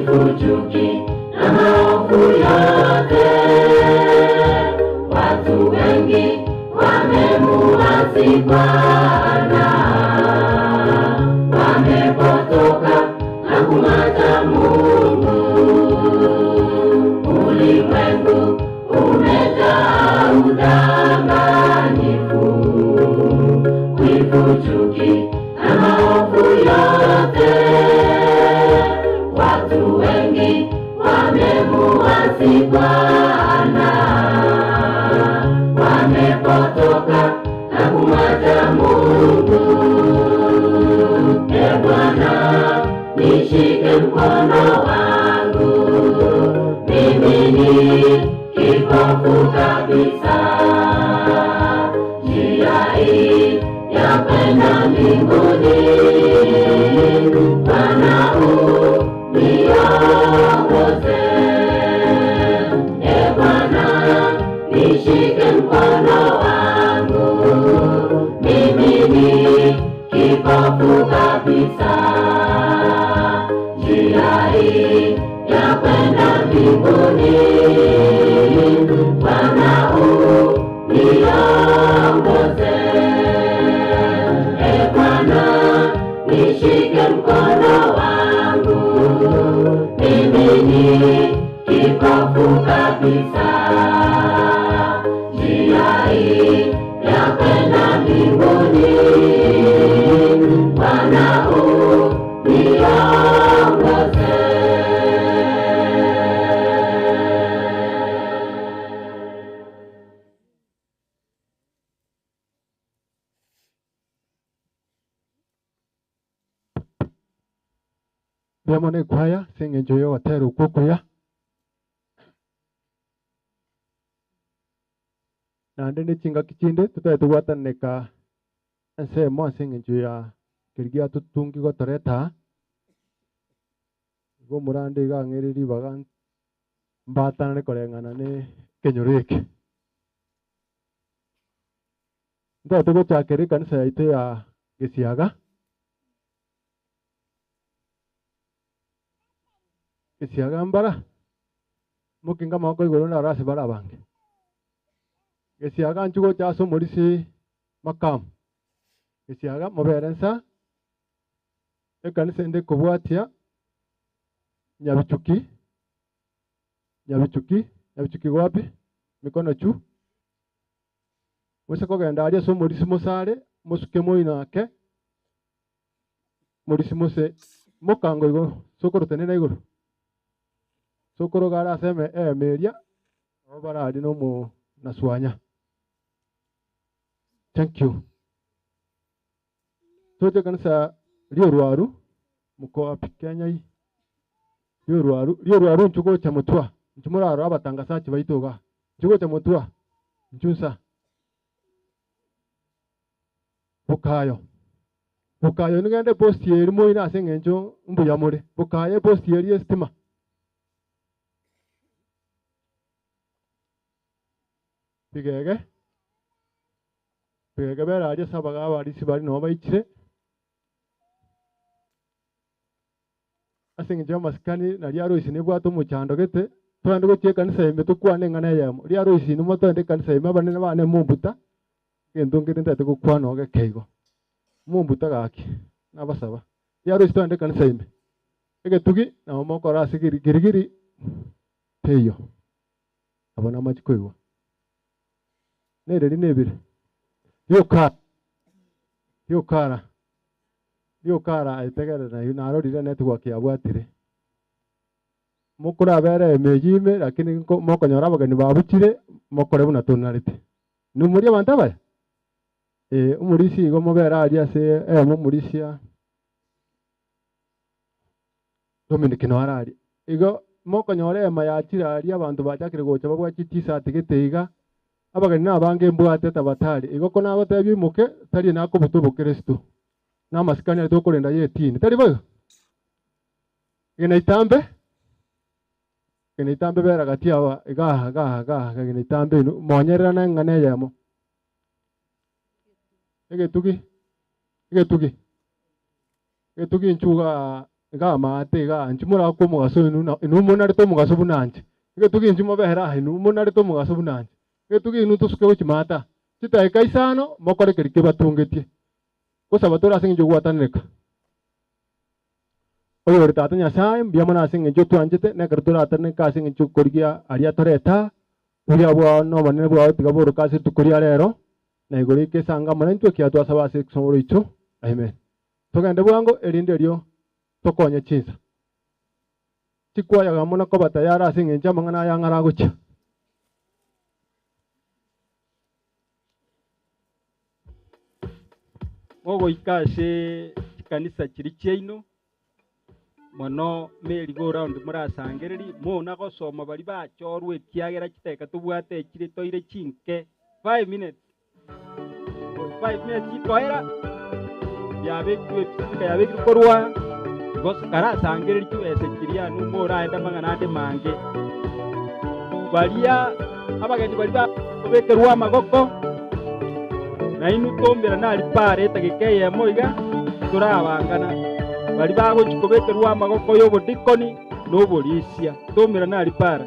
Wivu, chuki na maovu yote. Watu wengi wamemuasi Bwana, wamepotoka na kumwacha Mungu. Ulimwengu umejaa udanganyifu, wivu, chuki na maovu yote. Watu wengi wamemuasi Bwana, wamepotoka na kumwacha Mungu. E Bwana, nishike mkono wangu, mimi ni kipofu kabisa. Njia hii ya kwenda mbinguni, Bwana uniongoze. E Bwana, nishike mkono wangu, mimi ni kipofu kabisa. Njia hii ya kwenda mbinguni, Bwana uniongoze. E Bwana, nishike mkono wangu, mimi ni kipofu kabisa. Njia hii ya kwenda mbinguni, Bwana uniongoze. Mbuya mono ekwaya ase eng'encho y'ogotera okwo okuya. Naende ne chingaki chinde totari togwatananeka ensemo ase eng'encho ya keria giatotungi gotoreta aa, igo omorande iga ang'eire ribaga mbatanane koreng'ana ne ekenyoro eke. Ntotagete gochakera ekanisa yaito ya Gesiaga. Gesiaga mbara, mokinge amaboko igoro ndaro ase bare abange. Gesiaga nchwe gocha ase omorisia makamu. Gesiaga mobere nsa, ekanisa ende ekobwatia Nyabichuki, Nyabichuki, Nyabichuki igo wapi? Mikono juu. Moise kogenda aria ase omorisia mosare, mosuke moino ake, morisia mose mokango igo sokoro tenena igoro. Sokoro iga are ase eme eema eria, nabo bare aria na omo na swanya. Thank you. Toche ekanisa ri'orwaru, mko wapi Kenya hii? Ri'orwaru, ri'orwaru inchu gocha motwa, inchu morarore abatangasachi baito igaa, inchu gocha motwa, inchu nsa. Bokayo, Bokayo nigende epost eria moine ase eng'encho mbuya more, Bokayo epost eria y'esitima. Bigege, bigege bere aria ase abaga abarisia baria nabo baichire, ase eng'encho y'amasikani naria Aloisi nebwate omochando gete, togende gochia ekanisa ime tokwane eng'ana eyemo. Riria Aloisi inwe motogende ekanisa ime abanene bane mombuta, egento nkere ntagete gokwana oo geke igo. Mombuta gaki, nabasaba. Riria Aloisi togende ekanisa ime, egetugi nabo mokora ase giri girigiri teiyo. Abo namache koigwa. Nereri nebire. Rioka riokara riokara aye tegerera naye narorire network yabwatire. Mokorabere emeyio ime lakini nko mokonyora abageni babuchire mokore buna tonarete. Nimori abanto abaya? Eh, omorisia igo mobere aria ase eyemo omorisia Dominic noyo are aria. Igo mokonyora eema yachire aria abanto bachakire gocha babwate chitisati gete iga, abageni nabange mbwate tabatari. Igo ko nagotebia oimoke, tari nakobuta obokristo, na amasikani aria tokorenda ya etini, tari boigo? Gena itambe, gena itambe bera gati aba iga iga iga iga gena itambe inwe, monyererane eng'ana eyemo. Egetugi, egetugi, egetugi inchuo igaa. Iga amaate igaa inchuo morakwe omogaso inwe na inwe monarete omogaso buna inche. Egetugi inchuo mobere aa inwe monarete omogaso buna inche. Egetugi inwe tosuke gochia maate aa. Chidakika isano mokore keria kebatungetie. Gosaba tore ase eng'encho y'ogwatananeka. Oyore Tata Nyasae, mbuya mono ase eng'encho otwanchete, na ekero toratananeke ase eng'encho y'okorigia aria toreta aa, obuya bwao na obonene bwao tiga boroke ase rituko ria rero, na igoro ike esange amo naintwe ekiagera twasaba ase egesomoro oito. Amen. Togende bwango erinde erio tokonye chinsa. Chikwayaga amo na koba tayari ase eng'encho y'amang'ana aya ang'are agochia. Mogoika ase chikanisa chiria chiaino, mono merry go round morasangererie, mona gosoma baria bachorwa ekiagera chidakika tobwate echire toire chinke, five minutes, five minutes chikoera, yabekirwe espeaker yabekirwe korwa igo karasangererie chibesa chiria anu moraende amang'ana ande mange. Baria abageni baria bakobekerwa amagoko, nainwe tomerane aria pare etageka eyemo iga, torabangana. Baria bagochia kobekerwa amagoko y'obodikoni na oborisia, tomerane aria pare.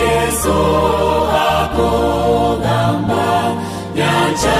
Yesu akogamba nyancha.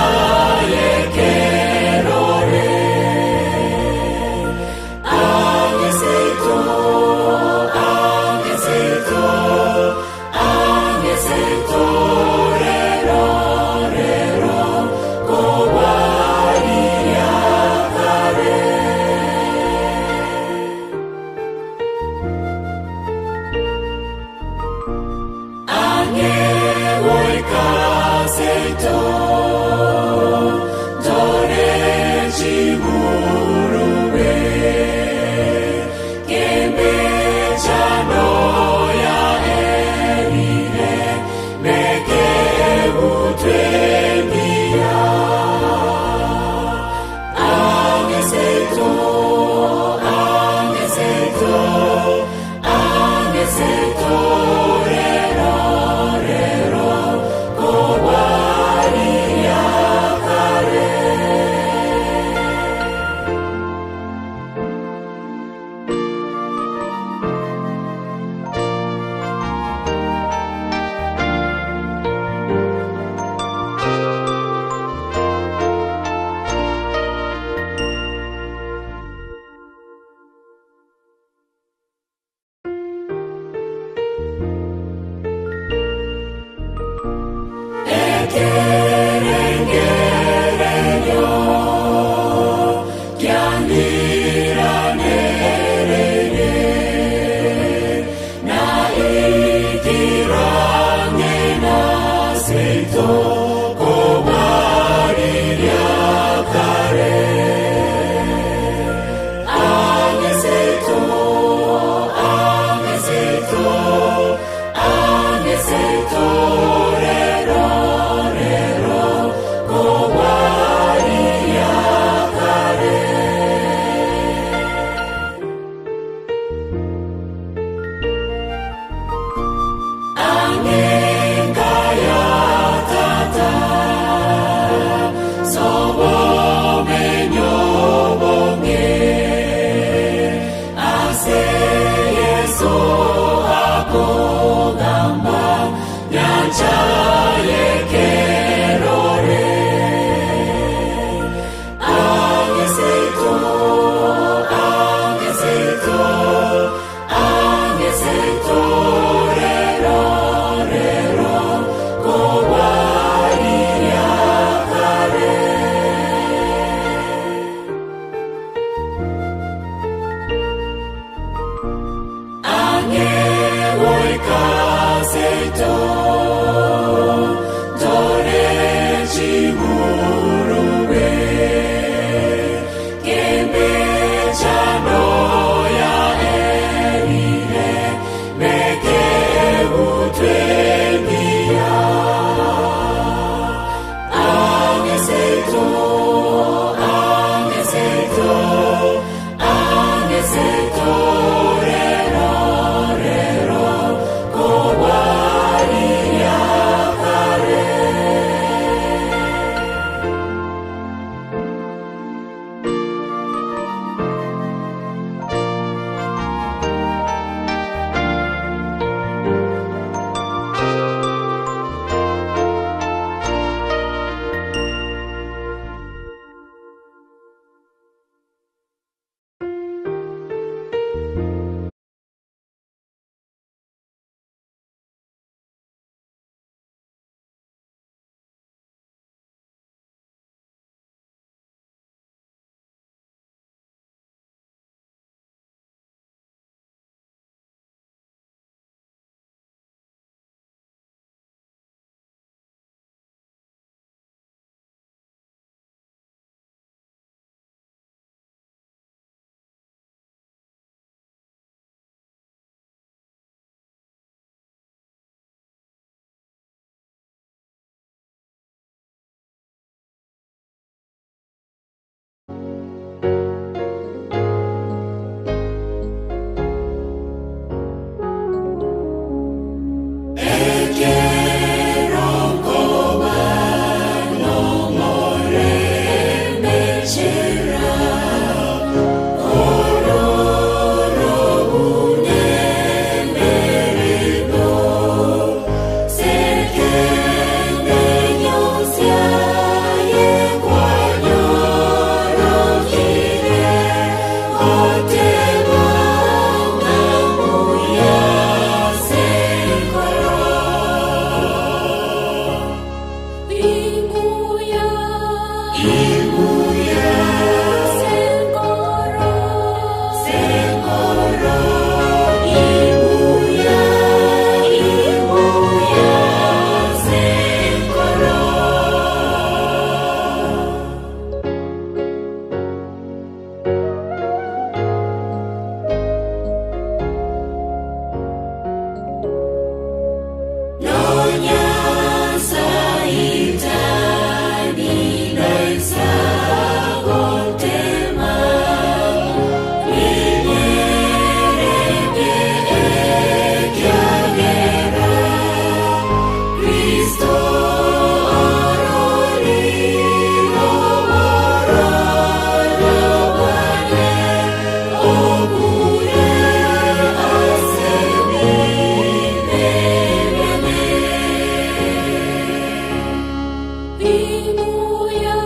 Ibuya,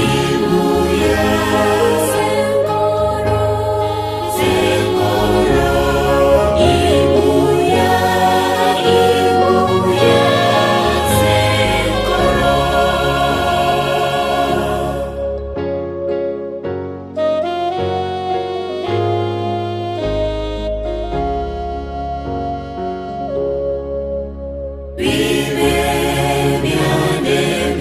Ibuya, Sengoro, Sengoro, Ibuya, Ibuya, Sengoro. Vive, viene,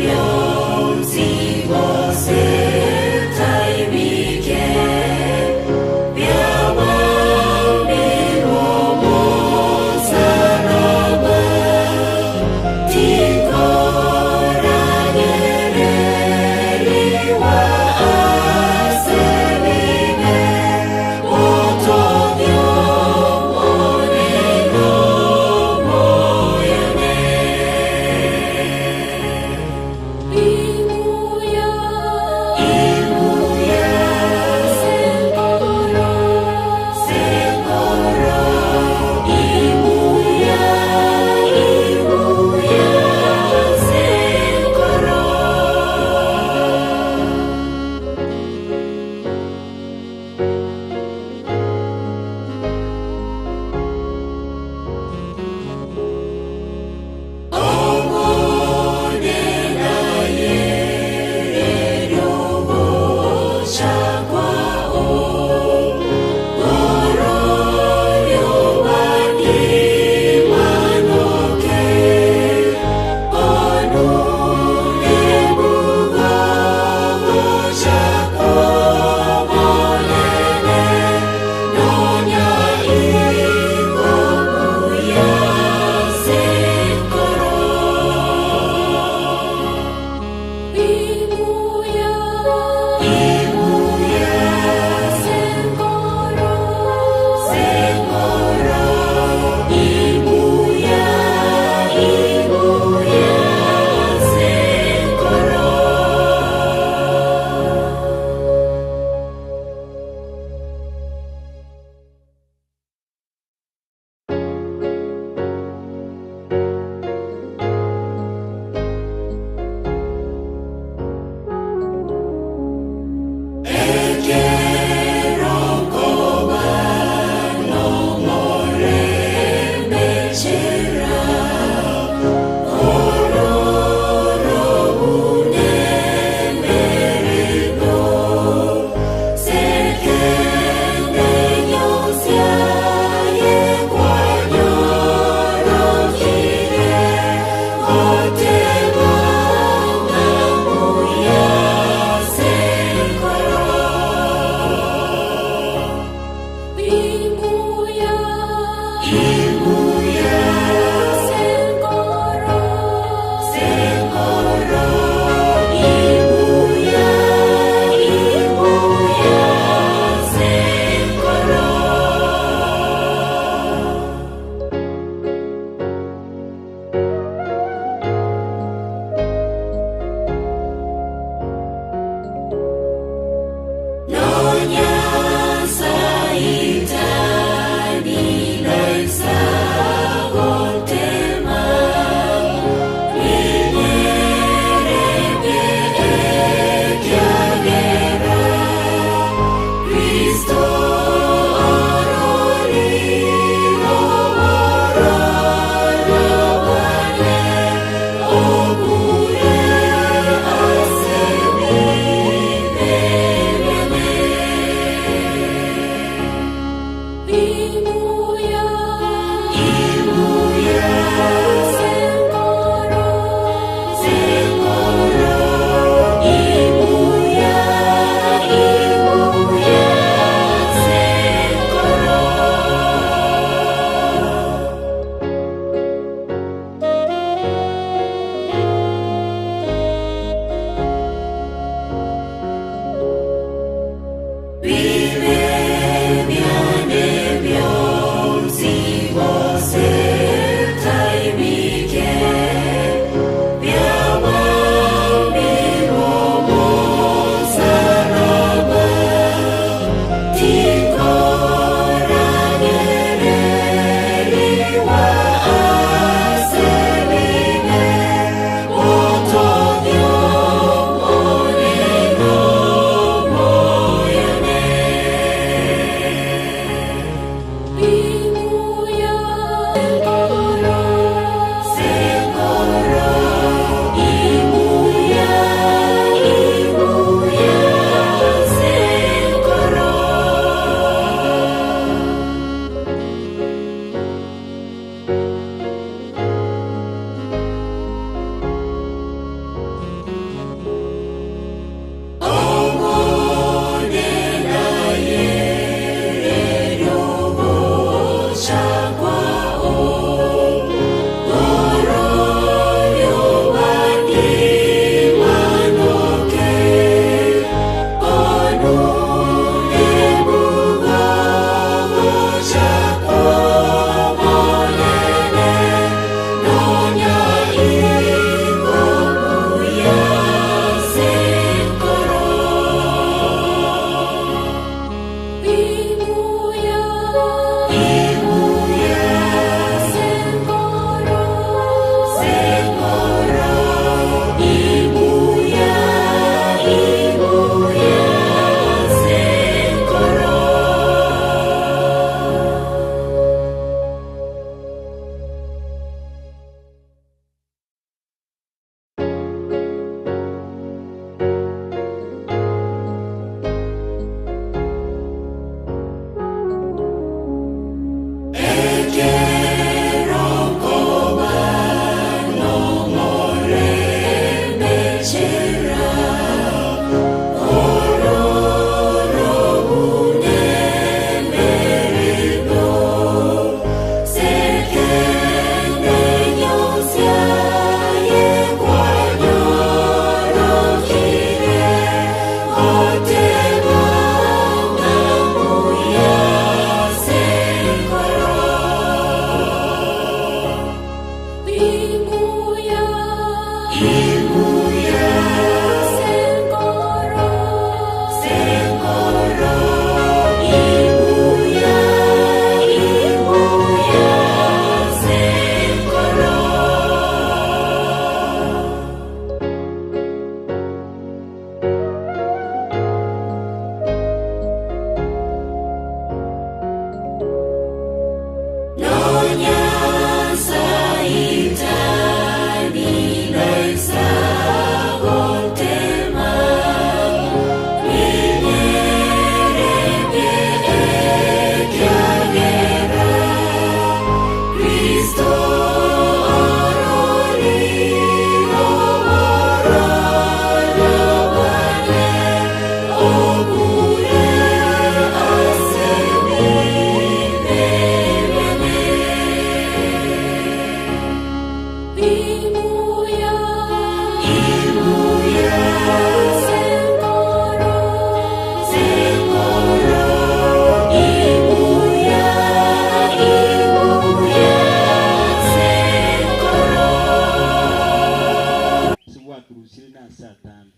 Gosire na ase atambe.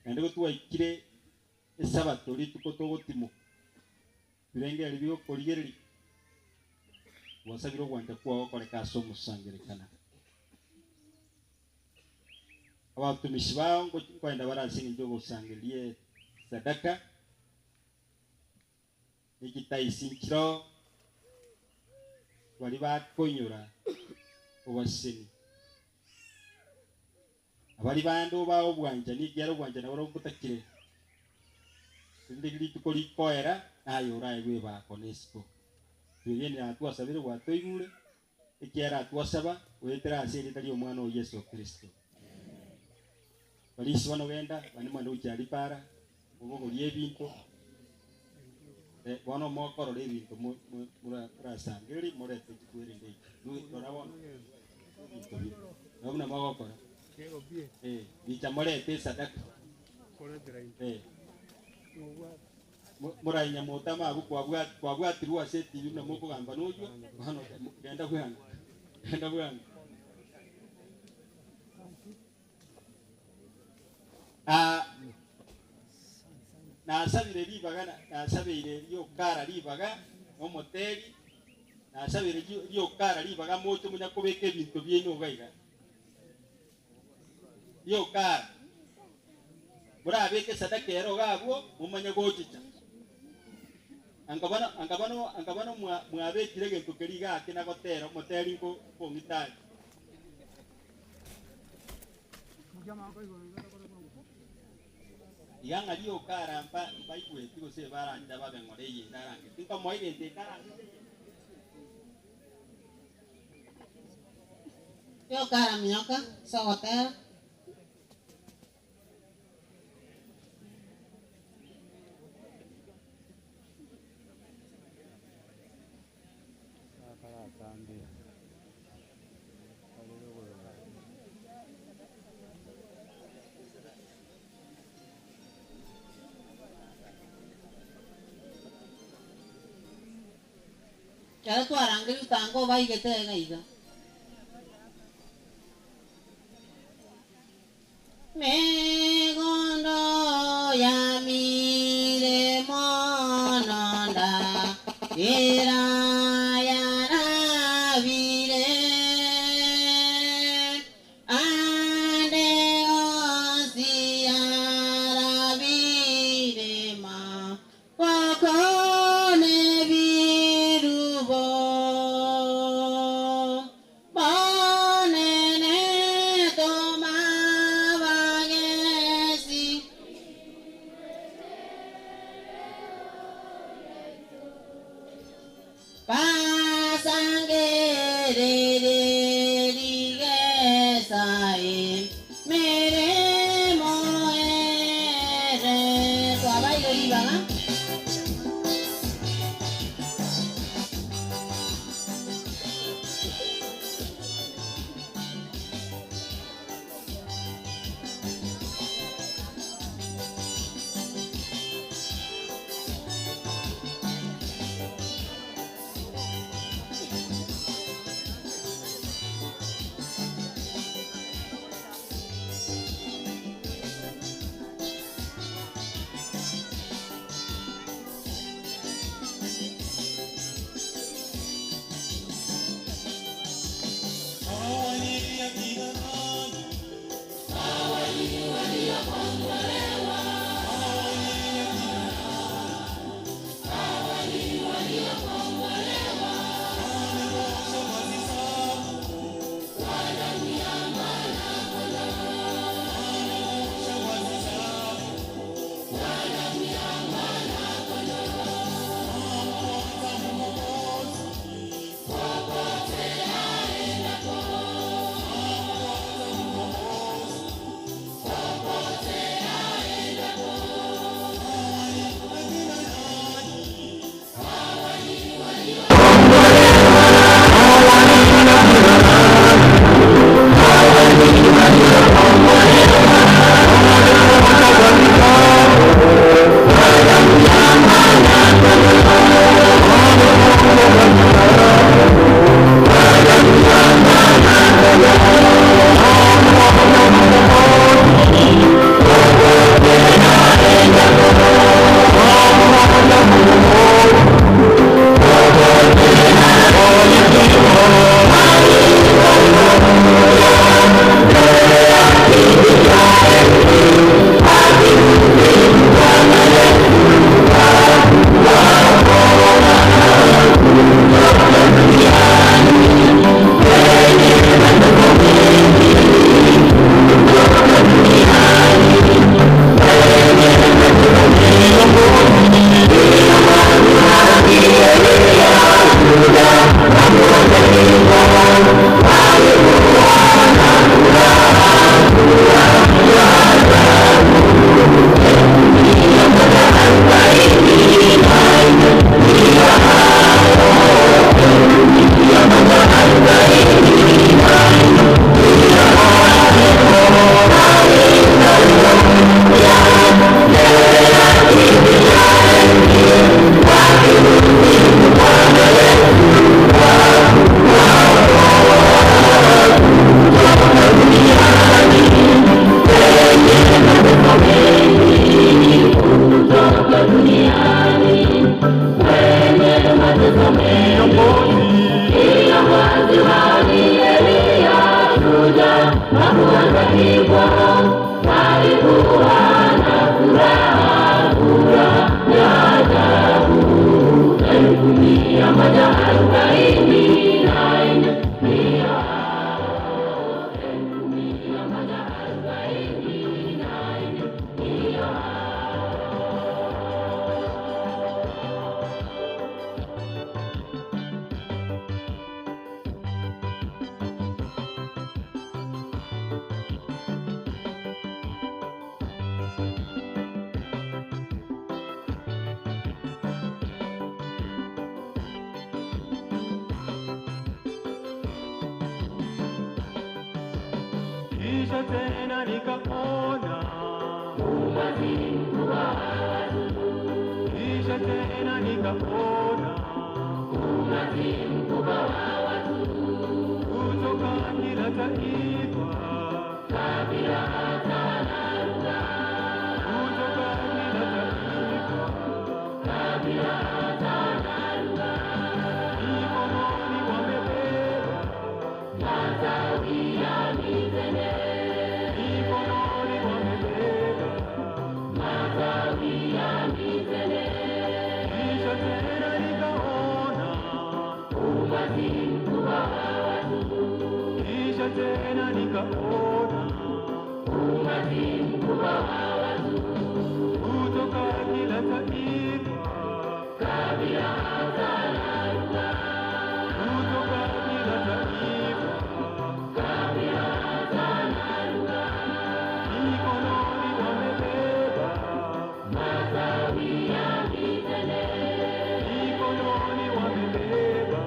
Naende gotwaikire Esabato rituko togotimoka, ebirengererio bi'okorigereria, gwasabire ogwancha kwao gokoreka ase omosangererekano. Abatumishi bao nkoenda bare ase engencho y'ogosangereria esadaka, ne chitaisi nchiroo, baria bakoinyora obaseni. Abaria bande obae obwanchani, ekiagera obwanchani nabarobwo mbotakire. Rinde rituko rikoera, naye oraegwe ebako na esiko. Twegenire aa twasabire gwatoigure, ekiagera twasaba goetera ase erieta ri'Omwana oo Yeso Kristo. Barisi bono genda, bande mwende gochia aria para, mobogorie ebinto, bono mokorora ebinto morasangererie morete chikwerende echi. Rora bono ebinto bire, nabo buna mogokora. Gicha morete esadaka. Morainyamotame abwo kwabwatirwe ase etibi buna mokogamba noyio, bono genda bwango, genda bwango. Nasabire ribaga, nasabeire riokara ribaga nomoteri, nasabeire riokara ribaga moche monya kobeka ebinto biaino iga iga. Riokara, morabeke esadaka ere iga abwo, momanye gochicha. Anga bono, anga bono, anga bono mwabekire egento keria iga ake na gotera, omoteri nkong'ita aria. Iga ng'a rioka arampa mbaigweti gose barancha babe ng'ora eye ndarange. Tinkomoa egento eke arangete eye. Rioka araminyoka ase ogotera. Ekero twarangeria otanga obaigete iga iga. Megondo yamire mono ndagera yarabire, ande onsi yarabire maboko nebirubo. Bonene toma bagesi. Basangerere rigesae meremo ere twabaire ribaga. Kisha tena nikaona kisha tena nikaona kutoka kila taifa kutoka kila taifa mikononi wamebeba mikononi wamebeba kisha tena nikaona kisha tena nikaona kutoka kila taifa kutoka kila taifa mikononi wamebeba mikononi wamebeba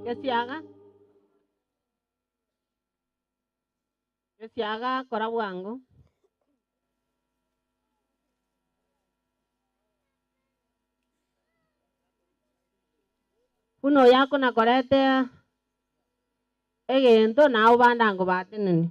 Gesiaga Gesiaga kora bwango Uno yako nakorete egento nawe bandango bateneni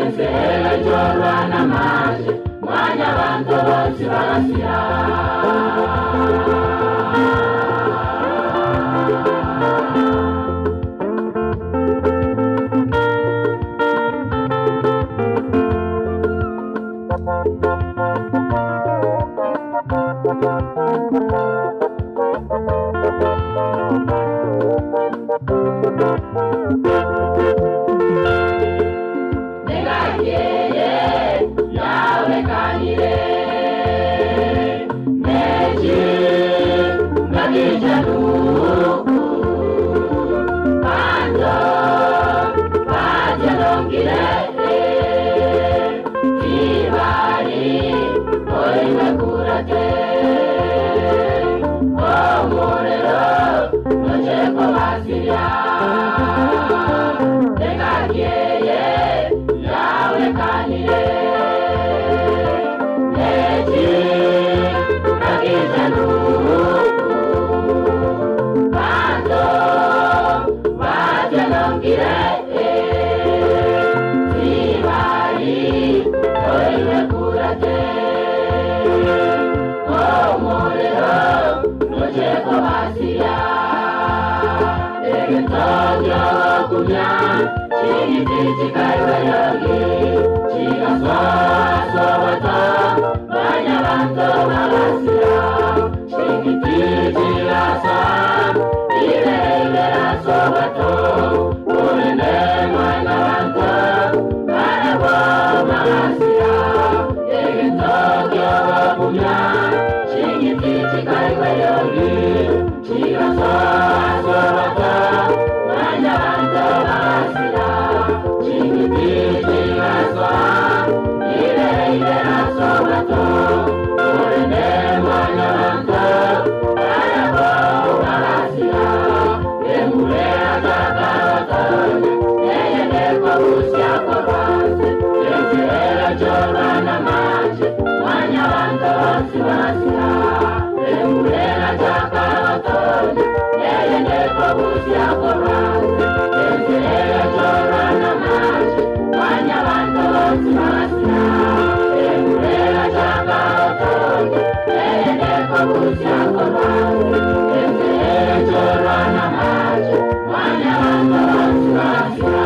Ense egaichorwa namache, Mwanyabanto bonsi bagasira. Negakeye yaonekanire nechi ngakichanuku banjo bajelongile tibari oiwe kurate omurero nocheko basiria Negakeye yaonekanire nechi ngakichanuku banjo bajelongile tibari oiwe kurate omurero nocheko basiria egentokyo kumya chigiti chikaiweyogi chigasoasobata banyabanto babasira chigiti chigasa ibeiberasobato urende mwanyabanto barabwo babasira egentokyo kumya chigiti chikaiweyogi chigasoasobata banyabanto babasira chigiti chigasa ibeiberasobato urende mwanyabanto barabwo babasira emurera takarotonya eyendeko busyako lwanze enzera chorwa namache mwanyabanto bonsi basira emurera takarotonya eyendeko busyako lwanze enzera chorwa namache mwanyabanto bonsi basira emurera takarotonya eyendeko busyako lwanze enzera chorwa namache mwanyabanto bonsi basira.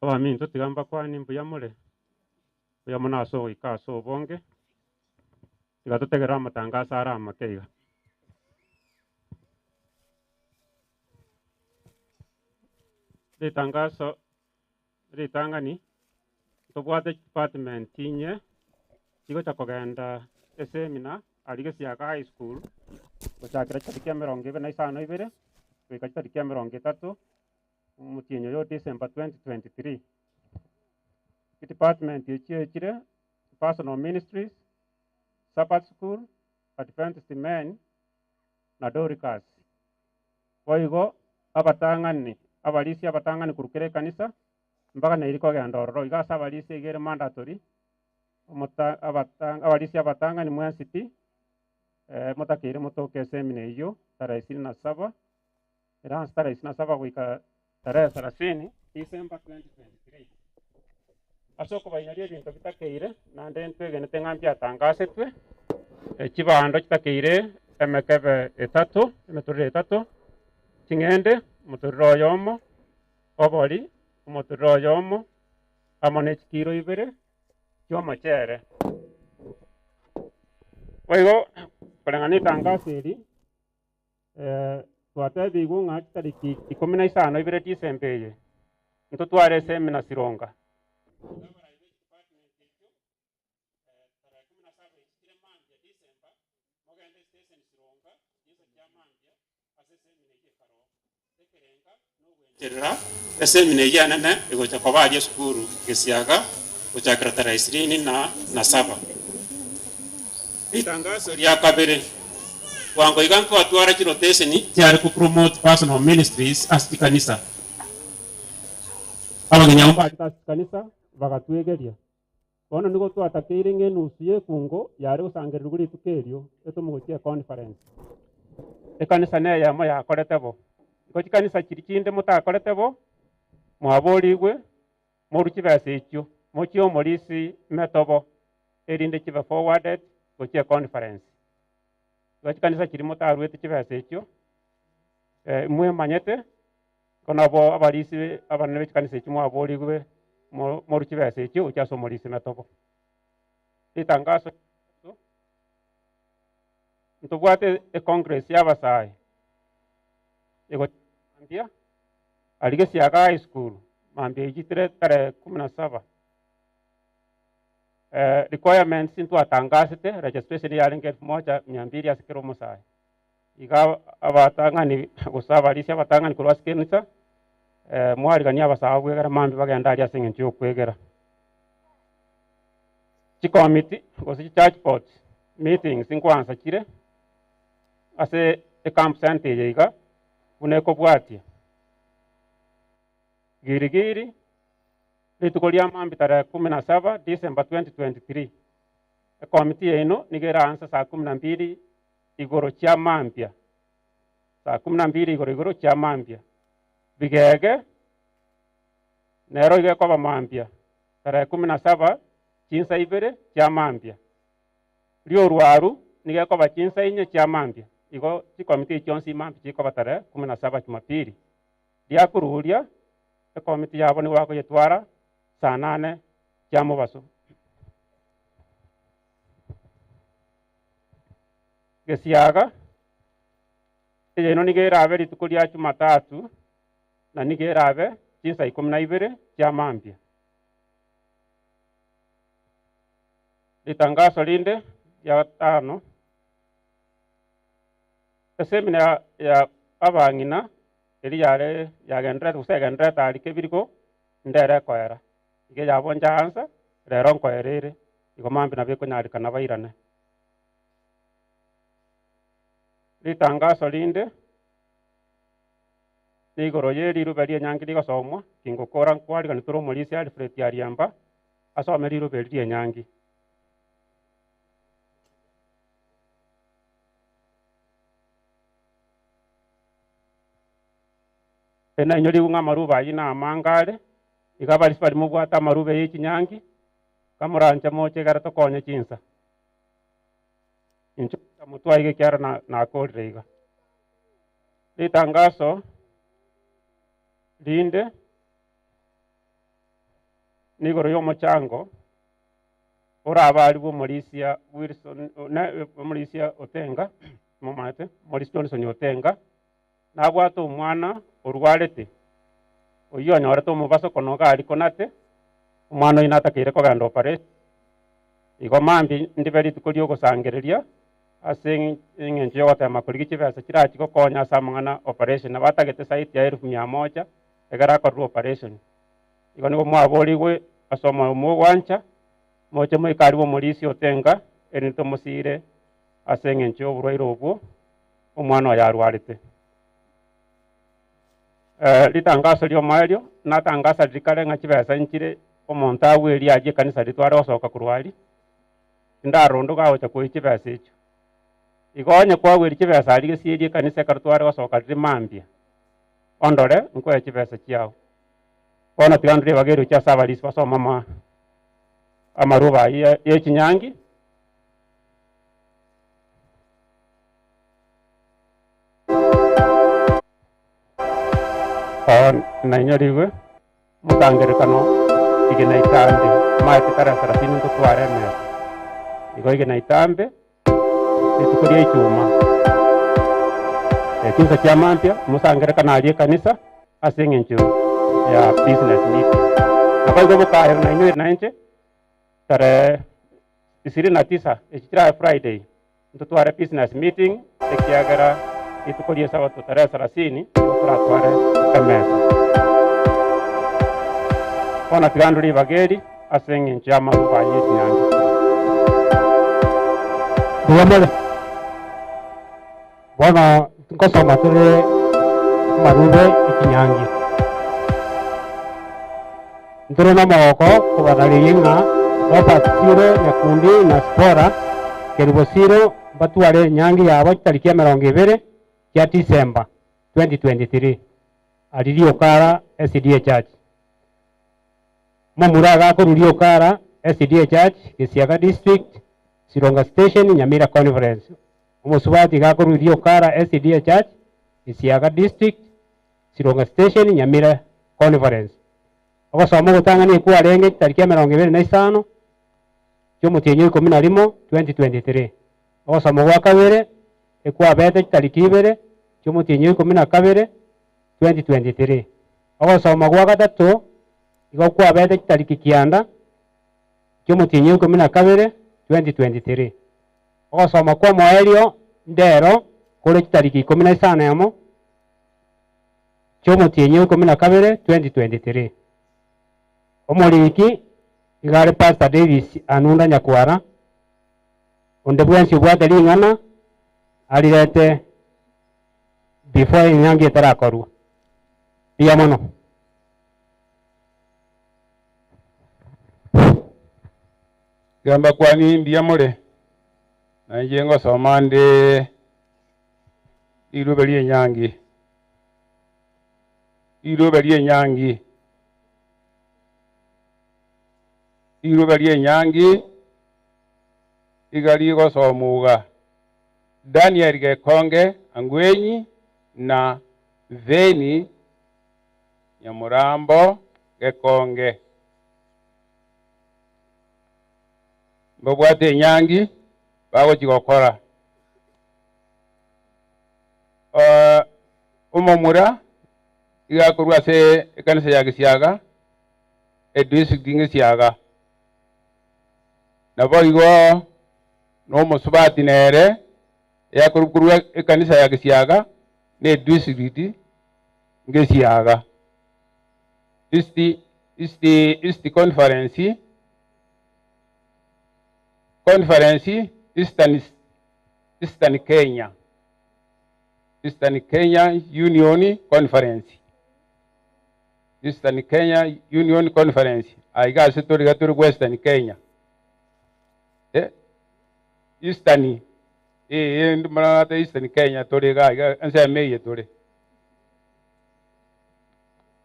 Abaminto tiga mbakwani mbuya more, mbuya mono ase ogoika ase obonge, tiga totegere amatangaso are amake iga. Ritangaso ritang'ani, tobwate department inye, chigocha kogenda esemina aria Gesiaga High School, gochakera chitariki emerongo ebere na isano ibere, goika chitariki emerongo etato, omotienyi oyo December 2023. Department echio echire, Personal Ministries, Sabbath School, Adventist Men, na Dorcas. Boigo abatang'ani, abarisia abatang'ani korwa ekanisa, mpaka nairi kogenda ororo. Iga ase abarisia iga ere mandatory, omota abatang abarisia abatang'ani mwensi pi, motakeire motoke esemina eywo, tarehe ishirini na saba, era ase tarehe ishirini na saba goika tarehe thelathini, December 2023. Ase okobainyoria ebinto bitakeire, naende ntwegenete ng'a mbiatangasetwe, chibando chitakeire emekebe etato, emetorero etato, ching'ende, omotorero oyomo, obori, omotorero oyomo, amo na echikiro ibere, chi'omochere. Boigo, koreng'ana etangaso eri, twatebigwe ng'a chitariki ikumi na isano ibere December eye, ntotware esemina Sironga. Esemina eyio enene egocha koba aria esukuru Gesiaga gochakera tarehe ishirini na saba. Ritangaso ria kabere, Bwango iga ntwatwara chiroteseni chiare ko promote personal ministries ase chikanisa. Abageni abwo mbachete ase chikanisa bagatwegeria. Bono nigo twatakeire ng'a enusu y'ekungo yare gosangererigwa rituko erio etomwe gochia econference. Ekanisa neyemo yakorete bo. Igo chikanisa chiria chinde motakorete bo, mwaborigwe Morue chibesa echio, mochie omorisi metobo, erinde chibe forwarded gochia econference. Igo chikanisa chiria motaruete chibesa echio, eh, mwemanyete, igo nabo abarisi abanene be chikanisa echio mwaborigwe mo- morue chibesa echio gochia ase omorisi metobo. Ritangaso ntobwate econgress ya abasae egochia Aria gesiaga high school mambia echitire tarehe kumi na saba. Eh, requirements ntwatangasete registration yarenge elfu moja mia mbili ase kera omosae. Iga abatang'ani gose abarisia abatang'ani korwa ase ekanisa eh, mwariganie abasae abwo egere mambia bagende aria ase eng'encho ya okwegera. Chikomiti gose chichurch boards meetings nkwansa chire ase ecamp center eye iga buna ekobwatia. Girigiri, rituko ria mambia tarehe kumi na saba December 2023, ekomiti yaino nigo eraanse saa kumi na mbili igoro chia mambia, saa kumi na mbili igoro igoro chia mambia. Bigege nero iga ekoba mambia tarehe kumi na saba chinsa ibere chia mambia. Ri'orwaru nigo ekoba chinsa inye chia mambia, igo chikomiti echi chionsi mambia chikoba tarehe kumi na saba Jumapili. Riakoruria ekomiti yabo nigo bakoyetwara saa nane chia mobaso. Gesiaga, eyaino nigo erabe rituko ria Jumatatu, na nigo erabe chinsa ikomi na ibere chia mambia. Ritangaso rinde ria gatano, esemina ya ya abang'ina eria yare yagendererete gose egendererete aria kebiriko, ndere ekoera. Iga eyabo nchaansa, rero nkoera ere, igo mambia nabo ekonyarekana bairane. Ritangaso rinde, nigoro ye riruba ri'enyangi rigosomwa, kingokora nkwariganwe tore omorisia Alfred Ariamba, Asome riroba eri ri'enyangi. Enainyorigwe ng'a amaruba ayio namange are, iga abarisia baria mobwate amaruba ye chinyangi, kamoranche moche ekero tokonye chinsa. Inche motwe aiga ekiagera nakorire iga. Ritangaso rinde. Nigoro y'omochango orabe aria bw'omorisia Wilson, ne omorisia Otenga, momanyete, omorisia Johnson Otenga, nabwate omwana orwarete, oyio onyorete omobaso kono iga aria konate, omwana oyio natakeire kogenda operation, igo mambia ndibe rituko riogosangereria ase eng'encho yogotema korigia chibesa chirachi gokonya ase amang'ana operation, nabo atagete zaidi ya elfu mia moja, ekero akorerwe operation. Igo nigo mwaboorigwe ase omoyo omogwancha, moche moike aria bw'omorisia otenga, erinde tomosiire ase engencho y'oborwaire obwo omwana oye arwarete. Eh, ritangaso ri'omoerio, natangasa riria kare ng'a chibesa nchire omonto agwerie aria ekanisa riria tware gosoka korwa aria, tindarondoka agocha koyia chibesa echio. Igo onye kwagweria chibesa aria gesieri ekanisa ekero tware gosoka riria mambia, ondore nkoe chibesa chiao. Bono tiga ndore ribaga erio ase abarisi basome ama amaruba ayio ye chinyangi. Oo nainyorigwe omosangererekano rigena itambe, amaete tarehe sarasini ntotware emesa. Igo rigena itambe rituko ria Ijumaa, chinsa chia mambia omosangererekano aria ekanisa ase eng'encho ya business meeting. Naboigo bokaera nainwe nainche tarehe ishirini na tisa echi chirabe Friday ntotware business meeting ekiagera rituko ria esabato tarehe sarasini nigo toratware emesa. Bono tiga ndore ribaga eri ase eng'encho y'amaruba ayio ye chinyancha. Mbuya more. Bono nkosoma tore amarube ekinyangi. Ntore nomogoko kobarareria ng'a Robert Siro Nyakundi na Sipora Kerubo Siro mbatware enyangi yabo chitariki 20 chia December 2023 aria Riokara SDA Church. Momura agakorwa Riokara SDA Church, Gesiaga District, Sironga Station, Nyamira Conference. Omosubati iga akorwa Riokara SDA Church, Gesiaga District, Sironga Station, Nyamira Conference. Ogosoma ogotang'ani ekwarenge chitariki 25 chi'omotienyi o 11, 2023. Ogosoma gwa kabere ekwabete chitariki ibere chi'omotienyi o 12, 2023. Ogosoma gwa gatato igo kwabete chitariki kianda chi'omotienyi o 12, 2023. Ogosoma kw'omoerio ndero kore chitariki 15 chi'omotienyi o 12, 2023. Omoriki iga are Pastor Davis Anunda Nyakwara, onde bwensi obwate ring'ana arirete before enyangi etarakorwa. Mbuya mono. Gamba kwani mbuya more, na inche ngosoma nde rirobe ri'enyangi, rirobe ri'enyangi, rirobe ri'enyangi iga rigosomwa iga, Daniel Gekonge Angwenyi na Veni Nyamorambo Gekonge. Mbabwate enyangi bagochia gokora. Omomura iga akorwa ase ekanisa ya Gesiaga, edistrict Gesiaga. Naboigo nomosubati nere eyakorwa korwa ekanisa ya Gesiaga na edistrict Gesiaga. East, East, East Conference, Conference Eastern, Eastern Kenya, Eastern Kenya Union Conference, Eastern Kenya Union Conference, aiga ase tore iga tore Western Kenya. Eh, Eastern, eh, ndimoragate Eastern Kenya tore iga iga ensemo eye tore.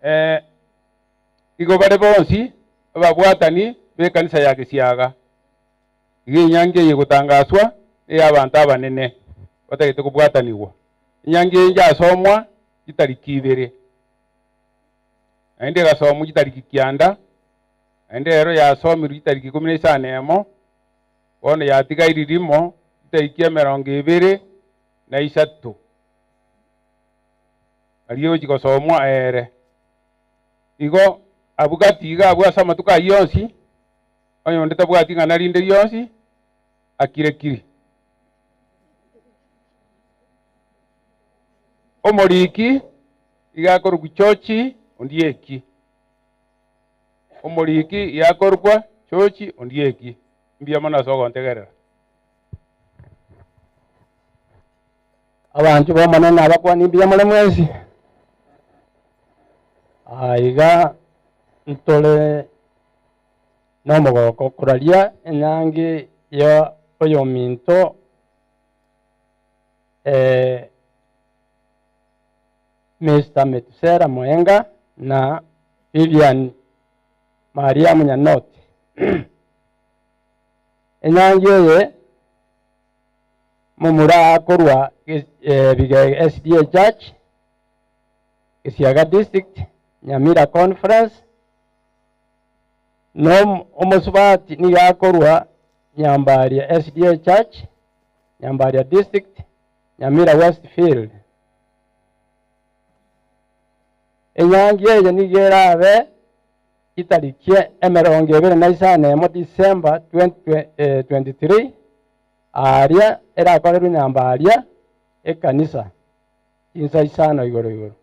Eh, igo bare bonsi ababwatani b'ekanisa ya Gesiaga. Iga enyangi eye egotangaswa ney'abanto abanene batagete kobwatanigwa. Enyangi eye yasomwa chitariki ibere, naende egasomwa chitariki kianda, naende ero yasomirwe chitariki 15, bono yatigaire rimo chitariki 23. Aria egochia gosomwa ere. Igo abwo gati iga abwo ase amatuko ayio onsi, oyonde tabwati ing'ana rinde rionsi, akire-kiri. Omoriki iga akorokwa George Ondieki. Omoriki iga akorokwa George Ondieki. Mbuya mono ase ogontegerera. Abanchwa b'Omonene abakwani mbuya more mwensi. Aiga ntore nomogoko koraria enyangi ya oyominto Mister Metusela Moenga na Vivian Mariamu Nyanoti. Enyangi eye momura akorwa Bigege SDA Church, Gesiaga District, Nyamira Conference, na omosubati nigo akorwa Nyambaria SDA Church, Nyambaria District, Nyamira West Field. Enyangi eye nigo erabe chitariki 25 December 2023, aaria erakorerwe Nyambaria ekanisa chinsa isano igoro igoro.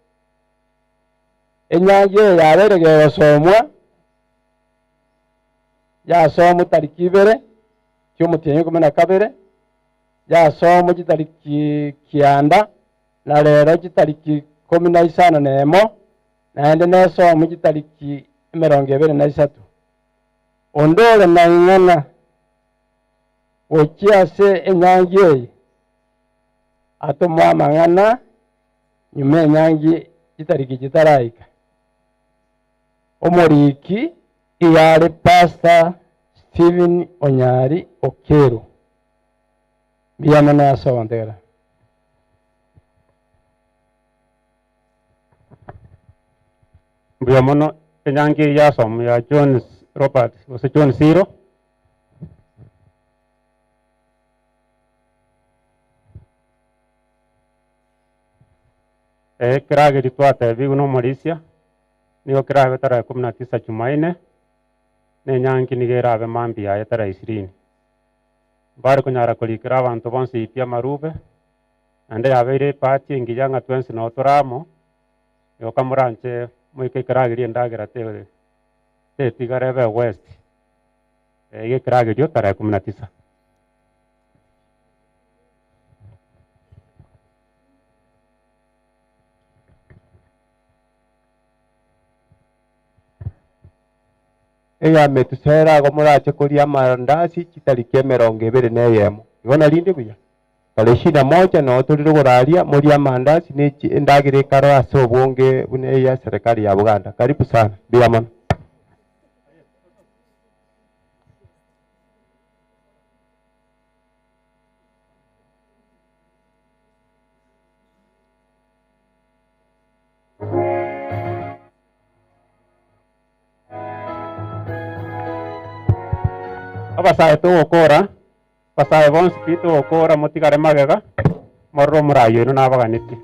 Enyangi eye yabeire gegosomwa, yasomwa tariki ibere chi'omotienyi o 12, Yasomo chitariki kianda, na rero chitariki ikomi na isano na emo, naende nesomo chitariki emerongo ebere na isato. Onde ore na ing'ana gochia ase enyangi eye, atomoe amang'ana nyuma enyangi chitariki chitaraika. Omoriki iga are Pastor Stephen Onyari Okello. Mbuya mono ase ogontegera. Mbuya mono enyangi eyio yasomu ya John Robert gose John Siro. Eh, keragerio twatebigwe na omorisia, nigo kerabe tarehe kumi na tisa Jumanne, na enyangi nigo erabe mambia yaye tarehe ishirini. Mbare konyara korikera abanto bonsi pi amarube, naende yabeire ebahati engiya ng'a twensi noo tore amo, igo kamoranche moike ekeragerio endagera te tetigara ebe west, iga ekeragerio tarehe kumi na tisa. Eya Metusela igo morache koria amandasi chitariki emerongo ebere na eyemo. Igo narinde buya? Tarehe ishirini na moja noo torire goraria morie amandasi ne endagera ekaro ase obonge buna eya serikali ya Buganda. Karibu sana. Mbuya mono. Abasae togokora, abasae bonsi pi togokora motigare magega, morore omoraai oino nabaganetie.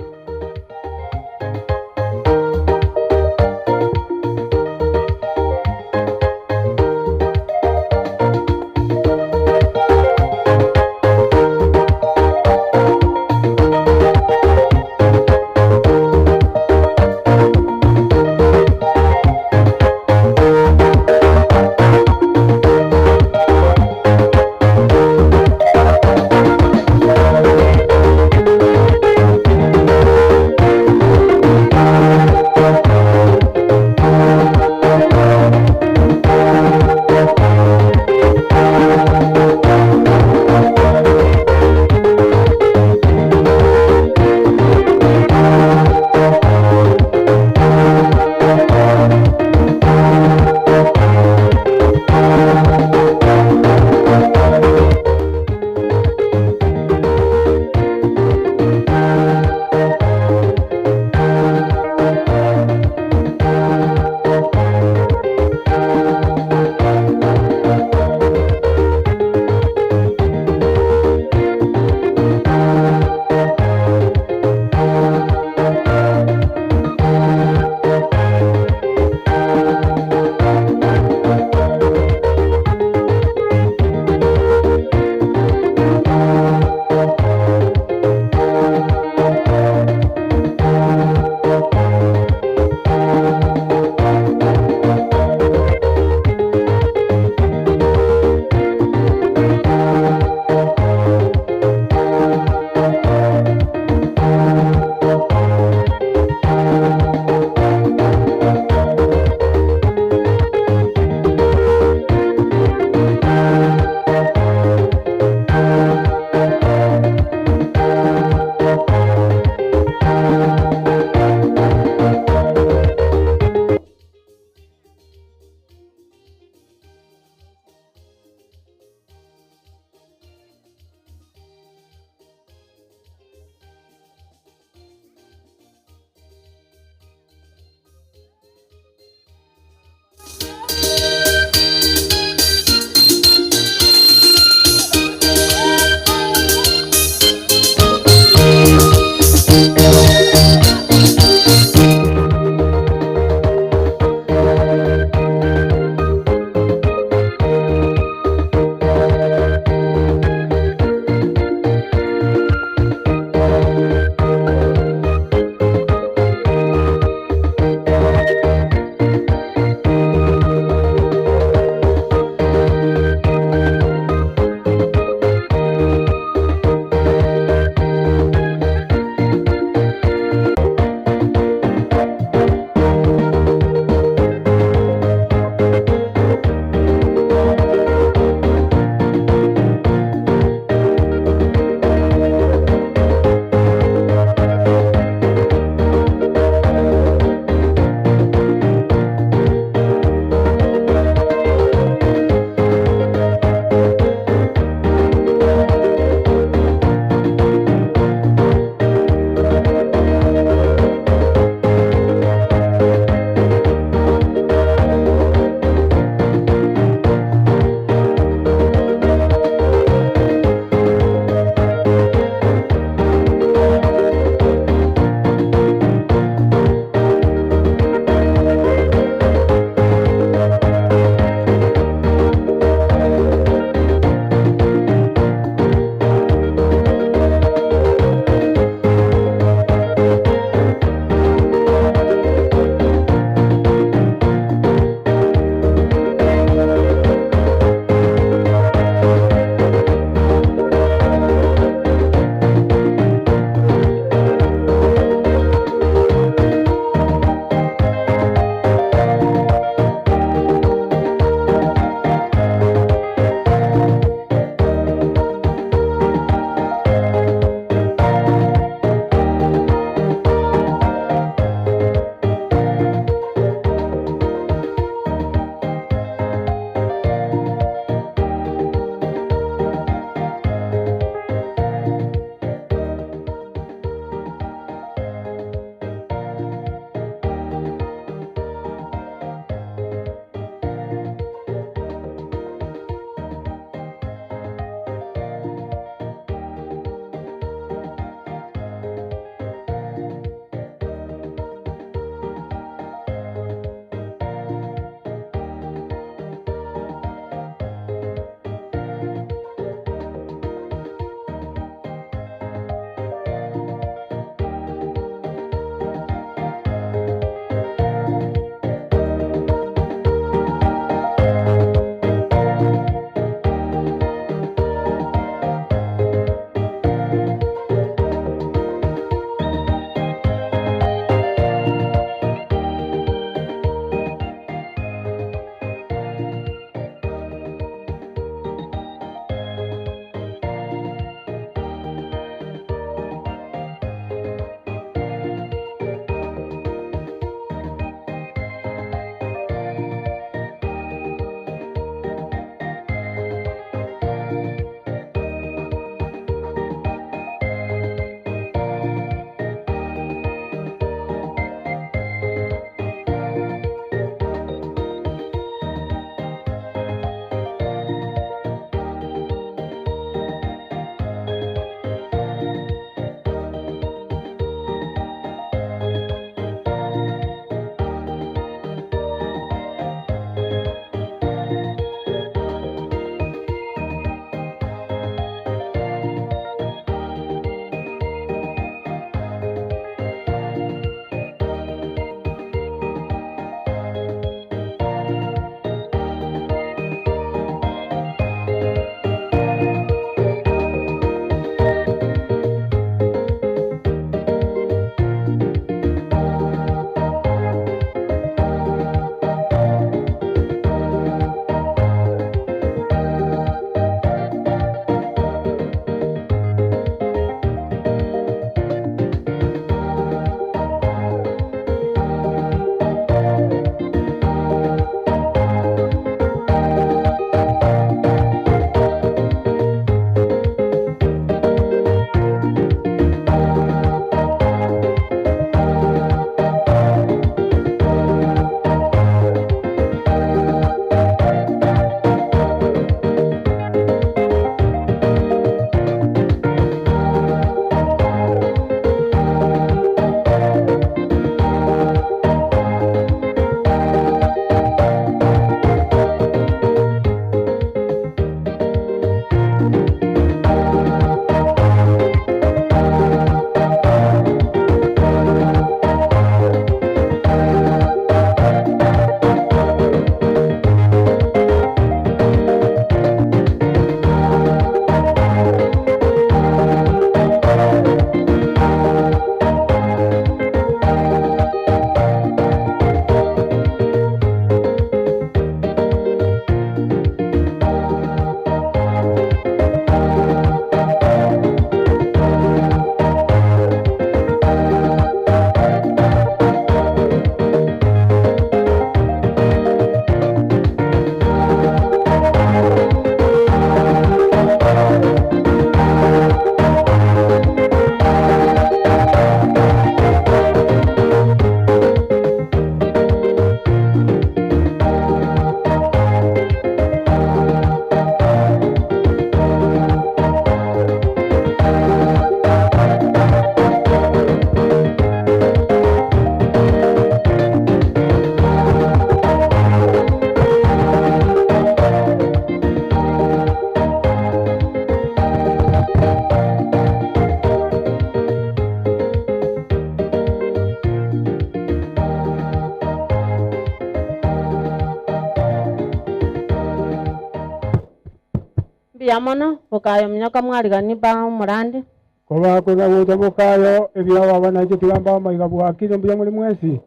Mbuya mono, Bokayo minyoka mwarigani ba omorandi. Kobakona gocha Bokayo ebiagwa nainche tiga mbae amaiga bwakire mbuya more mwensi.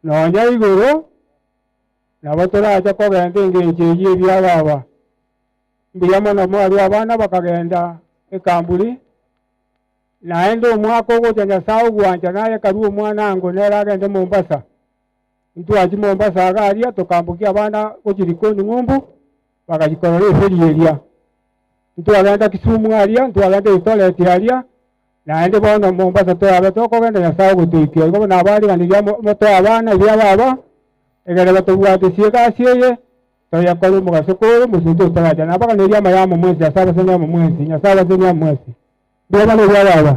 Nonya igoro nabo torache kogenda engencho eyio ebiagwa aba. Mbuya mono mwarua abana bakagenda ekamburi, naende omwaka ogocha Nyasae ogwancha naye karue omwana ango nere agende Mombasa. Ntwachia Mombasa iga aria tokambokia abana gochia Likoni ng'umbu, bagachia korora eferi eria. Ntwagenda Kisumu aria, ntwagenda Eldoret aria, naende bono Mombasa torabe tokogenda Nyasae ogotoikia. Igo bono abariganirie amo motoe abana ebi ababa, egere batobwatesie egasi eye, toyekore omogaso kore omosunte otaracha. Nabaganerie amaya amo mwensi ase abasani amo mwensi, Nyasae abaseni amo mwensi. Mbuya mono ebi ababa.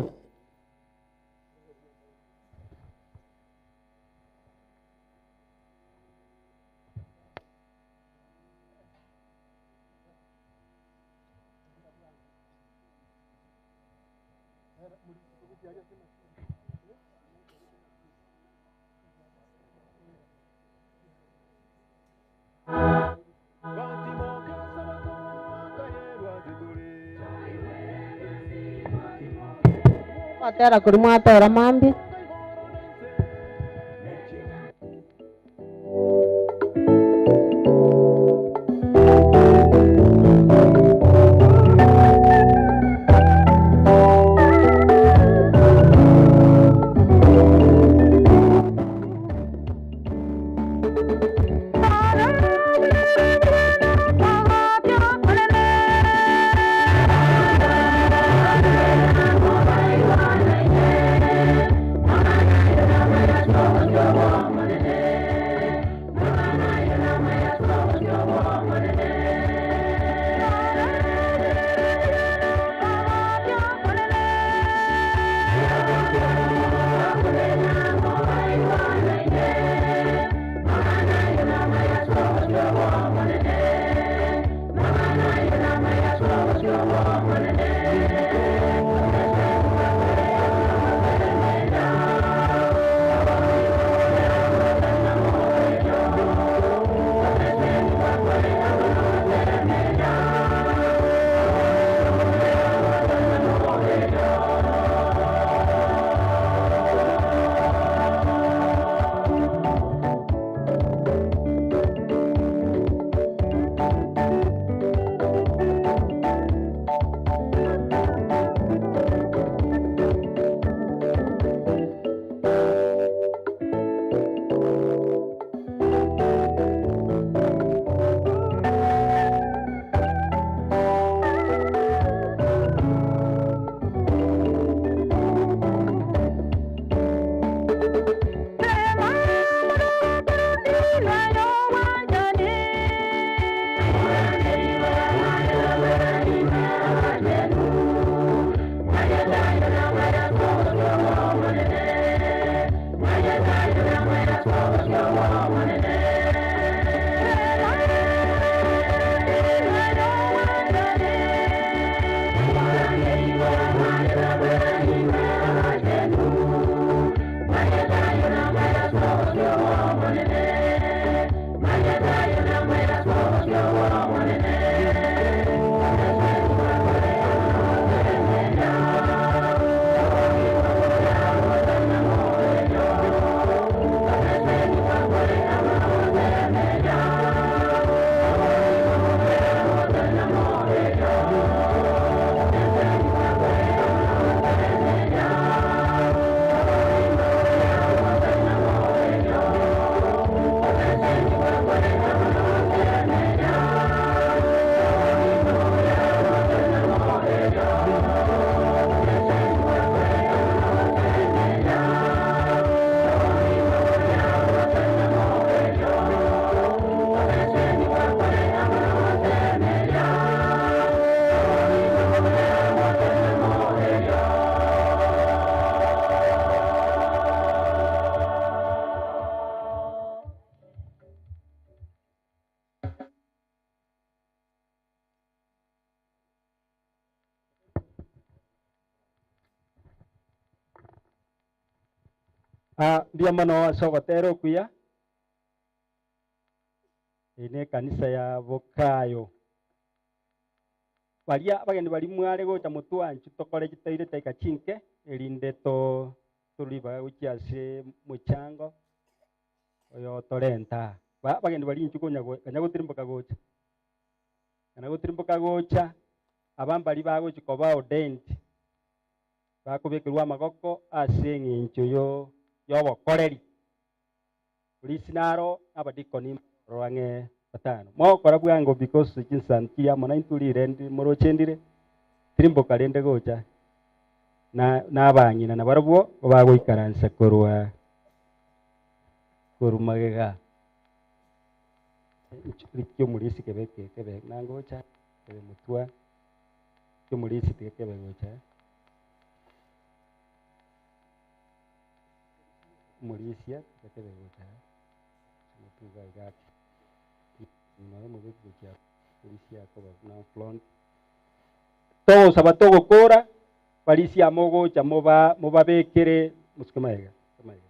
Ogotera koria mwatora mambia. Ah, mbuya mono ase ogotera okuya, eye ne ekanisa ya Bokayo. Baria abageni baria mware gocha motwanchu tokore chitaire chitaika chinke, erinde to torue ribaga gochia ase mochango oyotorenta aa. Ba abageni baria inchuo konya go konya gotirimboka gocha, konya gotirimboka gocha, aba mbaria bagochia koba ordained, bakobekerwa amagoko ase eng'encho yo yobokoreri. Polisi naro abadikoni mbaroro ang'e batano. Mogokora bwango because chinsa nchiri amo naintwe rire ndi moroche ndire, tirimboka rende gocha na na abang'ina nabarobwo bagoikaransa korwa korwa magega. Rikia omorisi kebe eke kebe nangocha kebe motwa, rikia omorisi tiga kebe gocha. Omorisia tiga kebe gocha ase omotwe iga iga ake, nonya omobeki gochia omorisia akoba buna front. Togosaba togokora, barisia mogocha moba mobabekere mosuke magega mosuke magega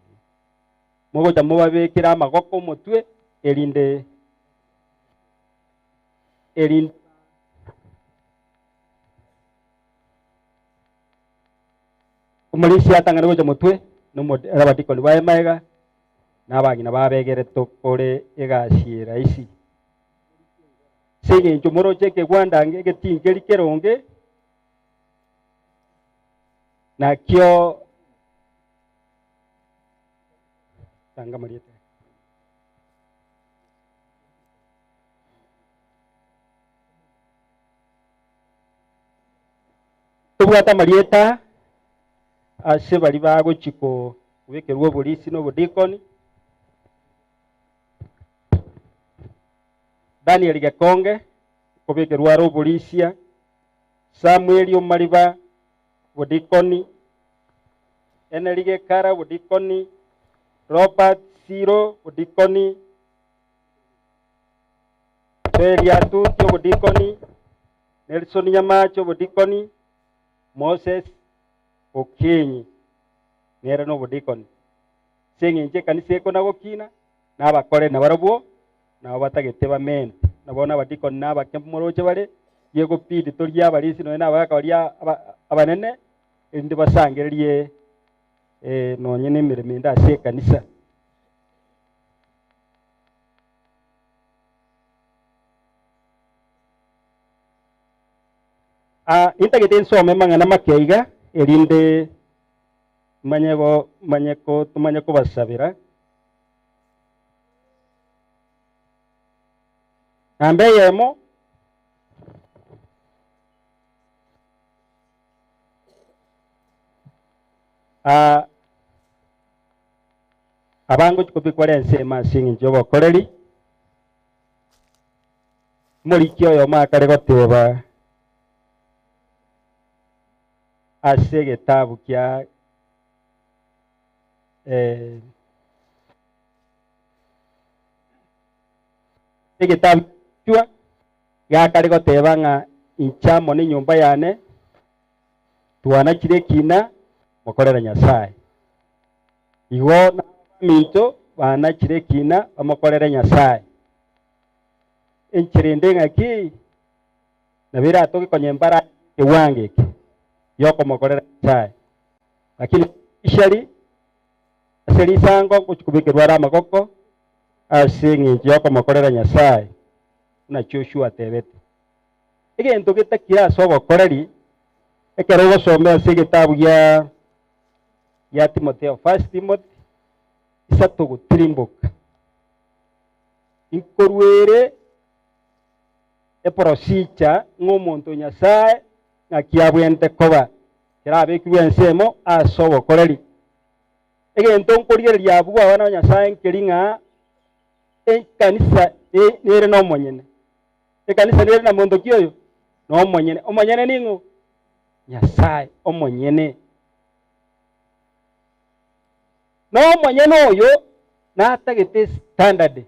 mogocha mobabekere amagoko omotwe erinde erinde Omorisia atang'ane gocha motwe, na abadikoni baye magega, na abang'ina babegere tokore egasi eye rahisi. Ase engencho moroche ekegwanda egetinkeri keronge, nakio tanga amarieta. Tobwate amarieta ase baria bagochia kobekerwa oborisi na obodikoni, Daniel Gekonge nkobekerwa are oborisia, Samuel Omariba obodikoni, Henry Gekara obodikoni, Robert Siro obodikoni, Joel Atuti obodikoni, Nelson Nyamache obodikoni, Moses Okinyi nere nobodikoni. Ase eng'encho ekanisa ekona gokina, na abakore nabarabwo nabo batagete bamente. Na bono abadikoni na abake moroche bare, yegobidi torie abarisia nonya na abagaka baria abanene, erinde basangererie nonye nemeremo ende ase ekanisa. Ah, nintagete nsome amang'ana make iga, erinde manye go manye ko tomanye kobasabera. Namba eyemo, ah, abangochi kobekwa ensemo ase eng'encho y'obokoreri. Omoriki oyomo akare goteba ase egetabu kia egetabu kia gakare goteba ng'a inche amo nenyomba yane twanachire ekina mokorera Nyasae. Igo nabaminto banachire ekina bamokorere Nyasae. Enchera ende ng'aki nabo eratoke konya embara ekewango eke giokomokorera Nyasae. Lakini ishari ase risango ngochia kobekerwa are amagoko ase eng'encho yokomokorera Nyasae buna Joshua atebete. Egento getakire ase obokoreri ekero ogosoma ase egetabu gia gia Timotheo, First Timothy, isato gotirimboka. Inkoruere eprosicha ng'a omonto o Nyasae ng'aki abwenerete koba, kerabekirwe ensemo ase obokoreri. Egento nkorigereria abwo abana ba Nyasae nkeri ng'a ekanisa nere nomonyene. Ekanisa nere na monto ki oyo? Nomonyene. Omonyene ning'o? Nyasae omonyene. Nomonyene oyo natagete standard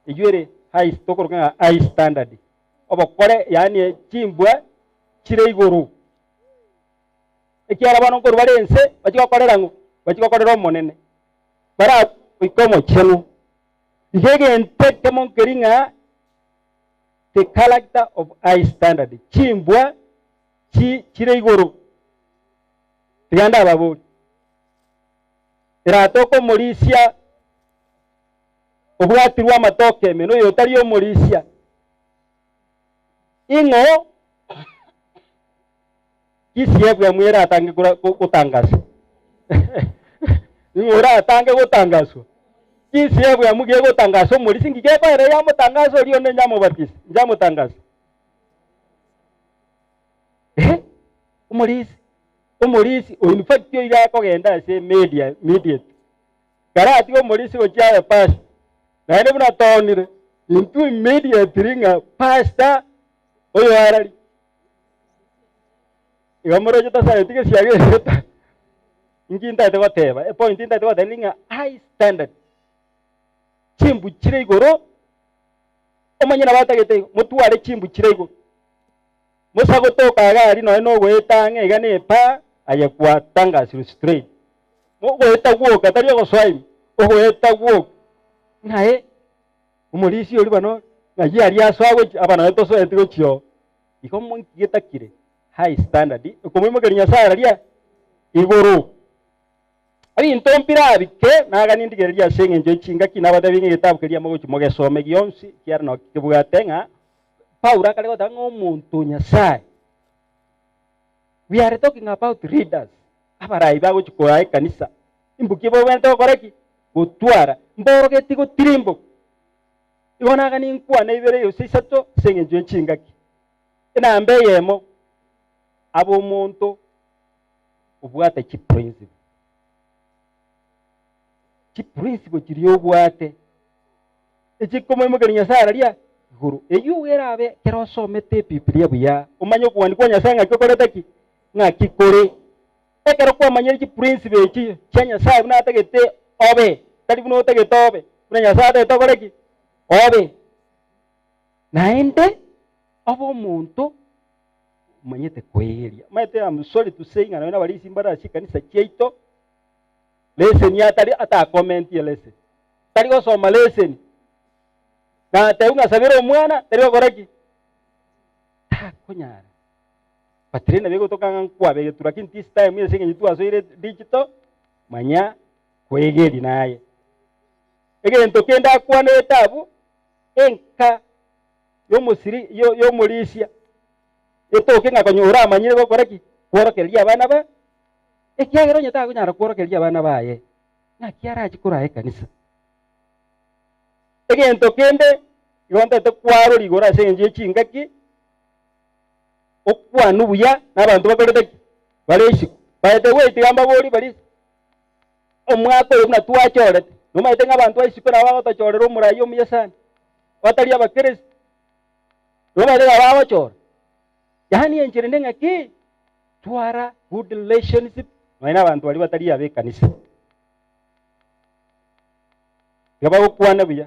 eywo ere high tokoroka ng'a high standard obokore yaani chimbwa chire igoro ekiagera bono nkorwa bare ense bachie gokorera ng'o? Bachie gokorera Omonene bara goika omochenu. Iga egento ekemo nkeri ng'a the character of high standard chimbwa. chi chire igoro. Tiga ndababorie, Eratoke omorisia obwatirwe amatoke ime, na oyotari omorisia, ing'o Kisiebwemu eratange gotangaswa? Ing'o oratange gotangaswa? Kisiebwemu gegotangasa omorisia, inki gekoera yamotangasa oria onde inche amobatise, inche amotangase? Eh, omorisia, omorisia oyo in fact oiga akogenda ase media immediate. Karatige omorisia gochia abe pastor, naende buna toonire, intwe immediately ng'a pastor oyo arari. Igo moroche tasareti gesiaga egeta. Inki ntagete goteba? Epoint ntagete goteba ni ng'a high standard. Chimbu chire igoro, omanye nabo atagete igo, motware chimbu chire igoro. Musa gotoka iga aria nonya nogoeta ang'e iga na epaa, aye gwatangasirwe straight. Ogoeta gwoka, tari ogosoa ime, ogoeta gwoka. Ng'a eh, omorisia oria bono, ng'ai aria asoa gochia, aba nonya tosoeti gochia oo. Igo monki getakire high standard okomoimokeria Nyasaye araria igoro. Ebinto mbirabike naganie ndigererie ase eng'encho ye chingaki nabatebi ng'a egetabu keria mogochia mogesome gionsi ekiagera naki kebwate ng'a Paulo akare goteba ng'a omonto o Nyasaye. We are talking about leaders, abarai bagochia koraa ekanisa, imbuki bobwenerete gokora ki? Gotwara, mborogeti gotirimboka. Igo naganie nkwane ibere gose isato ase engencho ye chingaki. Enamba eyemo, abe omonto obwate chiprinciple. Chiprinciple chiria obwate, echikomoimokeria Nyasaye araria igoro. Eyio erabe ekero osomete Ebibilia buya, omanye okogania kwa Nyasaye ng'aki okorete ki? Ng'aki kore. Ekero kwamanyire chiprinciple echi chia Nyasaye buna atagete obe, tari buna otagete obe, buna Nyasaye atagete okore ki? Obe. Naende obe omonto omanyete koegeria. Omanyete I'm sorry to say ng'a nonye nabarisia mbare ase chikanisa chiaito, leseni atari atakomentie leseni, tari gosoma leseni, natebiwa ng'a sabera omwana, tari gokora ki? Takonyara. But rende nabo egotoka ng'a nkwabegetwe lakini this time ase eng'encho twasoire digital, manya koegeria naye. Egento kende akwanerete abwo, enka y'omosiri y'omorisia etoke ng'a konya oramanyire gokora ki? Kworokereria abana ba ekiagera onye takonyara kworokereria abana baye, ng'aki arache koraa ekanisa? Egento kende igo ntagete kwarora igoro ase eng'encho ye chingaki, okwanwa buya na abanto bakorete ki? Bare isiko. By the way tiga mbaborie baria omwaka oyo buna twachorete, nomanyete ng'a abanto ba isiko nabo bagotochorera omorai omuya sana, batari abakristo. Nomanyete ng'a bagochora. Yaani enchera ende ng'aki? Twara good relationship nonya na abanto baria batari ab'ekanisa. Tiga bagokwana buya.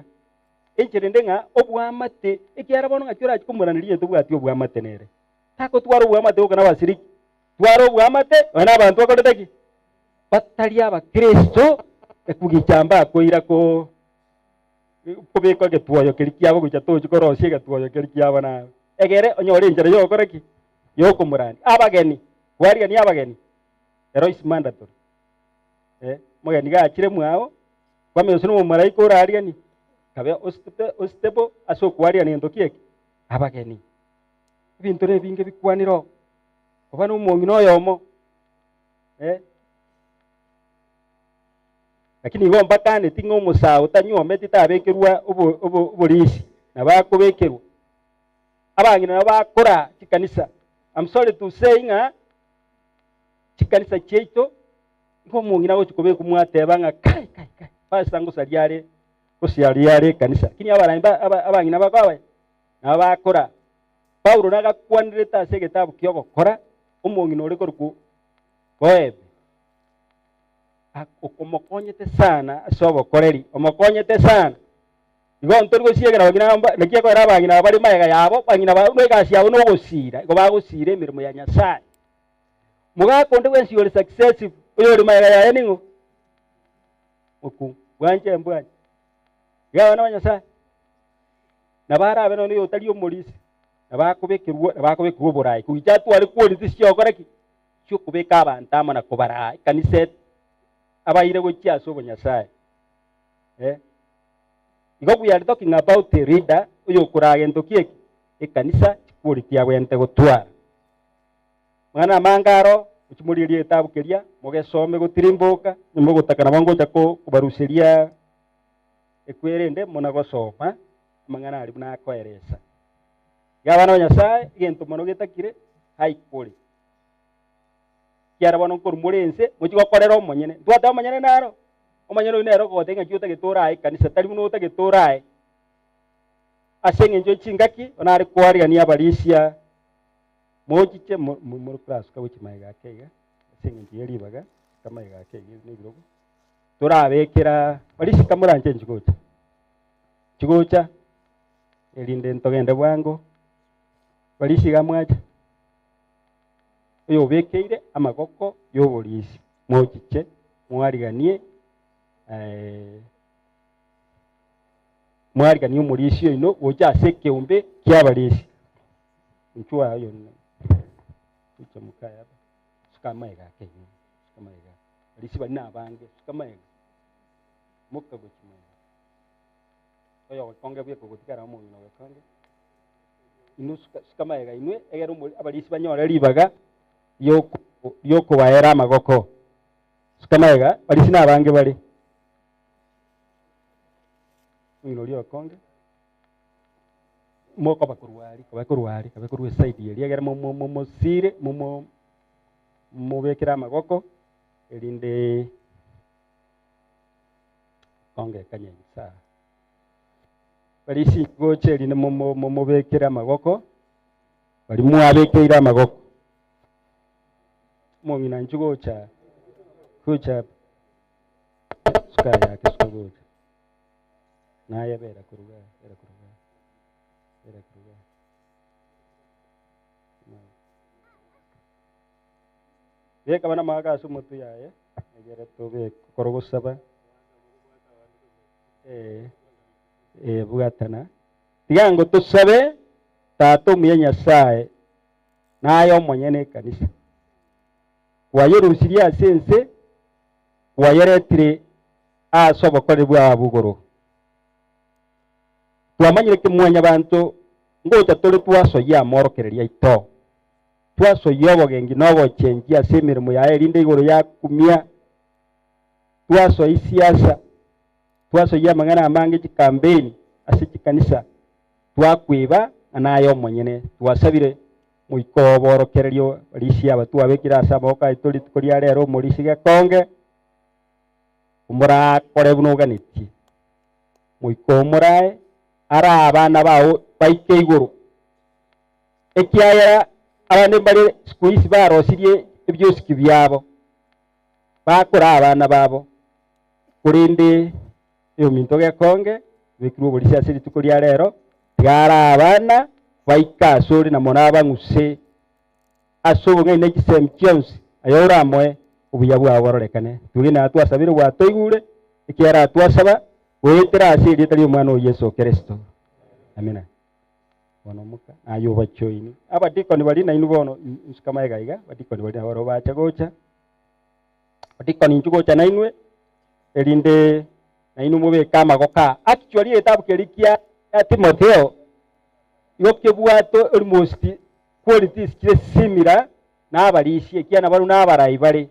Enchera ende ng'a oboamate, ekiagera bono ng'aki orache komoraneria onye tobwati oboamate nere. Takotwara oboamate goka nabasiriki, twara oboamate nonya na abanto bakorete ki? Batari abakristo, ekugicha mbakoira ko kobeka egetwoyo keria kiabo gocha tochi korosia egetwoyo keria kiabo nabe. Egere onyore enchera yogokora ki? Yokomorania. Abageni, kwarigania abageni, ero is mandatory. Eh, omogeni gachire mwao, kwamanya gose nomomalaika orariganie, kabe ostable ase okwarigania gento ki eke? Abageni. Ebinto nebinge bikwanire oo, koba nomong'ina oyomo, eh. Lakini igo mbakaneti ng'a omosae otanyuometi tabekerwa oborisi, nabo akobekerwa. Abang'ina nabo bakora chikanisa. I'm sorry to say ng'a chikanisa chiaito, igo omong'ina agochi kobekwa mwateba ng'a kai kai kai, pastor ngosaria are gosiaria are ekanisa. Lakini abarai abang'ina bakoba nabo bakora. Paulo nagakwanerete ase egetabu ki'ogokora, omong'ina ore korokwa Foebe, okomokonyete sana ase obokoreri, omokonyete sana. Igo ntori gosiegera abang'ina aba, naki ekogera abang'ina aba bare magega yabo, abang'ina aba buna egasi yabo nogosiira, igo bagosiira emeremo ya Nyasae. Mogaka onde bwensi ore successful, oyore magega yaye ning'o? Mokungu. Bwanche mbwanche. Iga abana ba Nyasae, nabo arabe nonya oyotari omorisia. Nabo akobekerwa, nabo akobekerwa oboraai. Kogicha atware quality chiogokora ki? Chiokobeka abanto amo na kobaraa ekanisa e abaire gochia ase obonyasae. Eh. Igo we are talking about a leader oyokoraa gento ki eki? Ekanisa chiquality abwenerete gotwara. Mang'ana amange aro, gochia morigererie egetabu keria, mogesome gotirimboka, onye mogotaka nabo ngocha ko kobaruseria ekwerende muna gosoma amang'ana aria buna akoeresa. Iga abana ba Nyasae, egento mono getakire, high quality. Ekiagera bono nkorwa more ense, mochie gokorera omonyene. Ntwateba omonyene naro, omonyene oyio nere ogogotebia ng'aki otagete orae ekanisa, tari buna otagete orae. Ase eng'encho ye chingaki, bono are koarigania abarisia Mochiche more korasuka gochia magega ake iga, ase eng'encho ye ribaga, suka magega ake iga na ebirogo, torabekera baria sika moranche nchigocha, chigocha erinde ntogende bwango, baria iga mwacha, oyobekeire amagoko y'oborisi, mochiche mwariganie mwariganie omorisia oino gocha ase ekeombe ki'abarisia. Inchuo aye oyo gocha mokaye aba, suka amaiga ake iga, suka amaiga, barisia baria nabange, suka amaiga, moka gochia magega. Oyo ogokonge bweka ogotigara omong'ina ogokonge, inwe suka suka amaiga inwe, egere omo abarisia banyore ribaga rioko riokobaera amagoko. Suka amaiga, barisia nabange bare. Omong'ina oria ogokonge. Mokoba korwa aria, koba korwa aria, koba korwa eside eria egere mo- mo- momosire momo mobekere amagoko erinde konge ekanye sawa. Barisia gocha erinde momo momobekere amagoko, baria mwabekeire amagoko. Omong'ina inchuo gocha gocha suka yake suka gocha. Naye bera korwa igaa, bera korwa igaa, bera korwa igaa. Beka bana amagaka ase omotwe yaye, egere tobe koro gosaba. Eh, eh, bwatana. Tiga ngo tosabe Tata omuya Nyasaye, naye omonyene ekanisa. Kwayerusirie ase ense, kwayeretire Ase obokoreri bwao bw'igoro. Twamanyire ki mwanyabanto ngocha tore twasoyia amorokererio aito, twasoyia obogengi na obochengi ase emeremo yaye erinde igoro yakumia, twasoyia siasa, twasoyia amang'ana amange chikambeini ase chikanisa, twakweba ng'a naye omonyene twasabire moika oo oborokererio barisia aba twabekire ase amaboko aito rituko ria rero omorisia gekonge. Omorakore buna oganetie, moika omorae ara abana bao baike igoro, ekiagera abande mbare siku hizi barosirie ebiosiki biabo, bakora abana babo, korende eyominto gekonge ebekirwe oborisia ase rituko ria rero, tiga ara abana baike asore na mono abang'use ase obong'aini ne chisemi chionsi, aye oramoe obuya bwao bororekane. Twegene twasabire gwatoigure, ekiagera twasaba goetera ase erieta ri'Omwana oo Yeso Kristo. Amina. Bono omoka naye obachoini. Abadikoni baria nainwe bono nsuka magega iga, abadikoni baria nabo barabwo bacha gocha. Abadikoni inchuo gocha nainwe, erinde nainwe mobeke amagoko aa. Actually egetabu keria kia Timotheo, igo kebwate almost qualities chire similar na abarisia, ekiagera nabarabwo nabarai bare.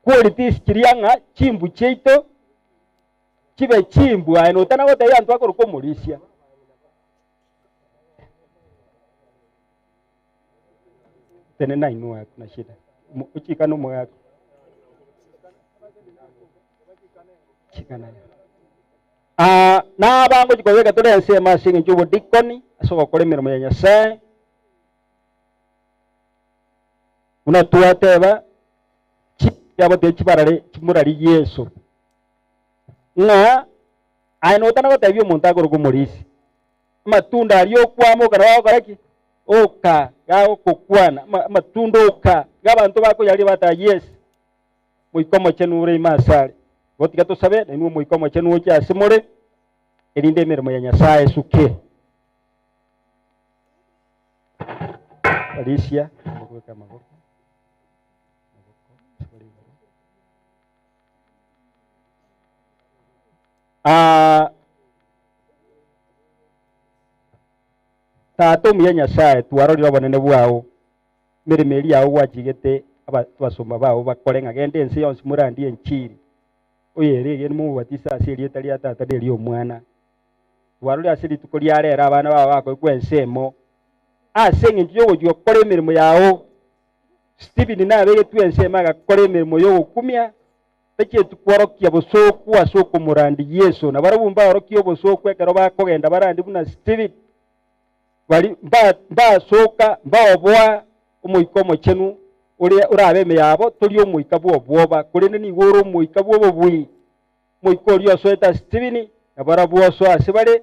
Qualities chiria ng'a chimbu chiaito chibe chimbu aye notana gotebia abanto bakoroka omorisia. Tenena inwe hakuna shida. Ochikane omogaka. Chikana. Aa, nabangochia kobeka tore ensemo ase engencho y'obodikoni, ase ogokora emeremo ya Nyasae, buna twateba, chiabo tiga chibarare chimorari Yeso, ng'a aye notana gotebia omonto akorokwa omorisia, amatunda aria okwama oka nabo agokora ki? Oka, gagokokwana, amatunda oka, iga abanto bakoyaria bateba yes. Omoika Omochenu ore ime asare. Igo tiga tosabe, nainwe Omoika Omochenu oche ase more, erinde emeremo ya Nyasae esuke. Barisia, omobweka amaboko. Ah, Tata omuya Nyasae, twarorire obonene bwao, emeremo eria yao gwachigete abasomba bao bakore, ng'a genda ense yonsi morandie enchiri. Oyo ere egene momobatise ase erieta ria Tata na eri'Omwana. Twarorire ase rituko ria rero abana bao bakoigwa ensemo ase engencho y'ogochia gokora emeremo yao. Stephen nabegetwe ensemo agakora emeremo y'ogokumia, tachieti kworokia bosooku ase okomorandia Yeso. Na barabwo mbaorokie obosooku ekero bakogenda barandie buna Stephen. Bari mba mbasoka mbaoboa Omoika Omochenu oria orabe ime yabo, tori omoika bw'obwoba, korende nigo ore omoika bw'obobui. Omoika oria osoete ase Stephen, na barabwo osoe ase bare,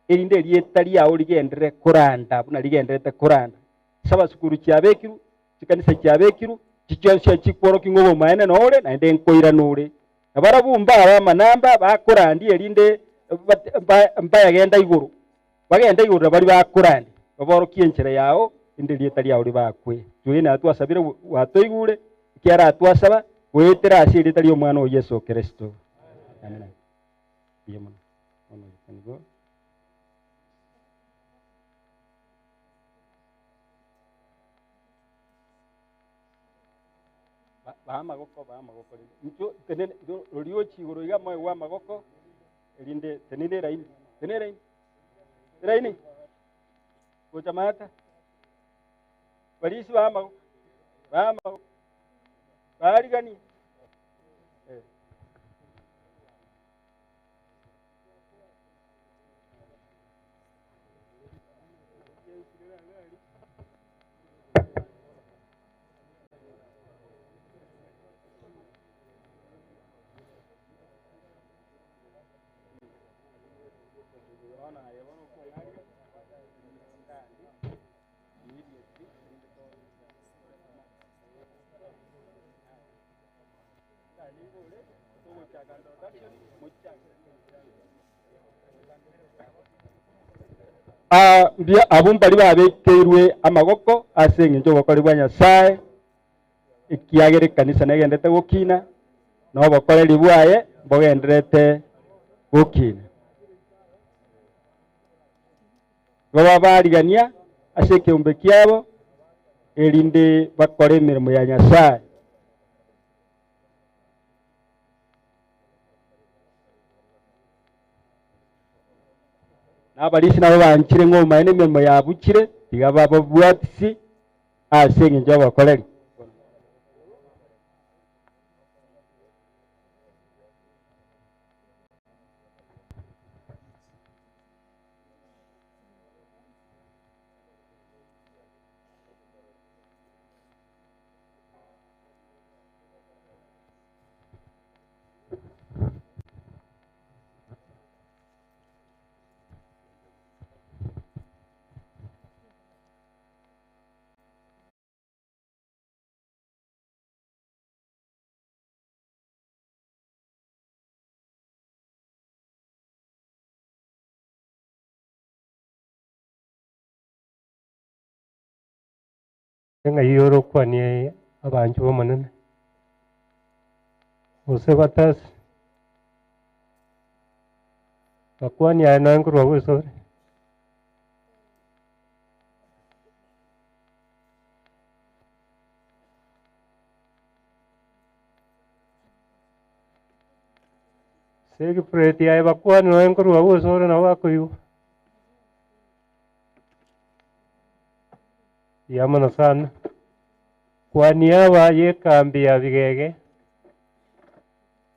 erinde erieta riao rigenderere koranda buna rigendererete koranda. Ase abasukuru chiabekirwe, chikanisa chiabekirwe, chichionsi achikworokia ng'a obomaene nore, naende nkoirana ore. Na barabwo mbabe amanamba bakorandia erinde mbayagenda igoro, bagende igoro na baria bakorandia, baborokie enchera yao, erinde erieta riao ribakwe. Twegene aya twasabire gwatoigure, ekiagera twasaba goetera ase erieta ri'Omwana oo Yeso Kristo. Amina. Mbuya mono. Bono you can go. Baa amagoko, baa amagoko rende. Inchuo tenena, roria ochia igoro iga moegwe amagoko, erinde tenena eraini, tenena eraini, eraini, gocha maate. Barisi baa amagoko, baa amagoko, baariganie. Eh. Ah, mbuya abwo mbaria babekeirwe amagoko ase eng'encho y'obokori bwa Nyasae, ekiagera ekanisa negenderete gokina, na obokoreri bwaye mbogendererete gokina. Igo babarigania ase ekeombe kiabo, erinde bakore emeremo ya Nyasae. Na abarisia nabo banchire ng'a omaene emeremo yabuchire, tiga bababwatisi ase engencho y'obokoreri. Ng'ai orokwanie abanchwa b'Omonene, gose batasi bakwanie aye nonya nkorwa boiso ore? Segifureti aye bakwanie nonya nkorwa boiso ore nabo bakoigwa. Mbuya mono sana. Kwa niaba y'ekambi ya Bigege,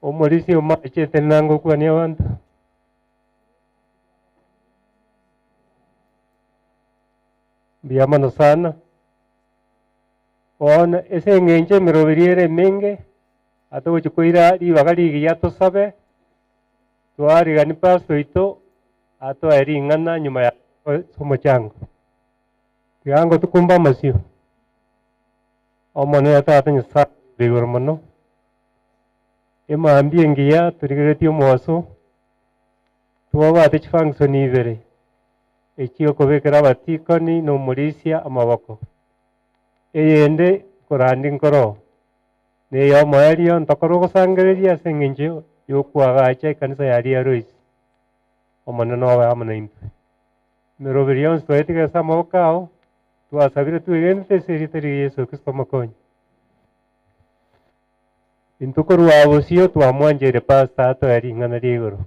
omorisia omachete nanga okwania abanto. Mbuya mono sana. Bono ase eng'encho emeroberi ere emenge, atogochia koira ribaga rigiya tosabe, twarigani pastor oito atoe ring'ana nyuma ya omochango. Tiga ngotukumbe amasio. Omonene Tata Nyasae ore igoro mono, emambia engiya torigereretie omobaso, twabwate chifunction ibere, echia okobekera abatikoni na omorisia amaboko. Eyende nkorandi nkoro, neyomoerio ntokore ogosangereria ase engencho y'okoagacha ekanisa ya Riaroisi. Omonene obe amo naintwe. Emeroberi yonsi twayetigete ase amaboko ao, twasabire twegenete ase erieta ria Yeso Kristo Omokonyi. Intwe korwa bosio twamwancheire Pastor atoe ring'ana ria igoro.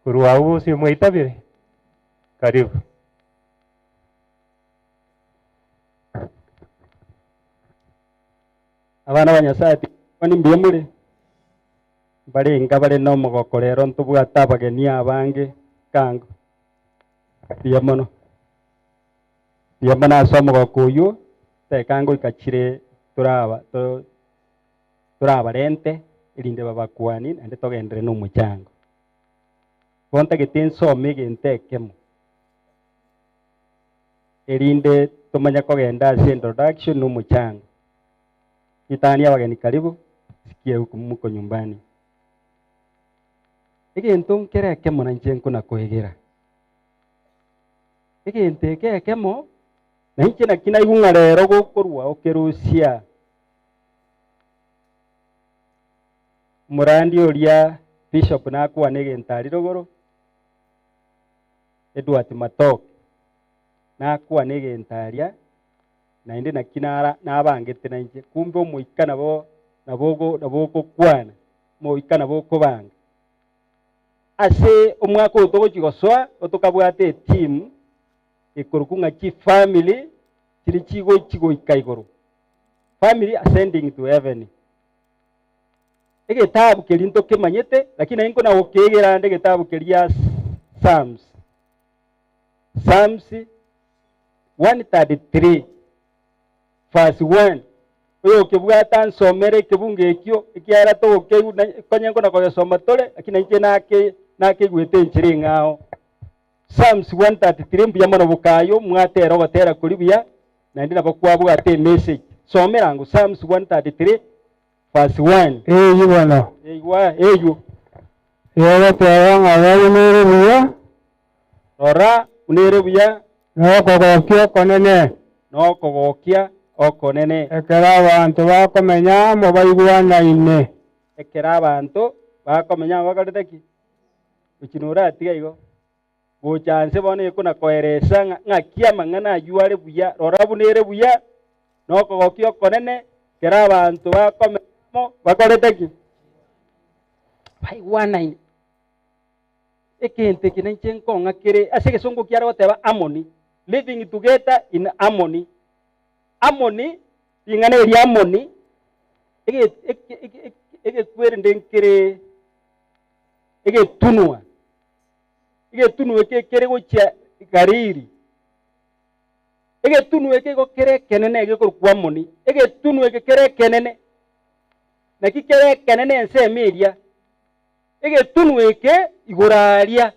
Korwa agwo bosio mwaitabire? Karibu. Abana ba Nyasaye tikwani mbuya more? Mbarenge bare nomogoko rero ntobwate abageni abange kango. Mbuya mono. Mbuya mono ase omogoko oywo, teka ngoika chire toraba to torabarente erinde babakwani naende togenderere na omochango. Bo ntagete nsome egento ekemo, erinde tomanye kogenda ase introduction na omochango. Ritang'ani abageni karibu, sikia huku mko nyumbani. Egento nkere ekemo na inche nkona koegera. Egento eke ekemo, na inche naki naigwa ng'a rero gokorwa okerusia Omorandi oria Bishop nakwane egento aria rogoro, Edward Matoke, nakwane egento aria, naende naki nara nabangete nainche, kumbe omoika nabo nabo ogo nabo ogokwana, omoika nabo okobanga. Ase omwaka oyo togochia gosoa, otokabwate eteam ekorokwa ng'a chifamily chiria chigochia goika igoro, family ascending to heaven. Egetabu keria ntokemanyete, lakini naye nkona gokeegera ande egetabu keria Psalms. Psalms 133 verse 1. Oyokebwata ansomere ekebungo ekio, ekiagera togokeigwa na konye nkona kogesoma tore, lakini nainche nake nakeigwete enchera eng'ao. Psalms 133 mbuya mono bokayo mwatera ogotera koria buya, naende nabo kwabwate emessage. Somera ango Psalms 133 verse 1. Eyio bono. Igwa eyio. Egoteba ng'a rora buna ere buya. Rora buna ere buya. Na okogokia okonene. Na okogokia okonene. Ekero abanto bakomenya amo baigwanaine. Ekero abanto bakomenya amo bakorete ki? Gochia noratiga igo. Gocha nse bono ekona koeresa ng'a ng'aki amang'ana ayio are buya, rora buna ere buya, na okogokia okonene, ekero abanto bakomenya amo bakorete ki? Baigwanaine. Egento eke nainche nkong'a kere ase egesongo kiare goteba harmony, living together in harmony. Harmony, ring'ana eri harmony, ege- eke- eke- egekwerende nkere egetunwa. Egetunwa eke kere gochia Galili. Egetunwa eke igo kere ekenene gekorokwa Amoni. Egetunwa eke kere ekenene, naki kere ekenene ensemo eria. Egetunwa eke igoro aria,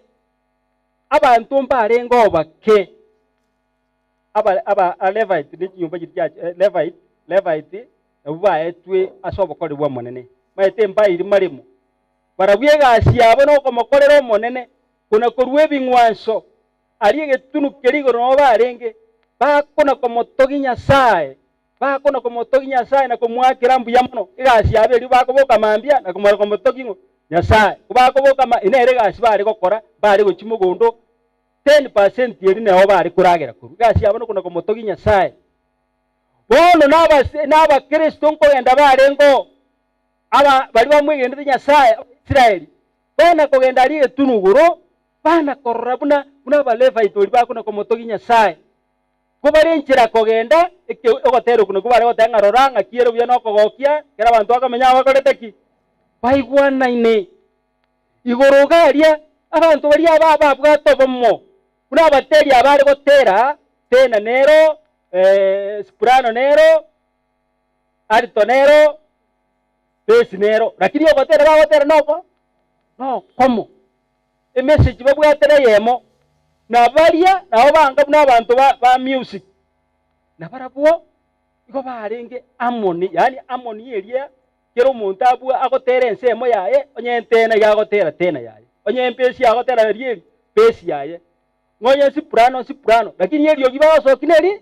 abanto mbarenge obake, aba aba Levite ne chinyomba chiria chia Levite, Levite nabwo baetwe ase obokori bw'Omonene. Maete mbairi maremo. Barabwo egasi yabo nokomokorera Omonene, kona-korua ebing'wanso. Aria egetunu keria igoro nao barenge, bakona-komotogia Nyasae, bakona-komotogia Nyasae na komoakera mbuya mono. Egasi yabo erio bakoboka mambia na komara komotogia ng'o? Nyasae. Kobakoboka ma, nere egasi bare gokora, bare gochia mogondo, 10% eria neo bare koragera korwa. Egasi yabo nokona-komotogia Nyasae. Bono nabase nabakristo nkogenda barenge oo. Aba baria bamwegenete Nyasae, Abaisraeli, bana kogenda aria egetunu igoro, bana korora buna buna Abalevite oria bakona komotogia Nyasae. Ko bare enchera kogenda, eke ogotera okwo nakwo bare goteba ng'a rora ng'aki ere buya na okogokia, ekero abanto bakomenya amo bakorete ki? Baigwanaine. Igoro iga aria, abanto baria aba babwate obomo, buna abateri aba bare gotera, tena nero, soprano nero, Alto nero, bass nero, lakini ogotera bagotera noko nokomo. Emessage babwate neyemo, na baria nabo banga buna abanto ba ba music, na barabwo igo barenge harmony, yaani harmony eria kera omonto abua agotera ensemo yaye, onye ntena iga agotera tena yaye, onye bass agotera eria eri bass yaye, ng'onye soprano soprano, lakini eriogi bagosokia neri.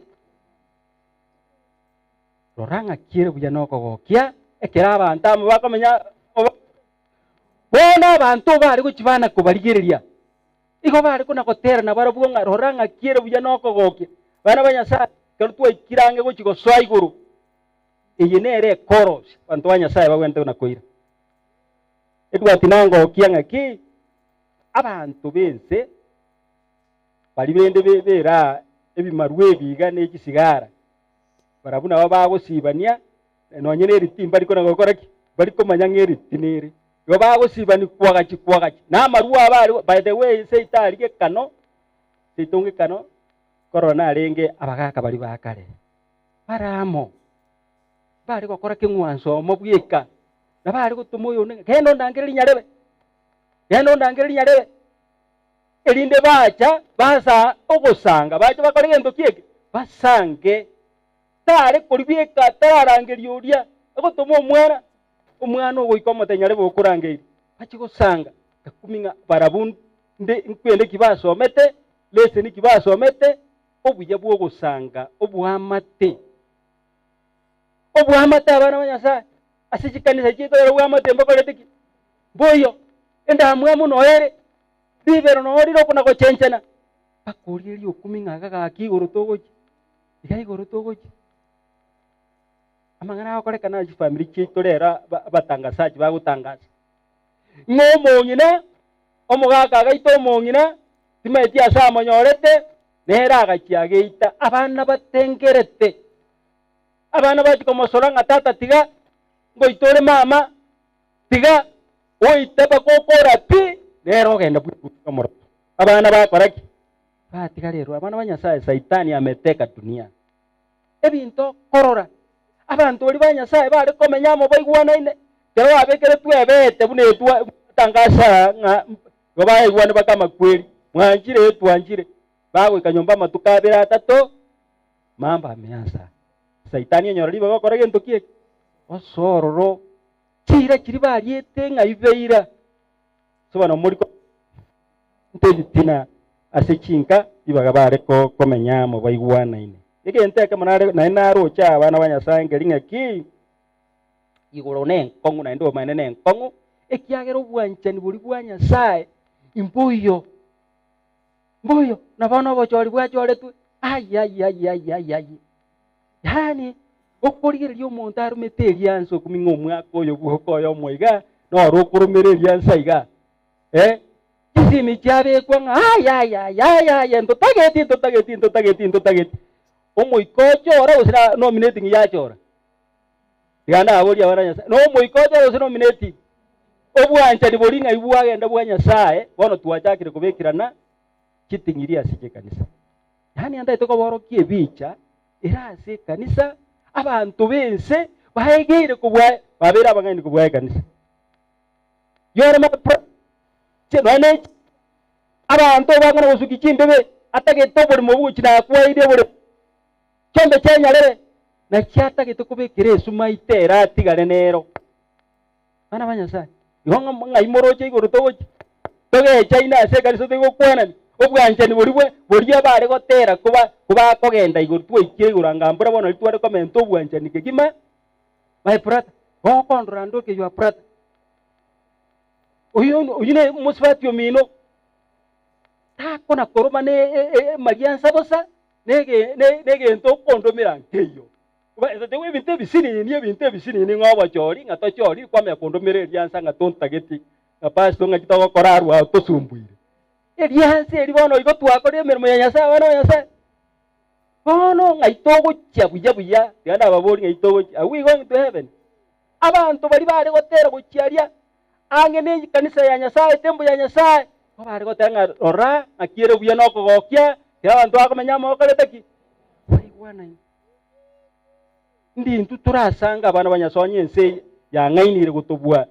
Rora ng'aki ere buya nokogokia, ekero abanto amo bakomenya amo. Bono abanto bare gochia bana kobarigereria, igo bare kona gotera nabarabwo ng'a rora ng'aki ere buya nokogokia. Bana ba Nyasae, ekero twaikire ang'e gochia gosoa igoro, eye nere ekorosia abanto ba Nyasae bagwenerete buna koira. Edward nangokia ng'aki abanto b'ense baria bende bera ebimarwa ebi iga ne chisigara, barabwo nabo bagosibania nonye neriti mbari kona gokora ki? Mbari komanya ng'a eriti nere. Igo bagosibania kwagachi kwagachi. Na amarwa abo are by the way seito aria gekano, seito ngekano, korora narenge abagaka baria ba kare, bare amo, mbare gokora keng'wanso omo bweka, nabo are gotoma oyonde ng'a genda ondangererie nyarebe, genda ondangererie nyarebe. Erinde bacha basa ogosanga, bache bakore gento ki eke? Basange. Tare koribeka tararangeria oria agotoma omwana, omwana ogoika omotebia nyarebe okorangeirie. Bachie gosanga, takumi ng'a barabwo nde nkwende ki basomete, leseni ki basomete, obuya bw'ogosanga oboamate. Oboamate abana ba Nyasaye, ase chikanisa chiaito ekero oboamate mbokorete ki? Mboiyo. Endamwamu noyo ere, ribero noyo rire okona gochenchana, mpaka orie riokumi ng'a iga gaki igoro togochia, iga igoro togochia. Amang'ana agokorekana ase chifamiri chiaito rero aba abatangasaji bagotangasa, ng'a omong'ina, omogaka agaita omong'ina, timaeti ase amonyorete, nere agachia ageita abana batengerete. Abana bachia komosora ng'a tata tiga, ngoita ore mama, tiga oite bagokora pi, nere ogenda bw'iguru omoroso. Abana bakora ki? Batiga rero abana ba Nyasaye, Saitani ameteka dunia. Ebinto okorora, abanto baria ba Nyasaye bare komenya amo baigwanaine, ekero babekeretwe ebete buna etwa tangasa ng'a igo bayaigwane baka amakweri, mwanchire twanchire, bagoika nyomba amatuko abere atato, mambo ameansa. Saitani onyora ribaga gokora gento ki eke? Osororo. Chiira chiria bariete ng'a ibeira, ase bono mori korenta ebitina ase chinka ribaga bare komenya amo baigwanaine. Egento ekemo nare naende naroche abana ba Nyasae nkeri ng'a ki? Igoro nenkong'u naende obomaene nenkong'u, ekiagera obwanchani boria bwa Nyasae mboiyo, mboiyo, na bono obochori bwachoretwe, ai ai ai ai ai ai. Yaani, okorigereria omonto aromete eriansa okumi ng'a omwaka oyo bwoka oyomo iga, noro okoromera eriansa iga, eh, chisimi chiabekwa ng'a ai ai ai ai ai ntotageti ntotageti ntotageti ntotageti. Omoika ochora gose na nominating yachora? Tiga ndaborie abana ba Nyasaye, na omoika ochora gose nominating? Obwanchani boria ng'ai bwagenda bwa Nyasaye, bono twachakire kobekerana chiting'iri ase chikanisa. Yaani antaete koborokia ebicha ere ase ekanisa, abanto b'ense baegeire kobua babeire abang'aini kobua ekanisa. Yore my bro, nonya ne abanto bang'ana gosukia chimbebe atagete oborimo obwo gochia nakwaeire oboremo, chiombe chia nyarere, naki atagete kobekera esuma ite ere atigare nero. Bana ba Nyasaye, igo ng'a ng'ai moroche igoro togochia? Togechaine ase ekanisa tigokwanani, obwanchani boria bwe boria bare gotera koba kobakogenda igoro twaikire igoro anga mbura bono riria tware komenta obwanchani kegima, my brother, gokondora ndoke your brother. Oyio oyio ne omosubati omino, takona koroma ne e- e- emariansa bosa, nege ne negento okondomera nkeiyo. Ebinto ebisinini, ebinto ebisinini ng'a obochori, ng'a tochori, kwamanya kondomera eriansa ng'a tontageti, ng'a pastor ng'aki togokora arwe ao tosumbuire. Eriansa eri bono igo twakorire emeremo ya Nyasaye abana ba Nyasaye. Bono ng'ai togochia buya buya, tiga nababorie ng'ai togochia, are we going to heaven? Abanto baria bare gotera gochia aria ang'e ne ekanisa ya Nyasaye, etemple ya Nyasaye, nigo bare goteba ng'a rora ng'aki ere buya na okogokia, ekero abanto bakomenya amo bakorete ki? Baigwanaine. Ndintwe torasange abana ba Nyasae onye ense eye yang'ainire gotobua.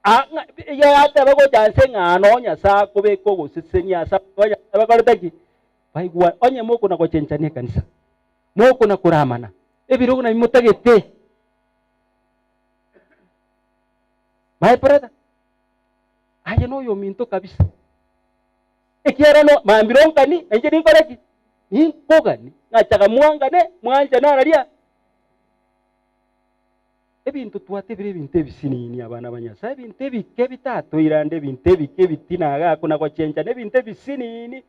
A- ng'a- eyio yateba gocha nse ng'a noo Nyasae akobeka ogosesenia ase abanto ba Nyasae bakorete ki? Baigwa onye mokona gochenchania ekanisa, mokona koramana, ebirogo nabio motagete. My brother, aye noyominto kabisa. Ekiagera no mambia onkani, na inche ninkore ki? Ninkogani, ng'a chaga mwangane, mwanchane araria. Ebinto twatebire ebinto ebisinini abana ba Nyasae, ebinto ebike bitatoirande, ebinto ebike ebitina iga kona gochenchana, ebinto ebisinini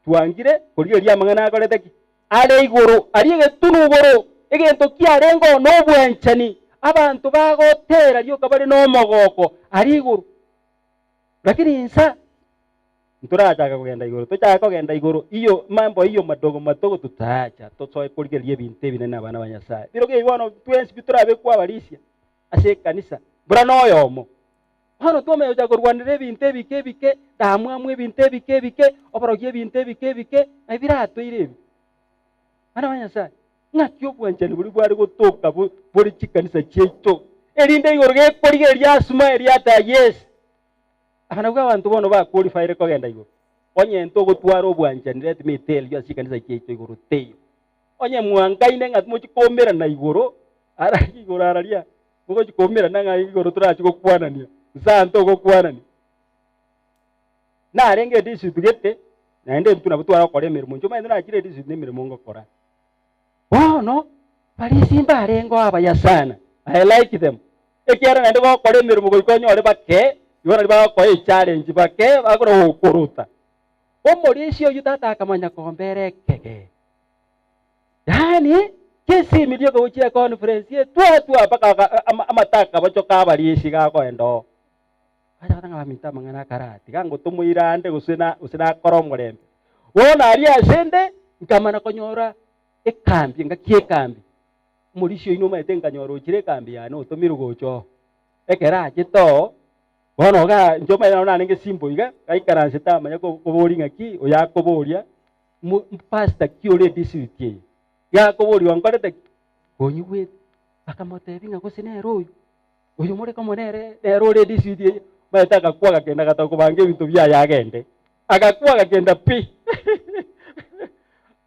twangire korigereria amang'ana akorete ki? Are igoro, aria egetunu igoro, egento kiarenge oo nobwanchani, abanto bagotera rioka bare nomogoko aria igoro. Lakini insa ntorachake kogenda igoro, tochake kogenda igoro, iyo mambo iyo madogo madogo tutacha tosoe korigereria ebinto ebinene abana ba Nyasaye. Birogo ebi bono twensi pi torabekwe abarisia ase ekanisa, mbura noyomo. Bono twamanya gochaka korwanera ebinto ebike ebike, ndamwamu ebinto ebike ebike, oborogi ebinto ebike ebike, naye biratoire ebi. Abana ba Nyasaye, ng'aki obwanchani boria bware gotoka bore chikanisa chiaito, erinde igoro gekorigereria asuma eria ata yes. Aba nabwo abanto bono ba qualified kogenda igoro. Onye ntogotwara obwanchani let me tell you ase chikanisa chiaito igoro teiyo. Onye mwangaine ng'a timochi koumerana igoro, ara igoro araria, mogochi koumerana ng'a igoro torachi gokwanania, nsa ntogokwanania. Narenge edistrict gete, naende intwe nabo tware gokora emeremo, inche omanyete nachire edistrict na emeremo ngokora. Bono barisia mbarengeo abaya sana, I like them, ekiagera naende gokora emeremo goika onyore bake, igo nario bagokoa echallenge bake bakona gokorota. Omorisia oyio tata akamanya kombera ekegee, yaani chisimi rioka gochia econference etwatwa mpaka amataka akabochoka abarisia gakoenda oo. Agacha goteba ng'a baminto amang'ana akare tiga ngotomoira ande gose na gose nakore omorembe. Bono aria ase nde, nkamana konyora ekambi, engaki y'ekambi, omorisia oino omanyete nkanyora ochire ekambi yane otomirwe gocha oo. Ekero achete oo, bono igaa inche omanyete nabo narenge simple iga, gaikaransete amanye ko koboria ng'aki, oyo akoboria, mo pastor ki ore edistrict eye? Iga akoboriwa nkorete ki? Konyigwete. Bakamotebia ng'a gose nere oyo. Oyo more komo nere, nere ore edisidi eye, omanyete agakwa agakenda agataka kobanga ebinto biaye agende. Agakwa agakenda pi!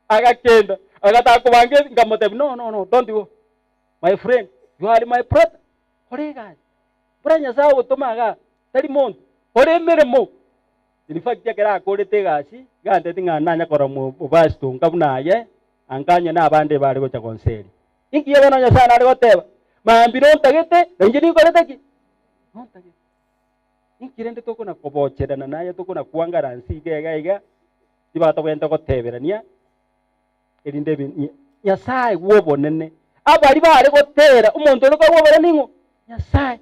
Agakenda, agataka kobanga ebi, nkamotebia no no no, don't go, my friend, you are my brother, kora egasi. Buna Nyasaye agotoma igaa, tari monto, kora emeremo. In fact ekero akorete egasi, iga antebeti ng'a nanye korora omopastor onka buna aye, ankanye na abande bare gocha gonseria. Inki bono Nyasae nare goteba? Mambia nontagete, na inche ninkorete ki? Nontagete. Inki rende tokona kobocherana naye tokona kwangara nse iga iga iga, tibatogente goteberania erinde ebi Nyasae bw'obonene. Abaria bare gotera, omonto ore korwa obonene ning'o? Nyasae.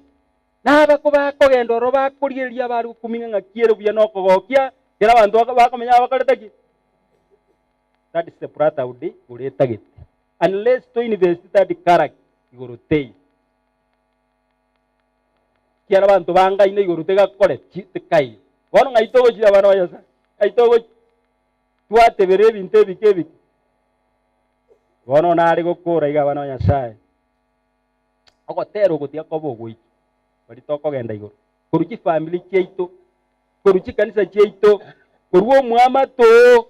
Nabako bakogenda ororo bakorigereria abare gokuming'a ng'aki ere buya na okogokia, kera abanto bakomenya bakorete ki? That is the brotherhood oretagete. Unless to invest that character igoro teiyo. Ekiagera abanto bangaine igoro tegakore chi tikaiyo. Bono ng'ai togochia abana ba Nyasaye? Ng'ai togochia? Twatebera ebinto ebike ebike. Bono nare gokora iga abana ba Nyasaye. Ogotera oko tiga koba ogoito baria tokogenda igoro. Korwa chifamiri chiaito, korwa chikanisa chiaito, korwa omwamato oo.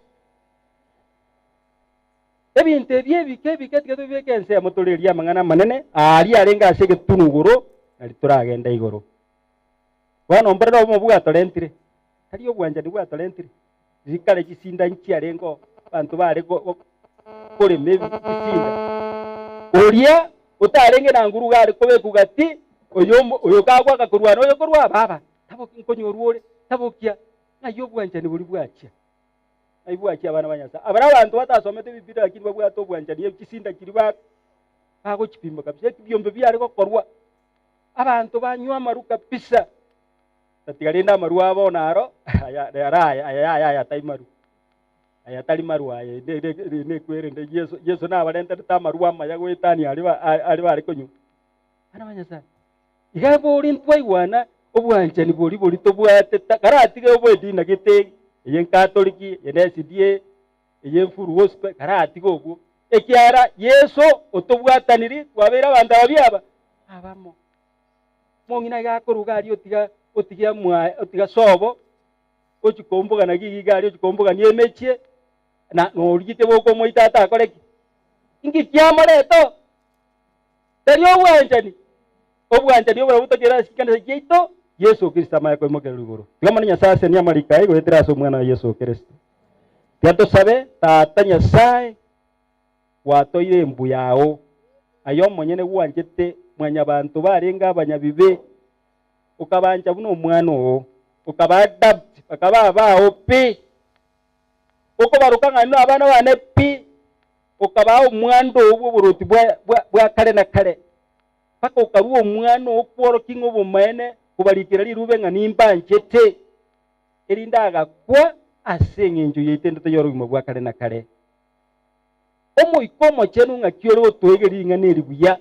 Ebinto ebi ebike ebike tiga tobibeke ensemo torerie amang'ana amanene aaria arenge ase egetunu igoro, nari toragende igoro. Bono mbore nobomo bwatorentire, tari obwanchani bwatorentire. Riria kare chisinda nchiarenge oo, abanto bare korema ebisinda. Oria otarenge na nguru iga are kobekwa gati, oyo oyo kagoaka korwana oyo korwa baba, tabokia nkonyorwa ore, tabokia, ng'ai obwanchani boria bwachia? Ng'ai bwachia abana ba Nyasae? Aba nabanto batasomete Bibilia lakini babwate obwanchani, chisinda chiria ba bagochipima kabisa, ebiombe biare gokorwa, abanto banywa amarwa kabisa, tatiga rende amarwa abo bono aro, aya aya aya yaya aya tai marwa, aya tari marwa aya nekwerende Yeso Yeso nabarenterete amarwa amaya goetania aria ba aria bare konywa. Abana ba Nyasae, iga bori ntwaigwana obwanchani boria boria tobwate ta karatige oboedini gete eye nkatoliki, eye ne SDA, eye mfuru gospel, karatige obwo, ekiagera Yeso otobwataniri twabeire abanto aba biaba abamo. Omong'ina iga akoruga aria otiga otiga mwaye otiga sobo, ochia kombogana giga iga aria ochia kombogania emechie, na norigete bokomoita atakore ki? Inki kiamoreta oo? Tari obwanchani, obwanchani obo nabwo tokere ase chikanisa chiaito, Yeso Kristo amanye koimokererwa igoro. Tiga mono Nyasae asenie amariko aye goetera ase Omwana oye Yeso Kristo. Tiga tosabe, Tata Nyasae, gwatoire embu yao, aye omonyene gwanchete Mwanyabanto barenge abanyabibe, okabancha buna omwana oo, okaba-adapt, bakaba abao pi, okobaroka ng'a inwe abana bane pi, okabaa omwando oo bw'oboroti bwa, bwa, bwa kare na kare, mpaka okarua omwana oo kworokia ng'a obomaene, kobarikera rirube ng'a nimbanchete, erinde agakwa ase eng'encho yaito ende toyore obogima bwa kare na kare. Omoika Omochenu ng'aki ore gotoegeria ring'ana eri buya?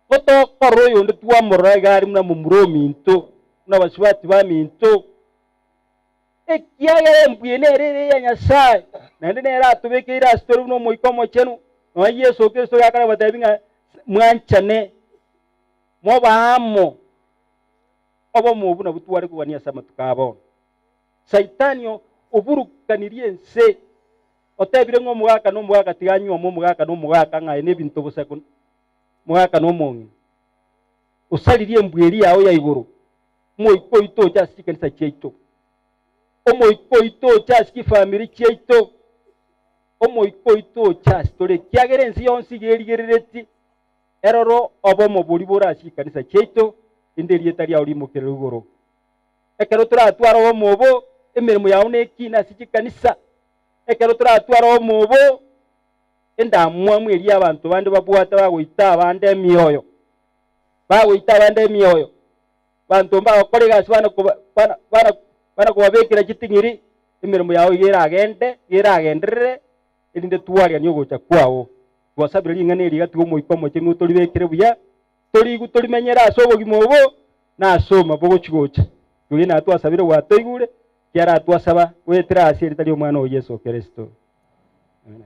Gotokorora oyonde twamorora iga are buna momura ominto, buna abasubati baminto, ekiagera embuya nere ere eya Nyasae, naende nere atobekeire ase tore buna Omoika Omochenu, nonya Yeso Kristo gakare kobatebia ng'a mwanchane, mobe amo, obomo obwo nabwo tware kogania ase amatuko a bono. Saitani oburukanirie ense, otebire ng'a omogaka na omogaka tiga anyuome omogaka na omogaka ng'a aye nebinto bosa omogaka na omong'ina. Osaririe embwa eria yao ya igoro, omoika oito oche ase chikanisa chiaito, omoika oito oche ase chifamiri chiaito, omoika oito oche ase tore, ekiagera ense yonsi iga erigereretie eroro obomo boria bore ase chikanisa chiaito, rende erieta riao rimokererwe igoro. Ekero toratware obomo obo, emeremo yao nekine ase chikanisa. Ekero toratware obomo obo, endamwamu eria abanto bande babwate bagoita abande emioyo, bagoita abande emioyo, abanto mbagokora egasi bana koba bana bana bana kobabekera chiting'iri, emeremo yao iga eragende, iga eragenderere, erinde twariganie ogocha kwao. Twasabire ring'ana eri iga tiga Omoika Omochenu otoribekere buya, torigwe torimenyere ase obogima obo, na ase obogima bogochi-gocha. Twegena twasabire gwatoigure, kiara twasaba goetera ase erieta ri'Omwana oo Yeso Kristo. Amina.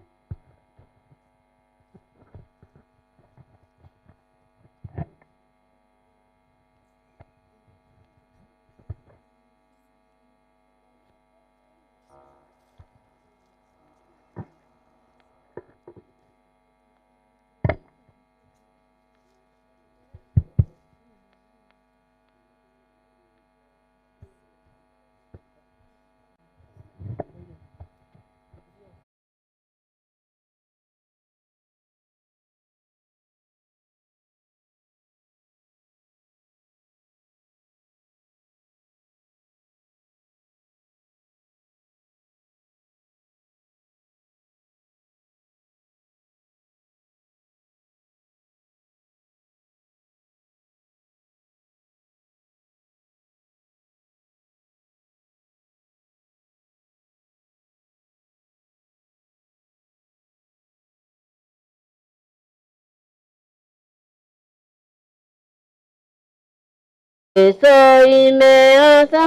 Yeso ime ase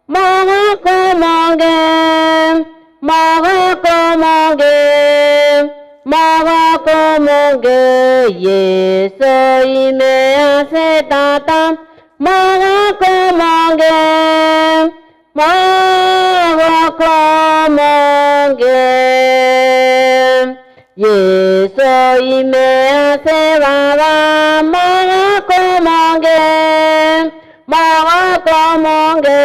mogoko omonge, mogoko omonge, mogoko omonge. Yeso ime ase Tata, mogoko omonge, mogoko omonge. Yeso ime ase Baba, mogoko omonge, mogoko omonge.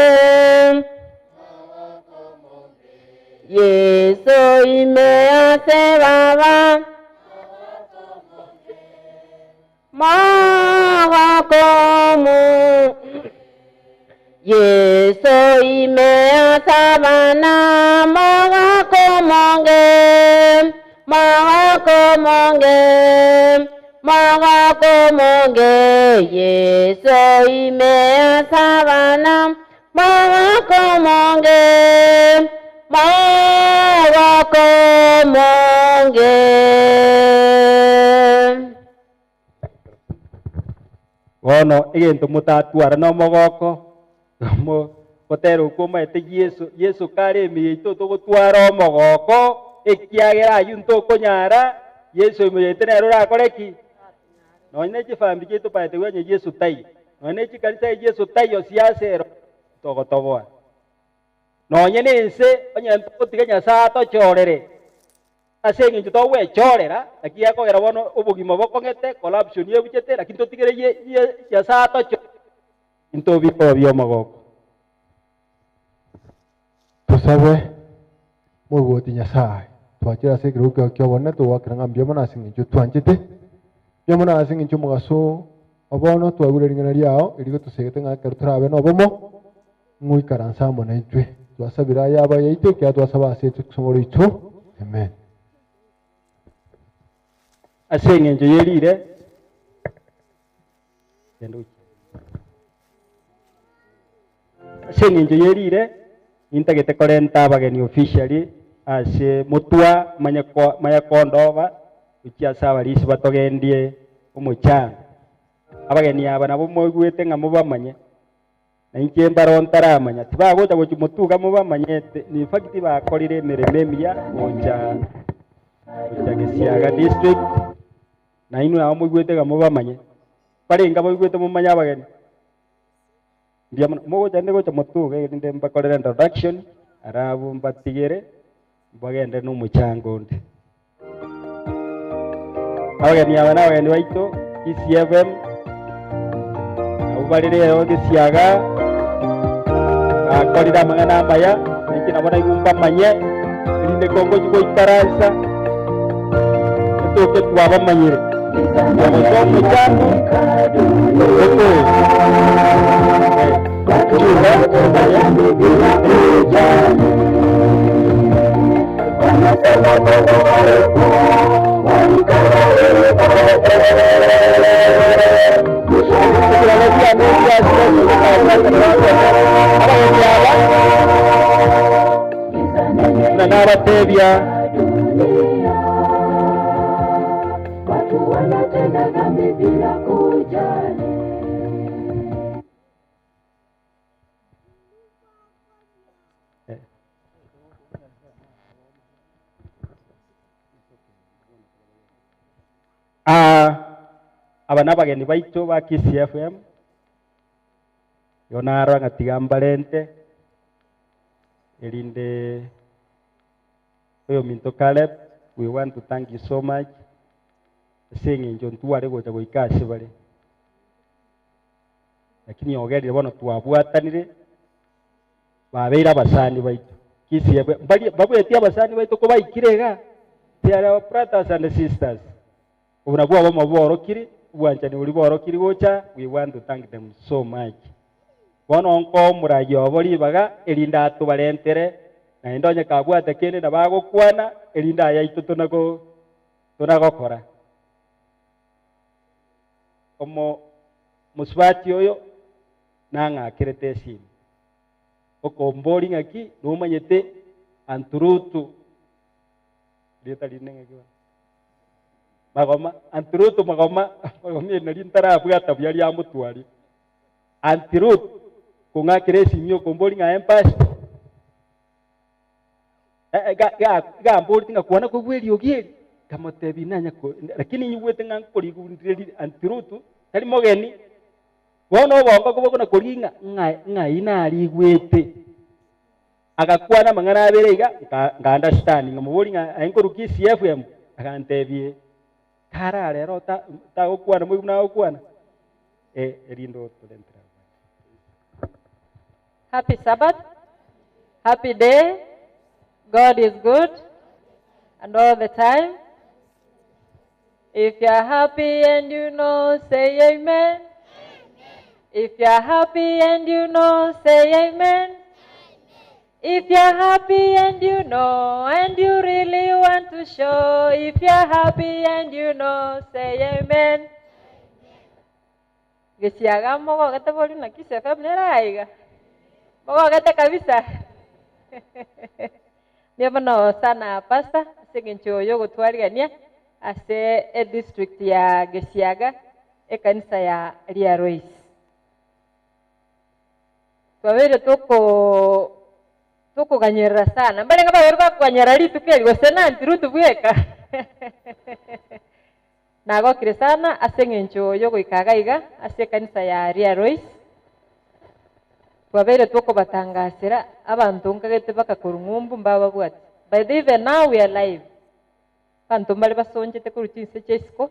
Yeso ime ase Baba, mogoko omonge. Yeso ime ase abana, mogoko omonge, mogoko omonge, mogoko omonge. Yeso ime ase abana, mogoko omonge, mogoko omonge. Bono egento motatwara nomogoko, gotera okwo omaete Yeso, Yeso kare ime yaito togotwara omogoko, ekiagera ayio ntokonyara, Yeso ime yaito nere orakore ki? Nonye ne chifamiri chiaito by the way onye Yeso taiyo, nonye ne chikanisa Yeso taiyo siasa ero, togotoboa. Nonye ne ense onye ntogotiga Nyasaye atochorere, Ase engencho togwechorera, naki gekogera bono obogima bokong'ete, corruption ebuchete, lakini totigere ye ye Nyasae atochore into bikoba bi'omogoko. Tosabe, Moigoti Nyasae, twachire ase ekerogo kiao ki'obonene, togoakera ng'a mbuya mono ase engencho otwanchete. Mbuya mono ase engencho y'omogaso o bono twagure ring'ana riao, erio gotosegete ng'a ekero torabe nobomo, ng'a oikaranse amo naintwe. Twasabire aya aba yaito, ekiagera twasaba ase Yeso Kristo Omoro oito. Amen. Ase engencho ye riire, genda gochia. Ase engencho ye riire, nintagete korenta abageni officially ase motwa manye ko manye kondoba gochia ase abarisia batogendie omochando. Abageni aba nabo moigwete ng'a mobamanye, na inche mbaro ntaramanya, tibagocha gochia motuga mobamanyete, in fact bakorire emeremo emiya gocha gocha Gesiaga district, na inwe nabo moigwete ng'a mobamanye. Barenge abaigwete momanye abageni? Mbuya mono. Mogocha rende gocha motuge erinde mbakorere introduction, alafu mbatigere mbagende na omochango onde. Abageni aba nabageni baito Kisii FM, nabwo bare rero Gesiaga, bakorire amang'ana amaya, nainche nabo naigwe mbamanye, erinde kongochia goikaransa, etoke twabamanyire. Ogocha omochango okoe chumba Buna nabatebia. Watu wanatenda dhambi bila kujali. Ah, aba nabageni baito ba Kisii FM, igo narora ng'a tiga mbarente, erinde oyominto Caleb, we want to thank you so much, ase eng'encho ntware gocha goika ase bare, lakini ogerire bono twabwatanire, babeire abasani baito. Kisii FM, mbaria mbabweti abasani baito kobaikire igaa, they are our brothers and sisters. Obo nabwo obomo borokire, obwanchani boria borokire gocha, we want to thank them so much. Bono nkoa omoragia obo ribaga, erinde atobarentere, naende onye kabwate kende nabo agokwana, erinde ayaito tonago tonagokora. Omo mosubati oyo nang'akerete esimi, okomboria ng'aki nomanyete Anturutu, erieta rinde ng'aki bono? Magoma, Antirutu Magoma, Magoma eri nario ntarabwata buya riamotwaria. Antirutu kong'akera esimi okomboria ng'a aye mpastor? Eh, ga- ga- gamboreti ng'a kwana koigwa eriogi eri, nkamotebia nanya ko lakini nyigwete ng'a nkorigundire ri Antirutu tari mogeni. Bono obongo bokona koria ng'a ng'a ng'ai narigwete. Agakwana amang'ana abere iga, nka nka understand, nkamoboria ng'a aye nkorwa Kisii FM? Agantebia kara rero ota otagokwana moigwe buna agokwana, eh erinde otorentere abwo. Happy Sabbath. Happy day. God is good and all the time. If you are happy and you know, say amen. If you are happy and you know, say amen. If you are happy and you know, and you really want to show, if you are happy and you know, say amen. Gesiaga mogogete bori naki Kisii FM nere aiga. Mogogete kabisa. Mbuya mono sana pastor ase eng'encho yogotwarigania ase edistrict ya Gesiaga ekanisa ya Ria Royce. Twabeire toko tokoganyerera sana. Mbarenge babere bakoganyerera rituko eri gose nanti Ruth bweka. Nagokire sana ase eng'encho yogoika iga iga ase ekanisa ya Ria Royce. Twabeire tokobatangasera abanto nkagete bakakorwa ng'umbu mbababwati. By the even now we are live. Abanto mbare basonchete korwa chinse chia isiko,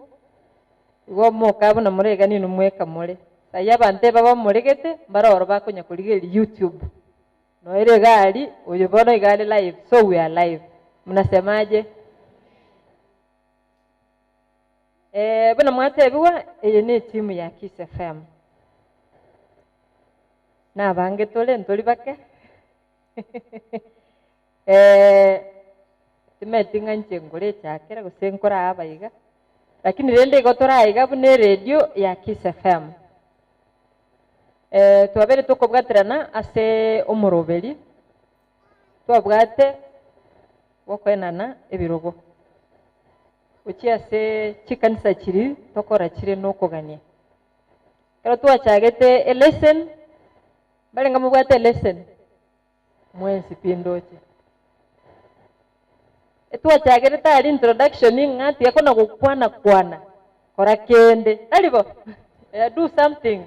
igo moka buna more iga ninwe mweka more. Sai abanto eba bamoregete, mbare oro bakonya korigereria YouTube. Noere iga aria, oyo bono iga are live, so we are live. Mnasemaje? Buna mwatebiwa, eye ne etimu ya Kiss FM. Nabange tore ntori bake. Timanyeti ng'a inche ngore echakera gose nkore aba iga, lakini rende igo tore aiga buna eredio ya Kiss FM. Twabeire tokobwaterana ase omoroberi, twabwate gokoenana ebirogo gochia ase chikanisa chiria tokora chire nokogania. Ekero twachagete elesson, mbarenge mobwate elesson? Mwensi pi ndoche. Etwachagerete aria introduction ng'a tiga kona gokwana kwana, kora kende, tari bo? Do something.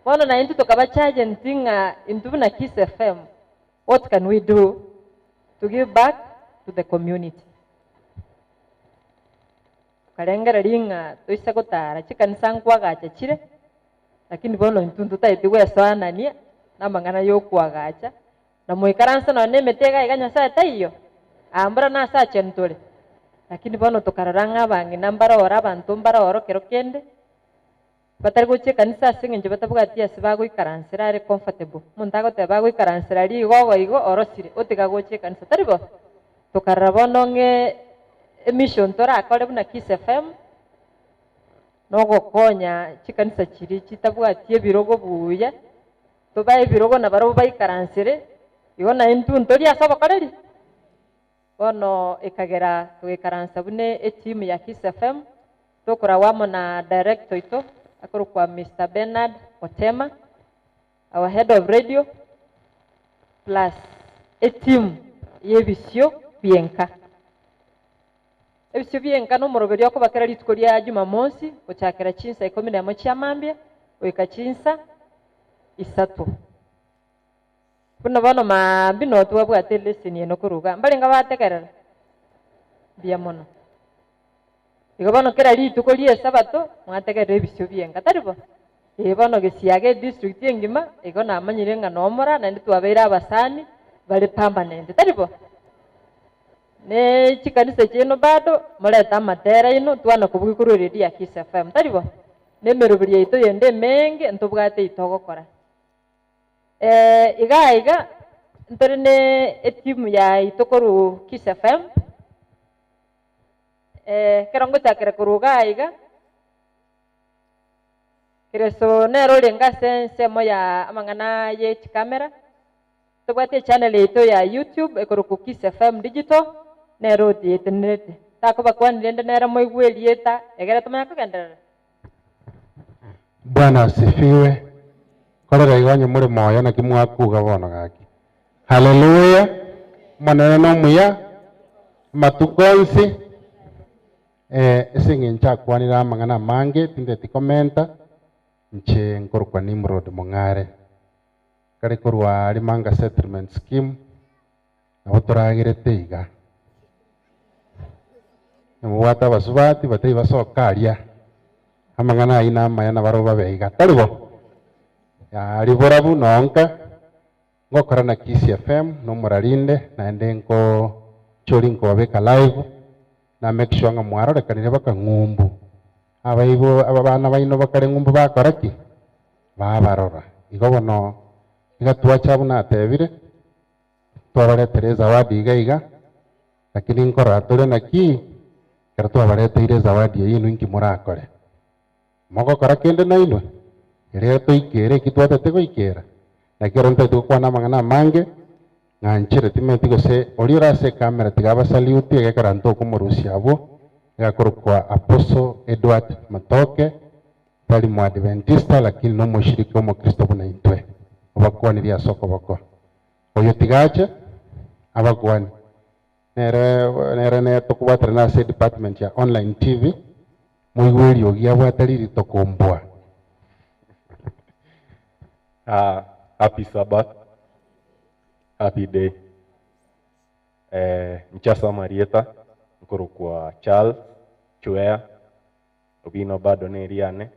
Bono na intwe tokaba chargent ng'a intwe buna Kiss FM, what can we do to give back to the community? Tokarengereria ng'a toise gotara chikanisa nkoagacha chire, lakini bono intwe ntotagete gwesoanania namang'ana y'okoagacha, na moikaranse nonya na emete iga iga Nyasaye taiyo, aa mbora nase achenu tore. Lakini bono tokarora ng'a abang'ina mbaroro, abanto mbaroro kero kende, batari gochia ekanisa ase eng'encho batabwati ase bagoikaransera are comfortable. Omonto agoteba agoikaransera rigogo igo orosire, otiga gocha ekanisa, tari bo? Tokarora bono ng'a emission torakore buna Kiss FM, nogokonya chikanisa chiria chitabwati ebirogo buya, tobae ebirogo nabarabwo baikaransere, igo naintwe ntorie ase obokoreri. Bono ekagera togaikaransa buna etimu ya Kiss FM, tokoragwa amo na director oito akorokwa Mister Bernard Otema, our head of radio, plus etimu y'ebisio bi'enka. Ebisio bi'enka nomoroberio okoba kera rituko ria Jumamosi gochakera chinsa ikomi na emo chia mambia goika chinsa isato. Buna bono mambia noo twabwate eleseni eno korwa igaa, mbarenge bategerera? Mbuya mono. Igo bono kera rituko ri'esabato mwategerera ebisio bi'enka, tari bo? Ee bono gesiaga edistrict engima, igo namanyire ng'a nomora naende twabeire abasani bare permanent, tari bo? Ne chikanisa chiaino bado morete amatera aino twana kobugia korwa eredio ya Kiss FM, tari bo? Na emeroberi yaito yende emenge ntobwate eyio togokora. Iga iga ntore ne etimu yaito korwa Kiss FM, ekero ngochakera korwa iga iga, Kereso nere orenge ase ensemo ya amang'ana ye chikamera, tobwate echannel yaito ya YouTube ekorokwa Kiss FM Digital, nere oyetenerete. Takobakwania rende nere moigwe erieta egere tomanye kogenderera. Bwana asifiwe. Korera igo onye more moyo naki mwakuga bono gaki. Haleluya! Omonene nomuya amatuko onsi. Ase eng'encho akwanire amang'ana amange tindeti komenta, inche nkorokwa Nimrod Mong'are. Kare korwa Rimanga Settlement Scheme, nabo toragerete iga. Nimobwate abasubati batari basoka aria, amang'ana ayio namaya nabarabwo babe iga, tari bo? Aria borabu nonka, ngokora na Kisii FM, nomorarinde, naende nkochori nkobabeka live, na make sure ng'a mwarorekanire baka ng'umbu. Abaibo abana baino bakare ng'umbu bakora ki? Babarora. Igo bono iga twacha buna atebire, twabaretera ezawadi iga iga, lakini nkorora tore naki, ekero twabareteire ezawadi eyio inwe inki morakore? Mogokora kende nainwe? Erio toikere eki twatete goikera. Naki ero ntaete gokwana amang'ana amange, ng'a nchere timanyeti gose oria ore ase ekamera tiga abasaliuti egekero ntokomorusia abwo, egakorokwa Apostle Edward Matoke, tari Moadventista lakini nomoshirika omokristo buna intwe. Obakwanirie ase okoboko. Oyo tiga ache abakwani. Nere nere ne tokobwaterana ase edepartment ya online TV, moigwe eriogi abwate ririto kombua. Happy Sabbath, happy day. Inche ase amarieta nkorokwa Charles Chwea, Obino bado neriane,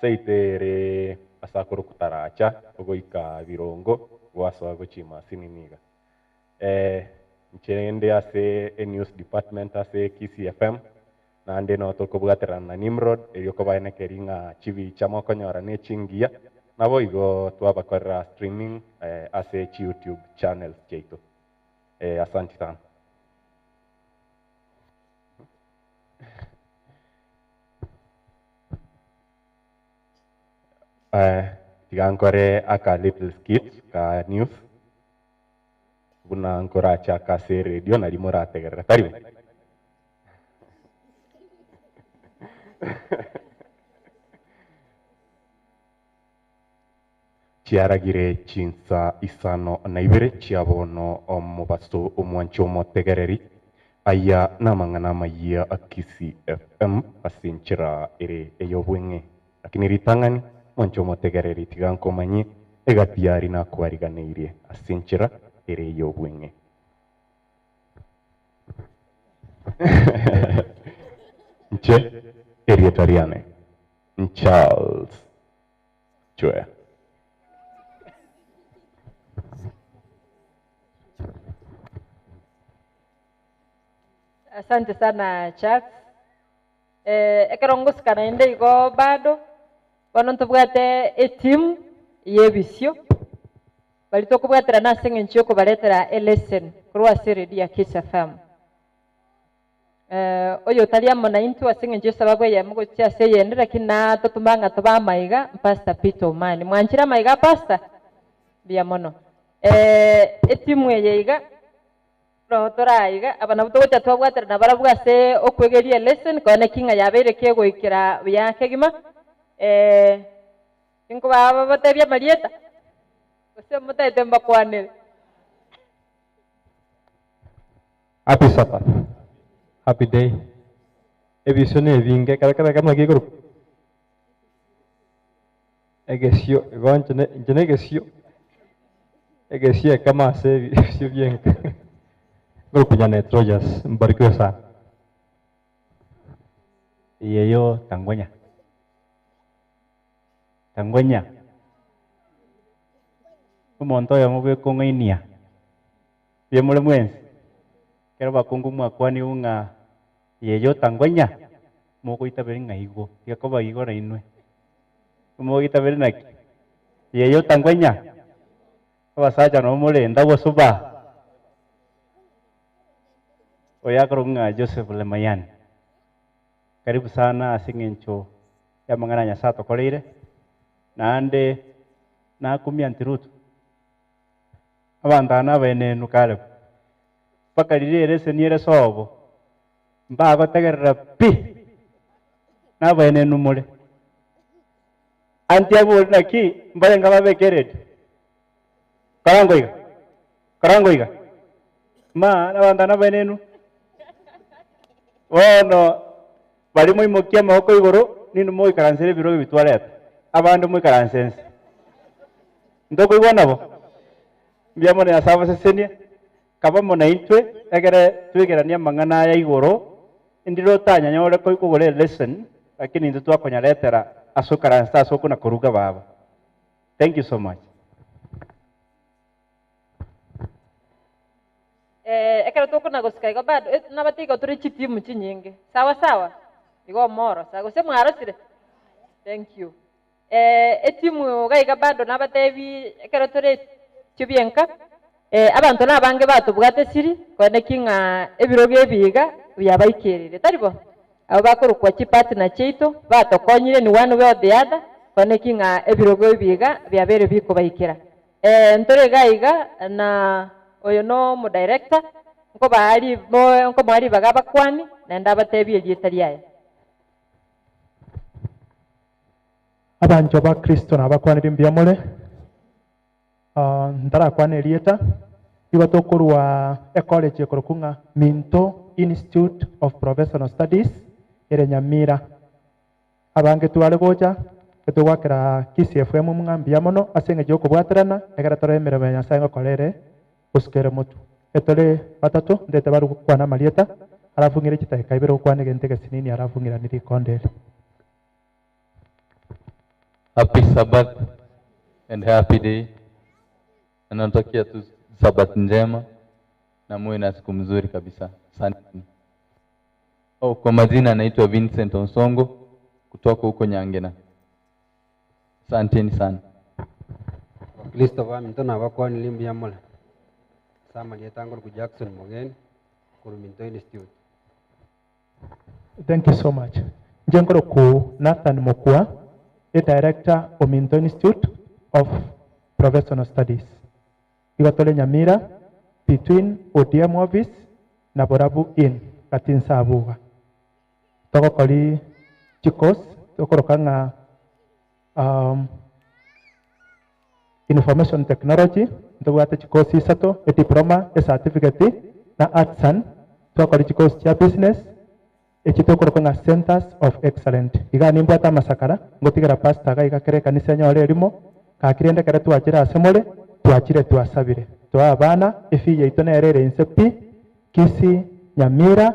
seito ere ase akorokwa Taracha, ogoika Birongo, gwasoa gochia Masinini iga. Inche nde ase enews department ase Kisii FM. Naende noo tokobwaterana na Nimrod, erio kobaenekeria ng'a chibicha mokonyora ne chingiya, naboigo twabakorera streaming ase chiyoutube channels chiaito. Asanti sana. Tiga nkore aka little skit ka news buna nkorachaka ase eredio naria morategerere, tari bo? Chiaragire chinsa isano na ibere chia bono omobaso omwanche omotegereri. Aya namang'ana amayia a Kisii FM ase enchera ere ey'obweng'e. Lakini ritang'ani, mwanche omotegereri, tiga nkomanyie egati y'aria nakwariganeirie ase enchera ere ey'obweng'e. Inche erieta riane n'Charles Chwea. Asante sana Charles. Eh, ekero ngosika naende igo bado, bono ntobwate etimu y'ebisio, baria tokobwaterana ase eng'encho y'okobaretera elesson korwa ase eredio ya Kiss FM. Eh, oyo otari amo naintwe ase eng'encho y'esababu eyemo gochia ase eyende, lakini natotoma ng'a tobe amaiga, Pastor Peter Omani. Mwanchire amaiga a Pastor? Mbuya mono. Eh, etimu eye iga, Roho tore aiga, aba nabwo togocha twabwaterana nabarabwo ase okwegeria elesson, konya naki ng'a yabeire kegoikera buya kegima. Tinkobabatebia amarieta, gose motaete mbakwanere. Happy Sabbath. Happy day. Ebisio nebinge, ekero kebe ekemo naki gekorokwa? Egesio, igo inche ne inche negesio, egesio ekemo ase ebisio bienka. Nkorokwa Nyanet Rogers, mbarikiwe sana. Yeyo tangwenya. Tangwenya. Omonto oyomo bwekong'ainia. Mbuya more mwensi? Ekero abakungu mwakwanigwe ng'a yeyo tangwenya, mogoitaberi ng'a igo, tiga koba igo nainwe. Mogoitaberi naki? Yeyo tangwenya. Abasacha nabo more ndagosoba. Oyo akorokwa ng'a Joseph Lemayian. Karibu sana ase eng'encho y'amang'ana ya Nyasae atokoreire, naende nakumia Aunty Ruth. Abanto aba nabaenenu Caleb, mpaka riria ereseni ere sobo, mbagotegerera pi, nabaenenu more. Aunty abori naki mbarenge ababeke eredio? Korango iga, korango iga, ma abanto aba nabaenenu. Bono baria moimokie amaboko igoro, ninwe moikaransere ebirogo ebi twareta, abande moikaranse inse. Ntokoigwa nabo? Mbuya mono Nyasae abasesenie, kaba amo naintwe, egere twegeranie amang'ana aya igoro, ndire otanyanyore kogora elesson, lakini intwe twakonyaretera ase okaransete ase okona koruga baba. Thank you so much. Eh, ekero tokona gosika igo bado, eh, nabate igo tore chitimu chinyinge. Sawa sawa? Igo omorosa. Gose mwarosire? Thank you. Eh, etimu iga iga bado nabatebi ekero tore echio bienka, eh, abanto nabange batobwate siri, koeneki ng'a ebirogo ebi iga biabaikerire, tari bo? Abwo bakorokwa chipartner chiaito, batokonyire in one way or the other, koeneki ng'a ebirogo ebi iga biabeire bikobaikera. Eh, ntore iga iga na oyo no omodirector, nkobaa ri nkomoa ribaga abakwani, naende abatebie erieta riaye. Abanchwa ba Kristo nabakwanire mbuya more. Ntarakwana erieta, igo tokorwa ecollege ekorokwa ng'a Minto Institute of Professional Studies ere Nyamira. Abange tware gocha, etogoakera Kisii FM ng'a mbuya mono ase eng'encho y'okobwaterana ekero tore emeremo ya Nyasaye ngokora ere gosika ere motwe. Etore batato ndete bare gokwana amarieta, alafu ng'ire chidakika ibere gokwana egento egesinini alafu ng'iranie rikondo eri. Happy Sabbath and happy day. Na natakia tu Sabbath njema na muwe na siku mzuri kabisa. Asanteni. Oh, kwa majina naitwa Vincent Onsongo kutoka huko Nyangena. Asanteni sana. Abakristo baminto nabakwanire mbuya more. Ase amarieta ngorokwa Jackson Mogeni, korwa Minto Institute. Thank you so much. Inche nkoroku Nathan Mokua, e director o Minto Institute of Professional Studies. Igo tore Nyamira between ODM office na Borabu Inn gati inse abwo iga. Togokori chicourse tokoroka ng'a um, information technology ntobwate chicourse isato, ediploma, ecertificate na artisan, twakora chicourse chia business Echi tokorokwa ng'a Centers of Excellent. Igaa nimbwate amasakara, ngotigera pastor iga iga kera ekanisa enyore erimo, gaki rende ekero twachire ase more, twachire twasabire. Toe abana, efee yaito nere ere inse pi, Kisii, Nyamira,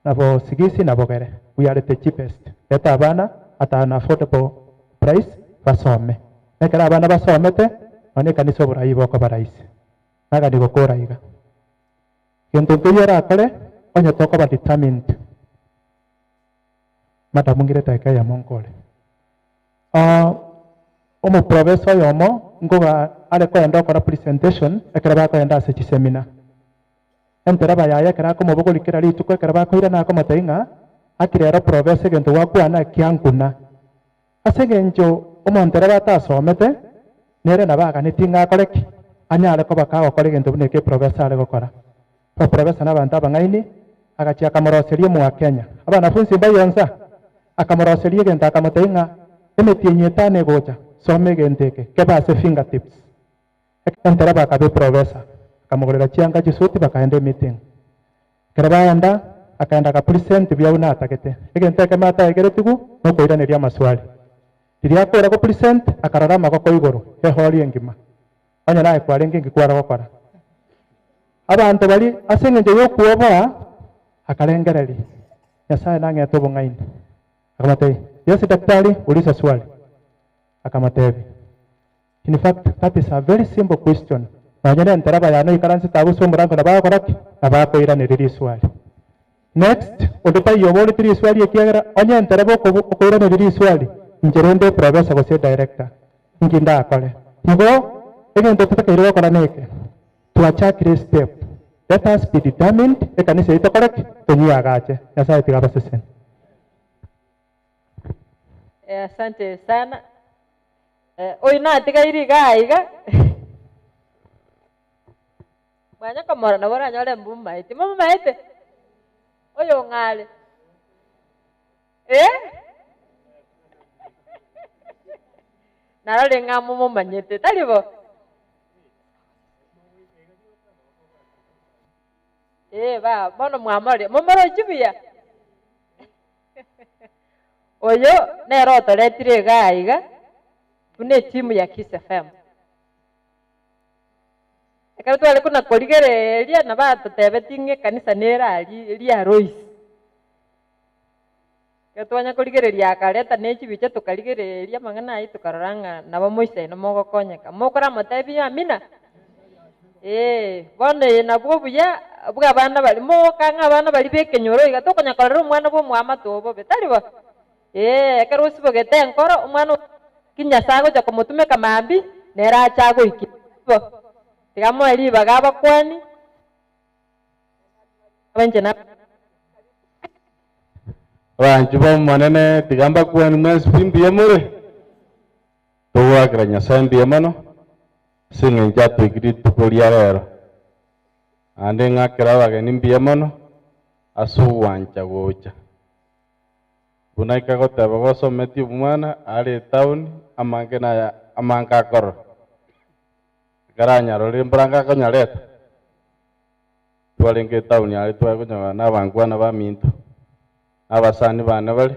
na Bosigisi na Bogere. We are the cheapest. Reta abana at an affordable price basome. Na ekero abana basomete, nonya ekanisa oborai bokoba rahisi. Nagani gokora iga. Gento nkeyio orakore onye tokoba determined. Madam ngire edageka eyemo nkore. Ah, omoprofessor oyomo nkoba are koenda okora presentation ekero bakoenda ase chiseminar. Entereba yaye ekero akomobogoria kera rituko ekero bakoirana akomotebia ng'a aki rero professor egento gwakwana kiankuna. Ase engencho omontereba atasomete, nere nabo aganetie ng'a akore ki? Anyare koba kagokora egento buna eke eprofesa are gokora. Abaprofesa nabanto abang'aini, agachia akamoroseria Omoakenya. Abanafunsi mbayio nsa? Akamoroseria egento akamotebia ng'a emetienyi etano egocha, soma egento eke, kebe ase fingertips. Entereba akaba eprofesa, akamogorera chianga chisuti bakaenda emeeting. Ekero baenda, akaenda agapresent buya buna atagete. Egento ekemo ataegeretigwe nokoiraneria amaswali. Riria akora gopresent, akarora amagoko igoro, ehori engima. Onye naye kwarenge inki kware gokora? Abanto baria ase engencho y'okwoboa, akarengereria, Nyasae nang'ete obong'aini. Akamotebia, Yes daktari, uliza swali. Akamotebia, In fact that is a very simple question, nonye nentereba yane oikaransete agwo ase omorango nabo agokora ki? Nabo akoiraneria riswali. Next, onde taiyo oboretie riswali ekiagera onye entereba okobu okoiraneria riswali, inche rende eprofessor gose edirector, inki ndakore? Igo, egento totakeire gokora neke, twachakire estep, let us be determined ekanisa eyio tokore ki? Tonyiagache. Nyasaye tiga abasesenie. Eh, asante sana. Eh, oyo natigaire iga aiga mwanya komorora nabo oranyore mbumaete momumaete oyo ong'are eh? Narore ng'a momomanyete tari bo Eh, ba bono mwamorire momorochi buya Oyo nere otoretire iga aiga buna etimu ya Kiss FM. Ekero tware kona korigereria nabo atotebetie ng'a ekanisa nere aria ria Loice. Ekero twanya korigereria akareta ne chibicha tokarigereria amang'ana ayio tokarora ng'a nabo moisaino mogokonyeka. Mokoramotebie amina? Ee, bono eye nabwo obuya bw'abana baria, mogoka ng'a abana baria b'ekenyoro iga tokonya korera omwana bw'omoamate oo bobe, tari bo? Ee, ekero osibogete enkoro, omwana oo ki Nyasae agocha komotumeka mambia, nere ache agoikie, tari bo? Tiga moe ribaga abakuani, inche na. Abanchwa b'Omonene, tiga mbakuani mwensi pi mbuya more? Togoakera Nyasae mbuya mono ase engencho atoikire rituko ria rero. Naende ng'akere abageni mbuya mono ase ogwancha gocha. Buna ikagoteba gosometie omwana are etaoni amange naya amange akorora. Ekero anyarorire mbora ngakonyareta. Twarenge etaoni aria tware konyora nabankwana baminto, na abasani bane bare,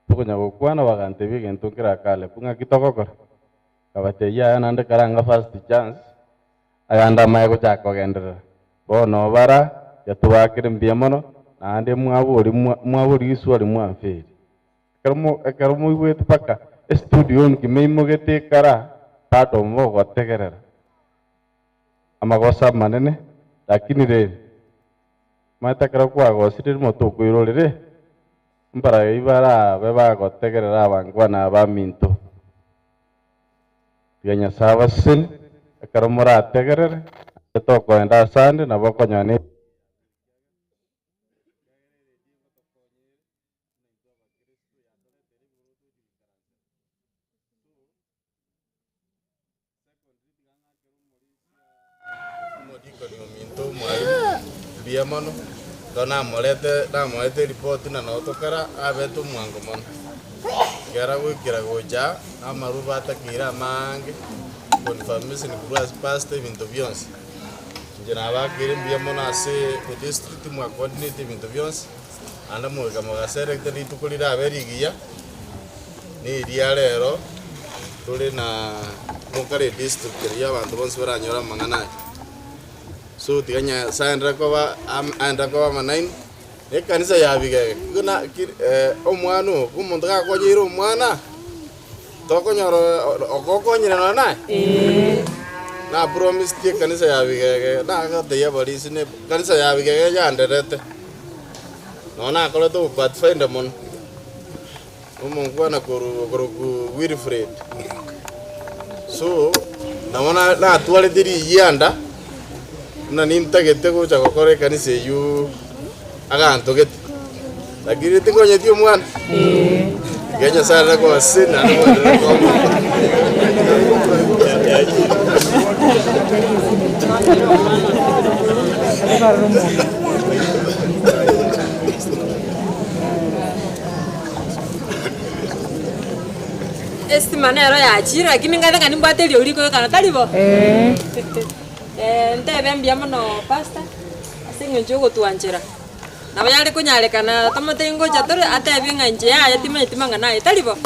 tokonya gokwana bagantebia egento nkere Caleb ng'aki togokora? Nkabatebia yaya naende karanga first chance, ayande amaye gochaka kogenderera. Bono bara yatobakire mbuya mono, naende mwabori mwabori riswali mwamferi. Ekero mo ekero moigwete mpaka estudio engima eimogete ekara, bado mogotegerera. Amagoso amanene, lakini rende. Omanyete ekero kwagosire rimo tokoirorere, mbarabwo barabe bagotegerera abangwana abaminto. Tiga Nyasae abasesenie, ekero morategerere, naende tokoenda asande, nabo okonyora ne. Omodikoni ominto omwalimu, mbuya mono, ekero namorete namoete eripoti na nabo tokara abete omwango mono. Ekero agoikera gocha aa, amaruba atakeire amaange, confirmation korwa ase pastor ebinto bionsi. Inche nabakeire mbuya mono ase edistrict mwacoordinate ebinto bionsi, naende mogoika mogaselecta rituko rirabe rigiya. Niria rero tore na mokare district eria abanto bonsi baranyore amang'ana aya. So tiga Nyasaye aenderere koba am- aenderere koba amo nainwe, na ekanisa ya Bigege, buna ki omwana oyo, omonto gakonyeire omwana, tokonyora okokonyire nonye naye? Na promised ekanisa ya Bigege, nagotebia abarisia ne ekanisa ya Bigege yanderete, nonye nakorete obopathfinder mono. Omongwana korwa okorokwa Wilfred. So, nabo na- natwarete riyianda, buna nintagete gocha gokora ekanisa eywo agantogete, lakini tingonyeti omwana, tiga Nyasaye arore kobasesenia naende mwenderere koba. Estima nero yachire lakini ng'abe ng'a nimbwate eriogi rikoyokana tari bo? Ntebe mbuya mono pastor, ase eng'encho ya ogotwanchera, nabo yare konyarekana tomotebi ngocha tore atebie ng'a inche yaya timanyeti mang'ana aye tari bo?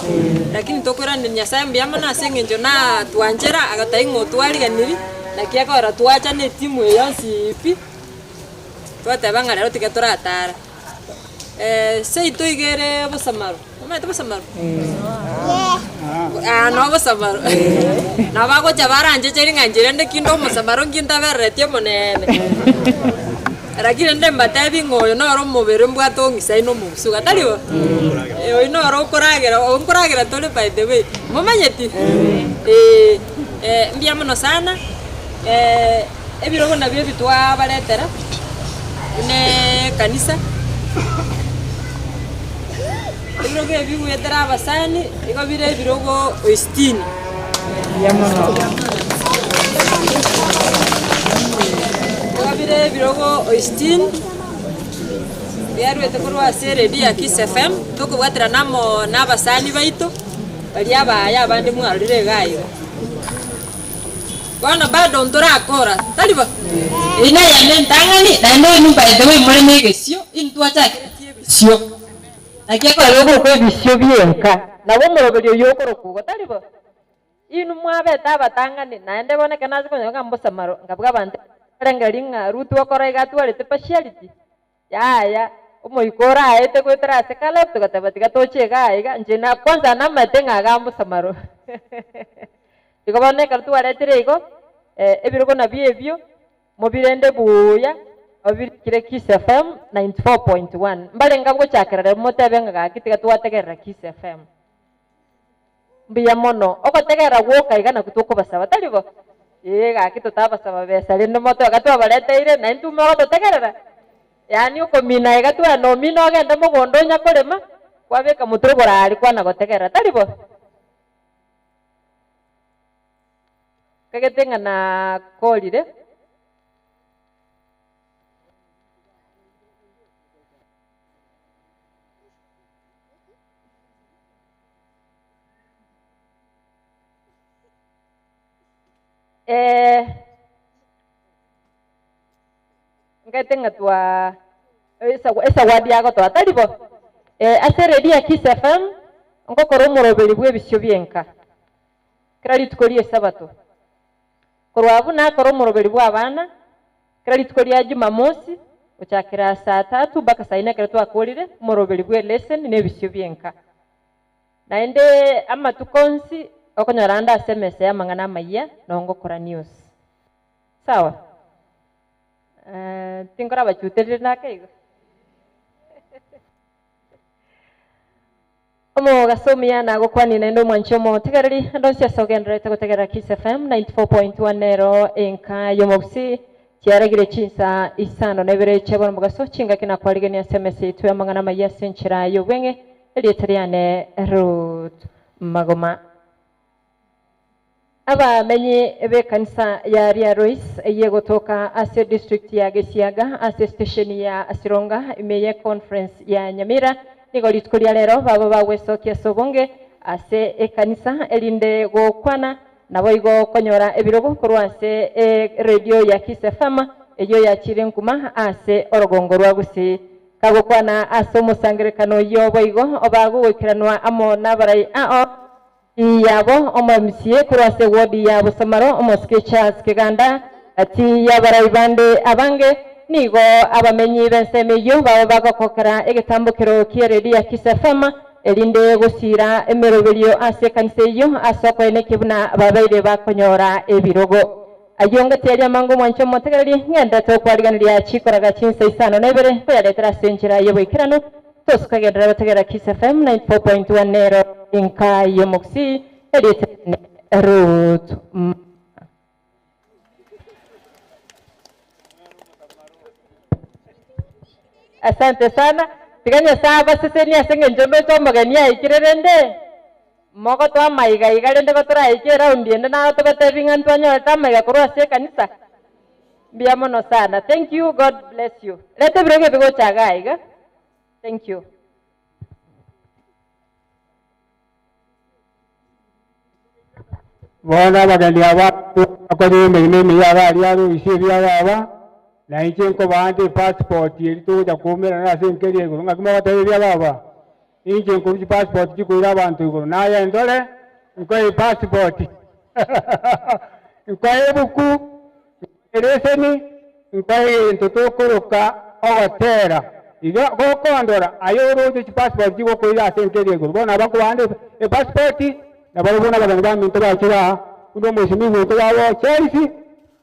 Lakini tokoiraneria Nyasaye mbuya mono ase eng'encho natwanchera agotebi ng'a otwariganirie, naki ekogera twacha na etimu eye yonsi pi, twateba ng'a rero tiga toratara. Seito iga ere bosamaro, omanyete bosamaro? Ah, no bosamaro. Nabo bagocha baranchecherie ng'a inche rende kinde omosamaro nki ntabereretie omonene. Lakini rende mbatebi ng'a oyo noro omobere mbwate ong'isaine omogusu iga, tari bo? Oyio noro okoragera, oyo nkoragera tore by the way, momanyeti? Eh, mbuya mono sana. Ebirogo nabio ebi twabaretera buna ekanisa, ebirogo ebi goetera abasani igo bire ebirogo sitini. Igo bire ebirogo sitini, biaruete korwa ase eredio ya Kiss FM, tokobwaterana amo na abasani baito, baria abaaya abande mwarorire iga iga. Bono bado ntorakora, tari bo? Eyio neyane entang'ani, naende oyo by the way more na egesio, intwachakeretie ebisio. Naki ekero okorokwa ebisio bi'enka, nabo omoroberi oyio okorokwa igo, tari bo? Inwe mwabete abatang'ani, naende bono ekero nache konyora ng'a mbosamaro, nkabua abanto barengereria ng'a Ruth okora iga atwarete partiality. Yaya, omoika oraete goetera ase Caleb, togateba tiga toche igaa iga, inche na kwanza namanyete ng'a igaa mbosamaro. Igo bono ekero twaretire igo, ebirogo nabio ebio, mobirende buya, obirikire Kiss FM 94.1. Mbarenge abwo gochakera rero motebe ng'a gaki tiga twategerera Kiss FM. Mbuya mono. Ogotegerera gwoka iga nakwo tokobasaba, tari bo? Ee, gaki totabasaba besa rende motoe iga twabareteire, na intwe mogototegerera. Yaani okomina iga tware nomina ogende mogondo onya korema, kwabeka motwe igoro aria kwana gotegerera, tari bo? Nkagete ng'a nakorire. Eh, ngaete ng'a twa esa- esawadi yagotoa tari bo? Eh, ase eredio ya Kiss FM, ngokora omoroberi bw'ebisio bi'enka, kera rituko ri'esabato. Korwa abwo nakora omoroberi bw'abana, kera rituko ria Jumamosi, gochakera saa tatu mpaka saa ine ekero twakorire omoroberi bw'eleseni na ebisio bi'enka. Naende amatuko onsi okonyora ande ase emesa y'amang'ana amayia noo ngokora news. Sawa? Eh, tinkorabachuterire nake igo. Omogaso omuya nagokwanie naende omwanchi omotegereri ande onsi ase ogendererete gotegerera Kiss FM 94.1 nero enka y'omogusii chiaragire chinsa isano na ibere chia bono omogaso chingaki nakwarigenia ase emesa yaito y'amang'ana amaya ase enchera y'obweng'e erieta riane Ruth Magoma. Abamenyi b'ekanisa ya Riarois eyio egotoka ase district ya Gesiaga ase station ya Sironga ime ye conference ya Nyamira nigo rituko ria rero baba bagwesokia ase obonge ase ekanisa erinde gokwana naboigo konyora ebirogo korwa ase eredio ya Kiss FM eyio yachire nkuma ase orogongo rwa Gusii. Kagokwana ase omosangerekano oyio boigo bagogoikeranwa amo nabarai ao Yabo omo-MCA korwa ase ewodi ya Bosamaro, omosike Charles Keganda, gati y'abarai bande abange, nigo abamenyi b'ensemo eyio baba bagokokera egetambokero ki'eredio ya Kiss FM erinde gosiira emeroberio ase ekanisa eyio ase okoenekia buna babeire bakonyora ebirogo. Ayio ngati aria amange omwanche omotegereri, ng'enderete gokwariganeria chikoraga chinsa isano na ibere nkoyaretera ase enchera y'oboikeranu. Tosukagenderera gotegerera Kiss FM 94.1 nero enka y'omogusii erieta riane Ruth Mama. Asante sana. Tiga Nyasae abasesenie ase eng'encho ndoche omogeni aikire rende mogotoa amaiga iga rende gotoraike eraundi ende naro tobatebi ng'a ntwanyorete amaiga korwa ase ekanisa. Mbuya mono sana. Thank you, God bless you. Reta ebirogo ebi gocha igaa iga. Thank you. Bono abageni aba bakorire emeremo emiya iga aria aroisie ebiago aba, na inche nkobaa nde epassport eria togocha koumerana ase enka eria igoro. Ng'aki mogoteba ebiago aba? Inche nkorwa chipassport chikoira abanto igoro, naye ndore, nkoe epassport, nkoe ebuku, nkoe ereseni, nkoe egento tokoroka ogotera. Iga gokondora, aye oroche chipassport chigokoira ase enka eria igoro. Bono aba nkobaa nde epassport, nabarabwo nabageni baminto bachire aa, buna omwesimigwa oito babo Charles,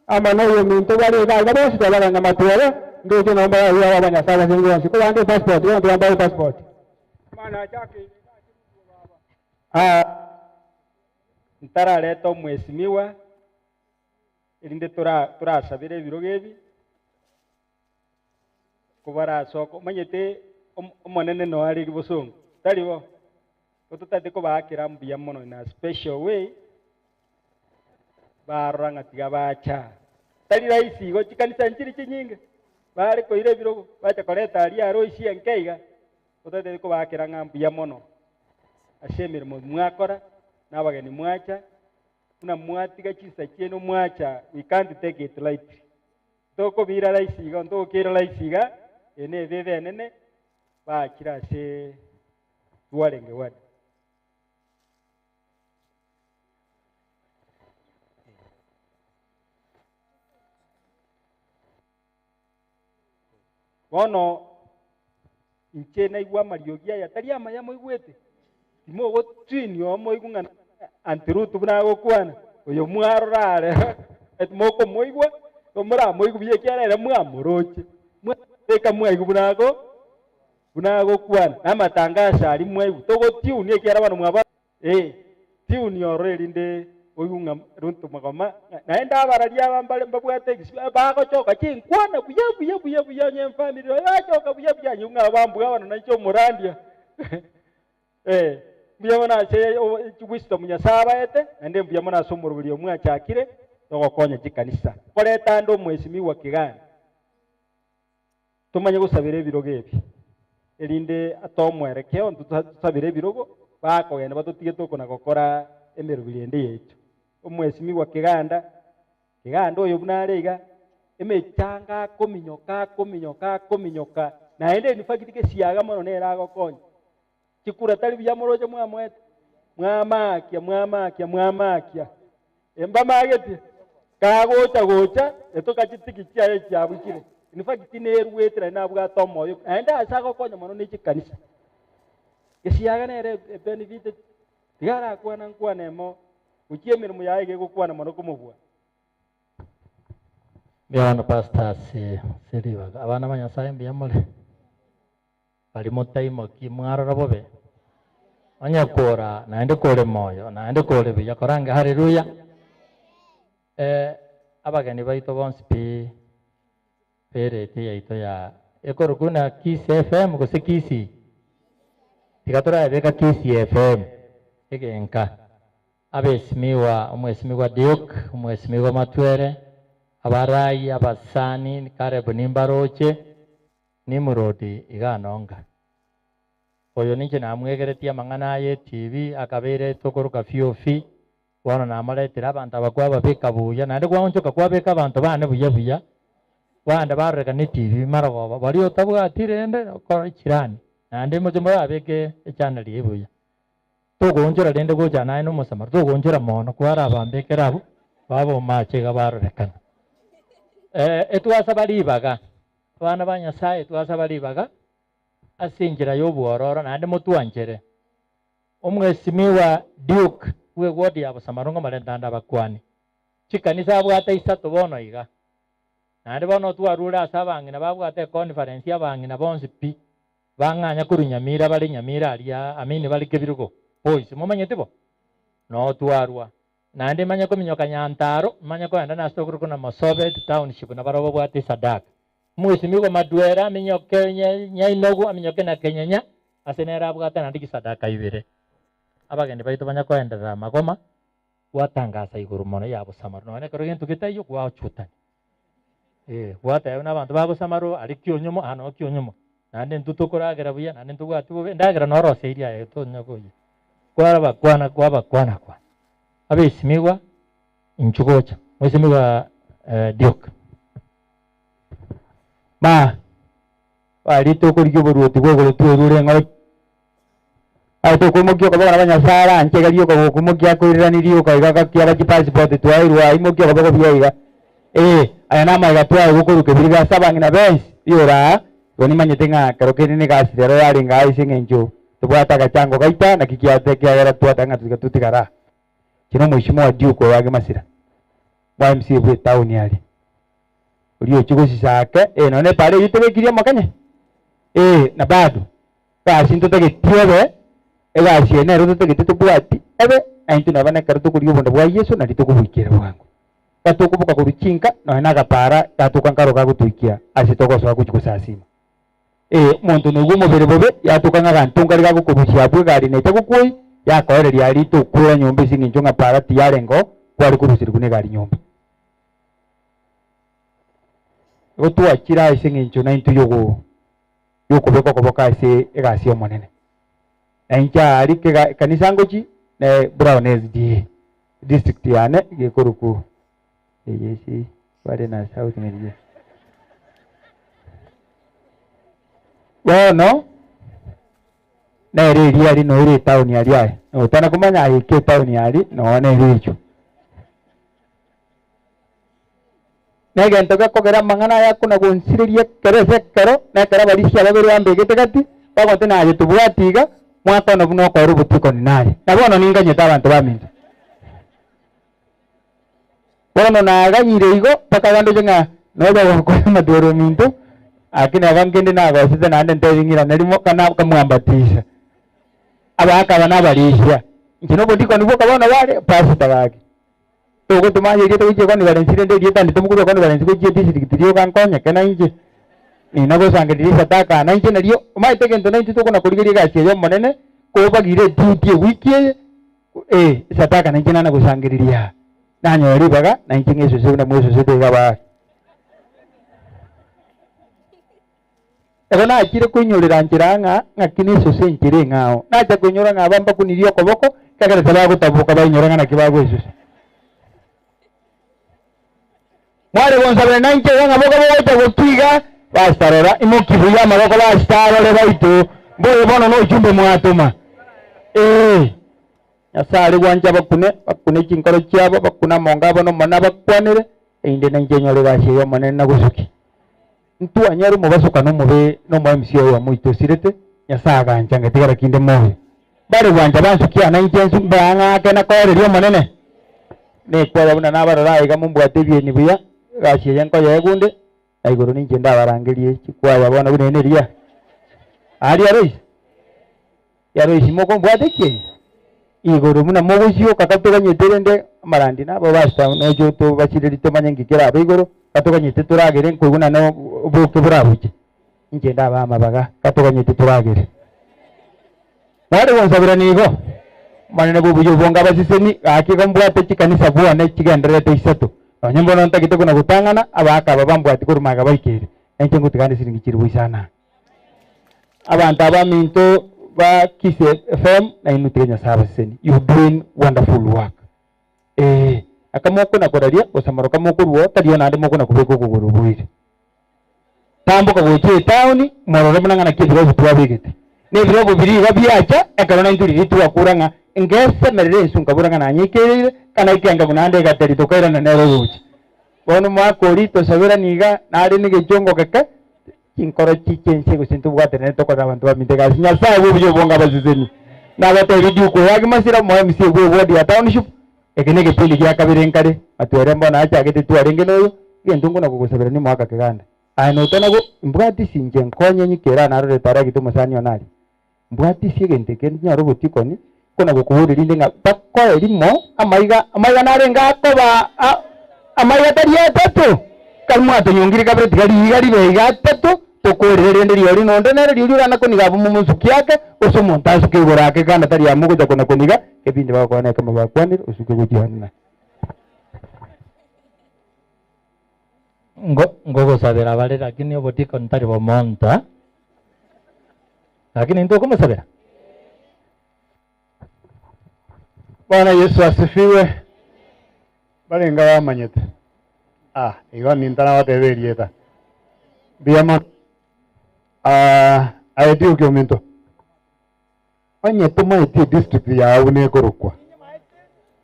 Amo noyominto bare iga iga bonsi twabagenda amatwere, ndoche nabo mbarabe aba abanyasae abaseni bonsi. Kobande epassport, bono tibambae epassport. Aa, ntarareta omwesimiwa, erinde tora torasabere ebirogo ebi, kobarasoka omanyete omo omonene noyo are bosongo, tari bo? Tototagete kobaakera mbuya mono in a special way, barora ng'a tiga bacha. Tari rahisi igo, chikanisa nchiri chinyinge, bare koira ebirogo, bacha koreta aria aro isi enke iga, totagete kobaakera ng'a mbuya mono ase emeremo mwakora, na abageni mwacha, buna mwatiga chinsa chiaino mwacha, we can't take it lightly. Ntokobira rahisi iga, ntogokeira rahisi iga, eye nebe ebe enene, bachire ase twarenge ward. Bono inche naigwa amariogi aya tari amaya moigwete, timogotinia oo moigwe ng'a Aunty Ruth buna agokwana, oyo mwarora are mokomoigwa, moramoigwe buya ekiagera ere mwamoroche, mwabeka mwaigwa buna ago Buna agokwana, na amatangaso aria mwaigwa, togotiunia ekiagera bono mwaba ee, tiunia ororo erinde oigwe ng'a runto magoma, naende abararia aba mbare mbabwate egesio, bagochoka chinkwana buya buya buya buya onye efamiri oyo bachoka buya buya anywe ng'a bambuga bono nainche omorandia eh, mbuya mono ase wisdom Nyasae abaete, naende mbuya mono ase omoroberi oyo mwachakire, togokonya chikanisa. Koreta ande omwesimigwa Kiganda. Tomanye gosabera ebirogo ebi, erinde atomoerekeo ntosabere ebirogo, bakogenda batotige tokona gokora emeroberi ende yaito. Omwesimigwa Keganda, Keganda oyo buna are iga, emechanga akominyoka akominyoka akominyoka, naende in fact gesiaga mono nere agokonya. Chikura tari buya moroche mwamoete, mwamaakia, mwamaakia, mwamaakia. Mbamaagetie, kagocha gocha, etoka chitiki chiaye chiabuchire. In fact nerwete naende nabwate omoyo, naende ase agokonya mono ne chikanisa. Gesiaga nere ebenefiteti, tiga arakwana nkwana emo, gochia emeremo yaye iga egokwana mono komobua. Mbuya bono pastor ase ase ribaga. Abana ba Nyasaye mbuya more? Baria motaimoki mwarora bobe, onye kora naende kore moyo naende kore buya korange haleluya. Eh, abageni baito bonsi pi b'eredio yaito ya ekorokwa buna Kisii FM gose Kisii? Tiga torayebeka Kisii FM egenka. Abesimigwa, Omwesimigwa Duke, Omwesimigwa Matwere, abarai, abasani, Caleb nimbaroche, Nimrodi iga nonga. Oyo ninche namwegeretie amang'ana aye etibi akabeire tokoroka fiofi, bono namoretire abanto aba kwababeka buya, naende gwaonchoka kwabeka abanto bane buya buya, bande barorekana netibi marogoba, baria otabwati rende okore chirani, naende moche morabeke echannel eye buya. Togoonchora rende gocha naye nomosamaro, togoonchora mono kwarabambekere abwo babomache iga barorekana. Eh, etwasaba ribaga, abana ba Nyasaye twasaba ribaga ase enchera y'obwororo naende motwanchere. Omwesimiwa Duke bw'eward ya Bosamaro ng'omarente ande abakuani. Chikanisa abwate isato bono iga. Naende bono twarure ase abang'ina babwate econference abang'ina bonsi pi Bang'anya korwa Nyamira bare Nyamira aria amini bare Kebirugo boys momanyeti bo? Noo twarwa. Naende manye kominyoka Nyantaro manye kogenda nase tokorokwa na Mosobeti township nabarabwo babwate esadaka. Mwesimigwa Madwera aminyoke Nyainogu aminyoke na Kenyenya ase nere abwate naende chisadaka ibere. Abageni baito banya koenderera amagoma gwatangasa igoro mono ya bosamaro nonya ekero gento getaiyo gwaochutania. Eh, gwateba buna abanto ba bosamaro aria kionyumo aa noo kionyumo naende intwe tokoragera buya naende ntobwati bobe endagera noro oseirie aye tonya koyia. Kwarabakwana kwabakwana kwana. Abesimigwa inchuo gocha. Mwesimigwa Duke. Ma, baria tokorigia oboruoti bwa igoro twerure eng'oro Aye tokoimokia okoboko nabo Nyasae aranche iga rioka gokoimokia akoireranie rioka iga gaki aba chipassport twairwe aa imokia okoboko buya iga ee aya namaiga twaigwa korwa kebiriga ase abang'ina bensi riora aa igo nimanyete ng'a ekero kende na egasi rero yarenge aa ase eng'encho tobwate agachango gaita naki kiate ekiagera twateba ng'a tiga totigare aa. Inche na omoishimowa Duke oyo age Masira bwa MCA bwe etown aria. Oria ochia gosisa ake ee nonya na epara eyio tebekirie omokenye ee na bado Egasi ntotageti ebe, egasi eye nero totagete tobwati ebe, na intwe neba nekero tokoria obonda bwa Yeso nario tokoboikera bwango. Gatokoboka korwa chinka nonya na agapara gatoka nkaro gagotoikia ase togosoa gochia gosasima. Ee, omonto noigwa omobere bobe, yatoka ng'a aganto nkare gagokorusia abwo egari necha gokwoi, yakoereria aria tokwera nyomba ase eng'encho ng'a para tiyarengeo kware koruserigwa negari nyomba. Igo twachire ase eng'encho naintwe yogo. y'okobeka okoboko ase egasi y'Omonene. Na inche aaria kega ekanisa ngochi ne Brown SDA district yane gekorokwa eye ase bare na South Meridian. Bono nere eria aria noere etown aria aye otana komanya aye eke etown aria noo nere echwo. Negento gekogera amang'ana aya akona-gonsireria ekero ase ekero, na ekero abarisia babere bambegete gati, bagote naye tobwati iga, mwaka one buna okoera obotikoni naye. Na bono ninganyete abanto baminto. Bono naganyire igo mpaka bandoche ng'a nonya gokora amatwaro ominto, lakini aba nkende nagosete naende ntebi ng'irane rimo kana kamwambatisa. Abagaka aba nabarisia. Inche nobodikoni bwoka bono bare, pastor gaki. Togotoma aye erieta gochia econference rende erieta nditomu korwa econference gochia edistrict rioka nkonyeke nainche. Nina gosangereria esadaka nainche nario omanyete egento naintwe tokona korigeria egasi eye omonene kobagire eduty ewiki eye eh esadaka nainche nana gosangereria aa. Nanyora ribaga nainche ng'esuse buna mwesosete iga abare. Ego nachire koinyorera nchera ng'a ng'aki nesuse enchera eng'ao. Nacha koinyora ng'a aba mbakunirie okoboko, ekiagera tibagotaboka bainyore ng'a naki bagwesusa. Mware gonsabera nainche iga ng'a boka bogocha gokiga, Pastor rora, imoki buya amaboko Pastor arore baito, mboyo bono nochumbe mwatoma. Ee, Nyasae are gwancha bakune, bakune chinkoro chiabo, bakune amonga abo n'Omonene abakwanere, erinde nainche nyore egasi eye Omonene nagosukie. Ntwanyare omobasokano omobe nomo MC oyomo oito osirete, Nyasae agancha ngatigara kinde moyo. Bare gwancha bansukia ana inche nsu mbe ang'e ake nakoereria Omonene. Nekwaba buna nabarora aiga mombwate ebieni buya. Egasi eye nkoyegunde, na igoro ninche ndabarangerie chikwaya bono buna ene eria. Aria Lois, ya Lois mokombwate ki eye? Igoro buna mogosioka katoganyete rende amarandi nabo basta noche tobachireri tomanye nki kerabe igoro, katoganyete toragere nkoigwa naende oboke borabuche. Inche ndabe amabaga katoganyete toragere. Mware gonsabera nigo, Omonene bw'obuya obonge abaseseni, gaki igo mbwate chikanisa bwane chigendererete isato. Nonye mbono ntagete kona gotang'ana, abaaka aba bambwati korwa magega baikeire, na inche ngotiga ande siringi chilifu isano. Abanto abaminto ba Kisii FM, nainwe tiga Nyasae abaseseni. You doing wonderful work. Ee, aka mokona koraria, gose amaroka mokorua oo, tari oo naende mokona kobeka okogoro oboire. Tamboka gochia etaoni, morore buna ng'a naki ebirobu twabegete. Na ebirobu biria iga biacha, ekero naintwe riria twakura ng'a ngesemerere ensu nkabora ng'a nanyeikereire, ka naike enka buna ande egateri tokairana nere roche. Bono omwaka oria tosaberani iga, nare negechongo geke, chinkoro chiche inse gose ntobwatanere tokorere abanto baminto egasi. Nyasae bw'obuya obonge abasesenie. Nabatebirie Duke oyo Agimasira, omo MC bwe ward ya Township, eke negepindi gia kabere nkare, matwere mbono achagete twarenge noyo, egento nkona kogosabera nimoaka keganda. Aye notana go mbwatisi inche nkonye nyikere aa narorete aragete omosani one aria. Mbwatisi egento eke nyore obotikoni, nkona gokoboria rinde ng'a bakoe rimo amaiga, amaiga narenge akoba a amaiga tari atato, kari mwatonyongire kabere tiga riiga ribe iga atato, tokorere rende riori nonde nere riori orana koniga abwo momosuki ake, gose omonto asuke igoro ake kanda tari amo gocha kona koniga, ebinde bagokwana ekemo bakwanire osuke gochia onene. Ngo ngogosabera bare lakini obotikoni tari bomonto eh? Lakini intwe okomosabera. Bwana Yesu asifiwe. Barenga bamanyete. Ah, igo nintarabateba erieta. Mbuya mono. Ah, aye Duke ominto. Onye tomaeti edistrict yao buna ekorokwa.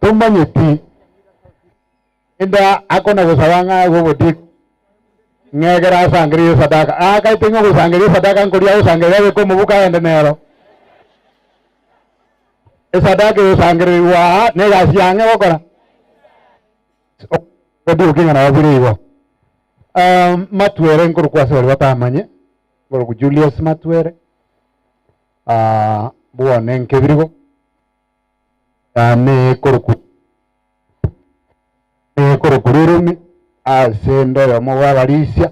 Tomanyeti. Ende akona gosaba ng'a aegwe obotiiko, ng'a ekero asangereire esadaka, aakaete ng'a ogosangereria esadaka nkoria agosangereria abeke omobuko agende nero. Esadaka egosangererigwa aa negasi yang'e gokora. Obotiiko ng'a nabo bire igo. Matwere nkorokwa ase baria batamanye, nkorokwa Julius Matwere, bwane nkebirigo, yane korokwa. Ekorokwa rirumi ase ende oyomo bw'abarisia,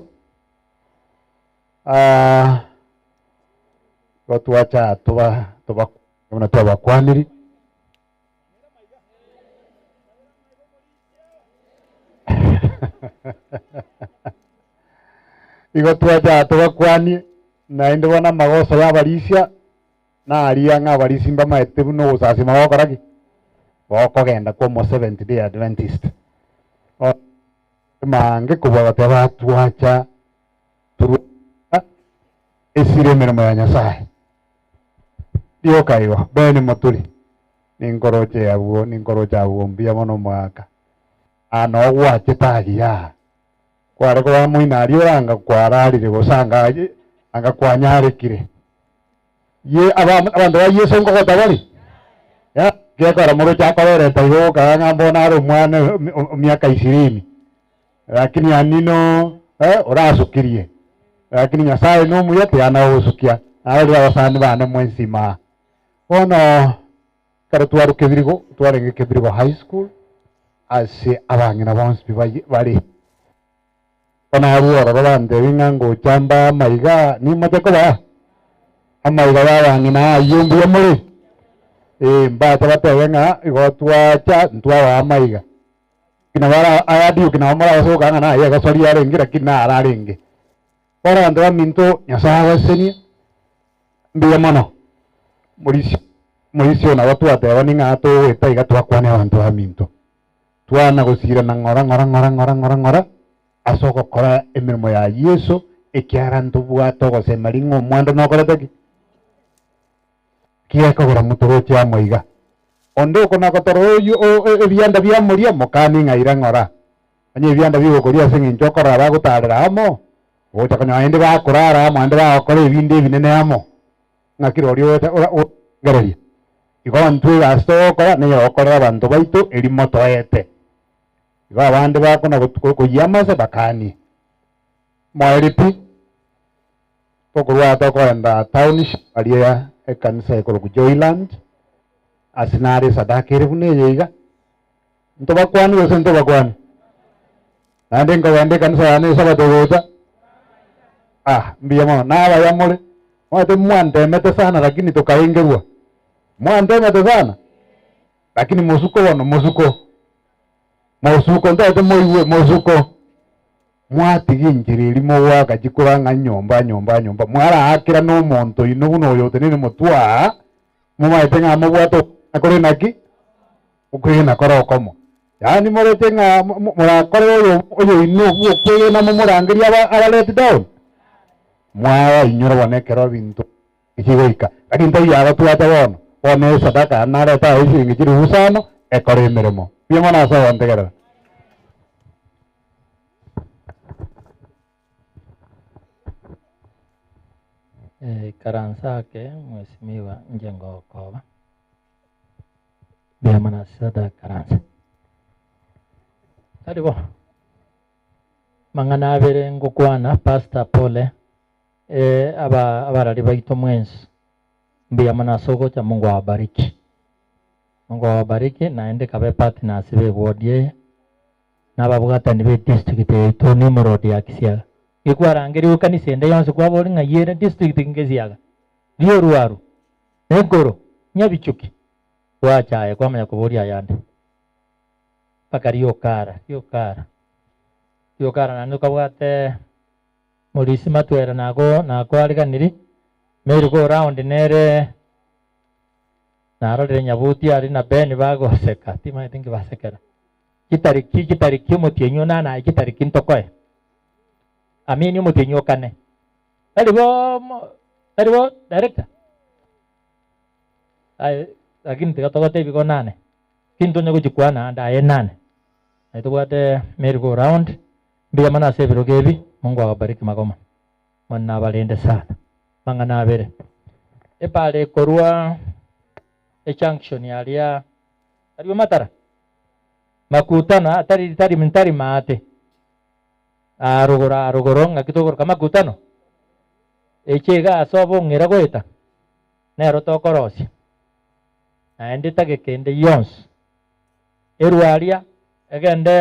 igo twacha toba toba buna twabakwaniri. Igo twacha tobakwanie, naende bono amagoso y'abarisia Naria ng'a abarisia mbamaete buna ogosasima gokora ki? Gokogenda kwa omo Seventh Day Adventist. Mange kobua goteba twacha torwe esire emeremo ya Nyasaye. Rioka igo, bene moturi, ninkoroche abwo, ninkoroche abwo mbuya mono omwaka. Aa noo gwachete aria aa. Kware koba moino aria oranga kwararire gose anga anga kwanyarekire. Ye aba abanto ba Yeso nkogota bare? Ya, gekora moroche akorereta igo gokara ng'a mbono are omwana o miaka ishirini. Lakini anino eh, orasukirie. Lakini Nyasaye nomuya tiyana gogosukia. Narorire abasani bane mwensi imaa. Bono ekero twarwa Kebirigo, twarenge Kebirigo High School, ase abang'ina bonsi pi baye bare. Bono arue ororo bantebie ng'a ngocha mbae amaiga, nimoche kobaa amaiga y'abang'ina ayio mbuya more? Ee, mbache batebe ng'a igo twacha ntwabaa amaiga. Lakini nabo ara aya Duke nabo morasoka ng'a naye egosori arenge lakini naro arenge. Bono abanto baminto Nyasae abasesenie, mbuya mono. Morisia morisia nabo twatebani ng'a togoeta iga twakwane abanto baminto. Twana gosirana ng'ora ng'ora ng'ora ng'ora ng'ora ng'ora ase ogokora emeremo ya Yeso, ekiagera ntobwate ogosemeria ng'a omwando nokorete ki? Kiekogera motoroche amo iga. Onde okona-gotorora oyio ebianda biamoria, mokanie ng'a ira ng'ora. Onye ebianda bigokoria ase engencho okorora bagotaarera amo, ogocha konyora naende bakorara amo naende bagokora ebinde ebinene amo. Ng'aki roria ogocha orengereria? Igo intwe egasi togokora neyogokorera abanto baito erimo toete. Igo abande bakona koyia amase bakanie. Moerio pi, tokorwara tokoenda township aria ekanisa ekorokwa Joyland, ase nare esadaka ere buna eye iga. Ntobakwani gose ntobakwani? Naende nkogenda ekanisa yane esabato egocha? Ah, mbuya mono. Nabaya more. Omanyete mwantemete sana lakini tokaengerwa. Mwantemete sana lakini mosuko bono, mosuko. Mosuko ntagete moigwe, mosuko. Mwatiga enchera eria mogoaka chikura ng'a nyomba, nyomba, nyomba. Mwaraakera na omonto oino buna oyo oteneine motwe aa, momaete ng'a mobwate okwegena kore naki? Okwegena kore okomo. Yaani moroche ng'a morakorere oyo oyoino obwo okwegena momorangerie aba aba let down? Mwabainyora bono ekero ebinto bigoika. Lakini taiyo abatwate bono, bono esadaka narete aye eshiringi chilifu isano ekore emeremo. Mbuya mono ase ogontegerera. Ikaransa ake mheshimiwa inche ngokoba. Mbuya mono ase sadaka ikaransa. Tari bo. Mang'ana abere ngokwana Pastor pole aba abarari baito mwensi mbuya mono ase ogocha Mungu awabariki. Mungu awabariki naende kabe partners be ward eye na ababwatani be district yaito Nimrod ya Kisiaga. Gekwarangeriwe ekanisa ende yonsi kwabori ng'ai ere district Ngesiaga, Riorwaru, Negoro, Nyabichuki, gwacha aye kwamanya koboria ayande. Mpaka Riokara, Riokara, Riokara naende okabwate Morisi Matwere nago nakoariganiri, Mary go round nere narorire Nyabuti aria na Ben bagoseka, timanyeti nki basekera. Chitariki chitariki omotienyi onane aye chitariki ntokoe. Amini omotienyi okane. Tari bo mo tari bo director? Aye lakini tiga togotebi igo nane. Lakini tonya gochikwana ande aye nane. Naye tobwate merry go round. Mbuya mono ase ebirogo ebi, Mungu awabariki magoma. Omonene abarende sana. Mang'ana abere. Epara ekorwa ejunction aria aria Matara makutano atari tari ntari maate aa rogoro aa rogoro ng'aki tokoroka makutano eche iga ase obong'ira goeta nero tokorosia naende etageka ende yonsi erwe aria egende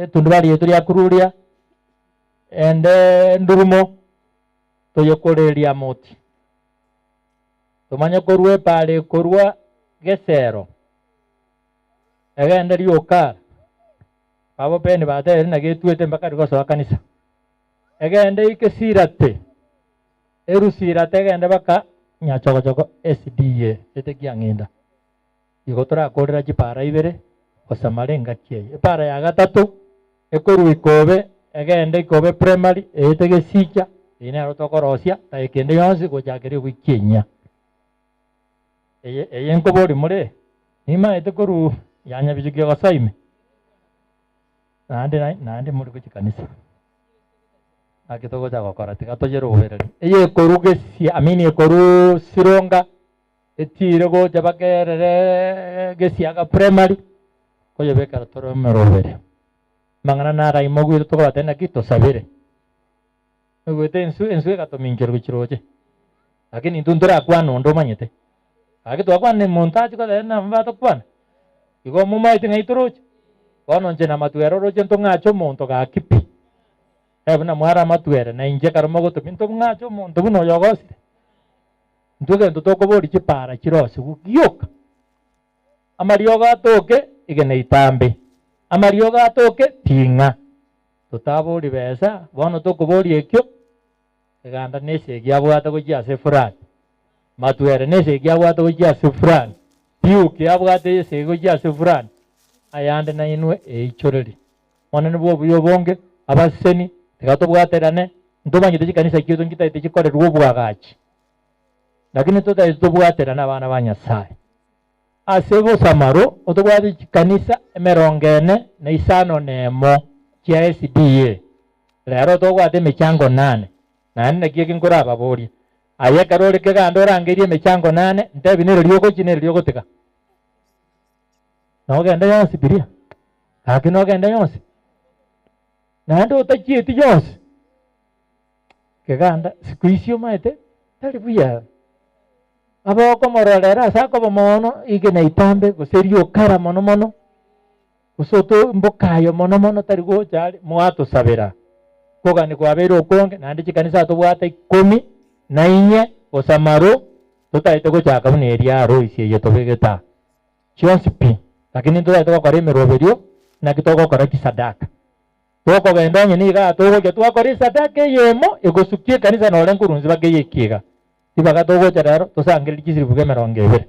etundubari yaito ria kururia ende ndurumo toyekoreria amoti. Tomanye korwa epaara ekorwa Gesero, egende rioka, babo Ben batebire ng'a getwete mpaka rigosoa kanisa, egende eike Sirate, erwe Sirate egende mpaka Nyachogochogo SDA ete Kiang'inda. Igo torakorera chipaara ibere gosamara engaki eye. Epaara ya gatato ekorwa Ikobe egende Ikobe Primary eete Gesicha, eyio nero tokorosia dakika ende yonsi gochakera ewiki enyia. Eye eye nkoboria more, nimaete korwa ya Nyabichuki gosoa ime? Naende naende more gochia kanisa. Naki togocha gokora tiga toyerobererie. Eye ekorwa Gesia I mean ekorwa Sironga Etiire gocha bakerere Gesiaga Primary, koyebekera tore omerobere. Amang'ana naro aimoguete tokobatebia naki tosabere. Oigwete ensu, ensu egatominchera gochia roche. Lakini intwe ntorakwane onde omanyete. Gaki twakwana omonto achie koteba nabo batokwana. Igo momaete ng'ai toroche? Bono inche namatwere oroche ntong'ache omonto gaki pi. Ebe buna mware amatwere, na inche ekero mogotomia ntong'ache omonto buna oyo ogosire. Intwe egento tokoboria chipaara chirosigwe gioka, amariogo atoke igena itambe, amariogo atoke ting'a. Totabori besa, bono tokoboria ekio, eganda nesegi abwate gochia ase fulani, matwere nesegi abwate gochia ase fulani, piuki abwate esegi gochia ase fulani, ayande nainwe eichoreri. Omonene bw'obuya obonge, abaseseni, tiga tobwaterane, ntomanyete chikanisa chiaito nchitagete chikorerwe obwagachi. Lakini totagete tobwaterane abana ba Nyasaye. Ase bosamaro otobwate chikanisa emerongo ene na isano na emo chia SDA. Rero tobwate emechango nane, naende naki eke nkorababorie, Aye ekero ore keganda orangerie emechango nane, ntebi nere riogochia nere riogotiga? Nogende yonsi biria? Gaki nogende yonsi? Naende otachieti yonsi? Keganda siku hizi omaete tari buya. Abaokomororera ase akoba mono ige na itambe gose riokara mono mono gose oto mbokayo mono mono tari gocha are mwatosabera. Kogani kwabeire okonge naende chikanisa tobwate ikomi na inye gose amaro totaete gochaka buna eria Loisi eye tobegete aa. Chionsi pi lakini ntotaete gokora emeroberio naki togokora chisadaka. Tokogenda onye nigo aa togocha twakora esadaka eyemo egosukia ekanisa nore nkorunsi bakeyeki iga. Ribaga togocha rero tosangererie chisiribuga emerongo ebere.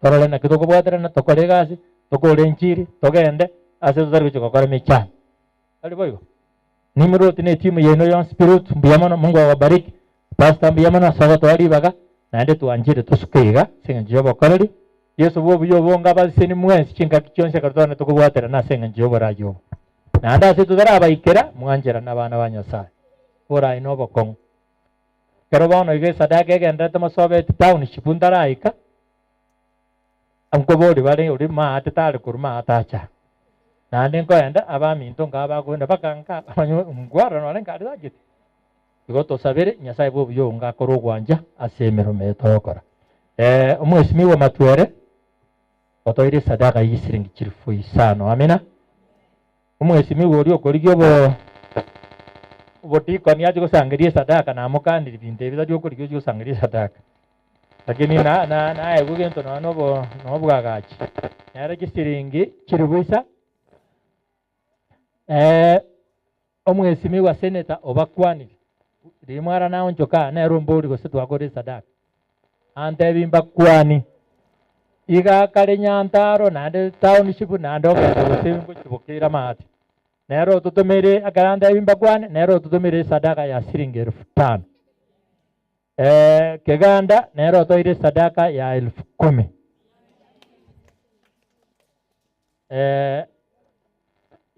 Torore naki tokobwaterana tokore egasi, tokore enchiri, togende ase totari gochia gokora emechando. Tari boigo? Nimrod na etimu yaino yonsi pi Ruth mbuya mono, Mungu awabariki. Pastor mbuya mono ase ogotoa ribaga, naende twanchire tosuke iga ase eng'encho y'obokoreri. Yeso bw'obuya obonge abaseseni mwensi chingaki chionsi ekero togende tokobwaterana ase eng'encho y'oboraai obo. Naende ase totarabaikera, mwancherane abana ba Nyasae. Boraai nobokong'u. Ekero bono iga esadaka egendererete mosobeti township ntaraika, nkoboria bare oria maate tare korwa maate acha. Naende nkoenda abaminto nkaaba bakoenda mpaka nka ngwarora nonye nkare tacheti. Igo tosabere Nyasaye bw'obuya obo ngakore ogwancha ase emeremo eye togokora. Omwesimigwa Matwere otoire esadaka ye chisiringi chilifu isano. Amina. Omwesimigwa oria okorigia obo obodikoni ache gosangeria esadaka namokaniri binto ebi tari okorigia ochie gosangeria esadaka. Lakini na na naegwe gento nonya nobo nobwagachi. Nere chisiringi chilifu isa Omwesimigwa seneta obakwanire, Riria mwara naonchoka aa, nere ombori gose twakora esadaka. Antebi mbakwani, Iga kare Nyantaro naende township naende ogende gose ngochibokeire amaate. Nere ototomeire ekero antebi mbakwane, nere ototomeire esadaka ya siringi elfu tano. Keganda nere otoire esadaka ya elfu kumi.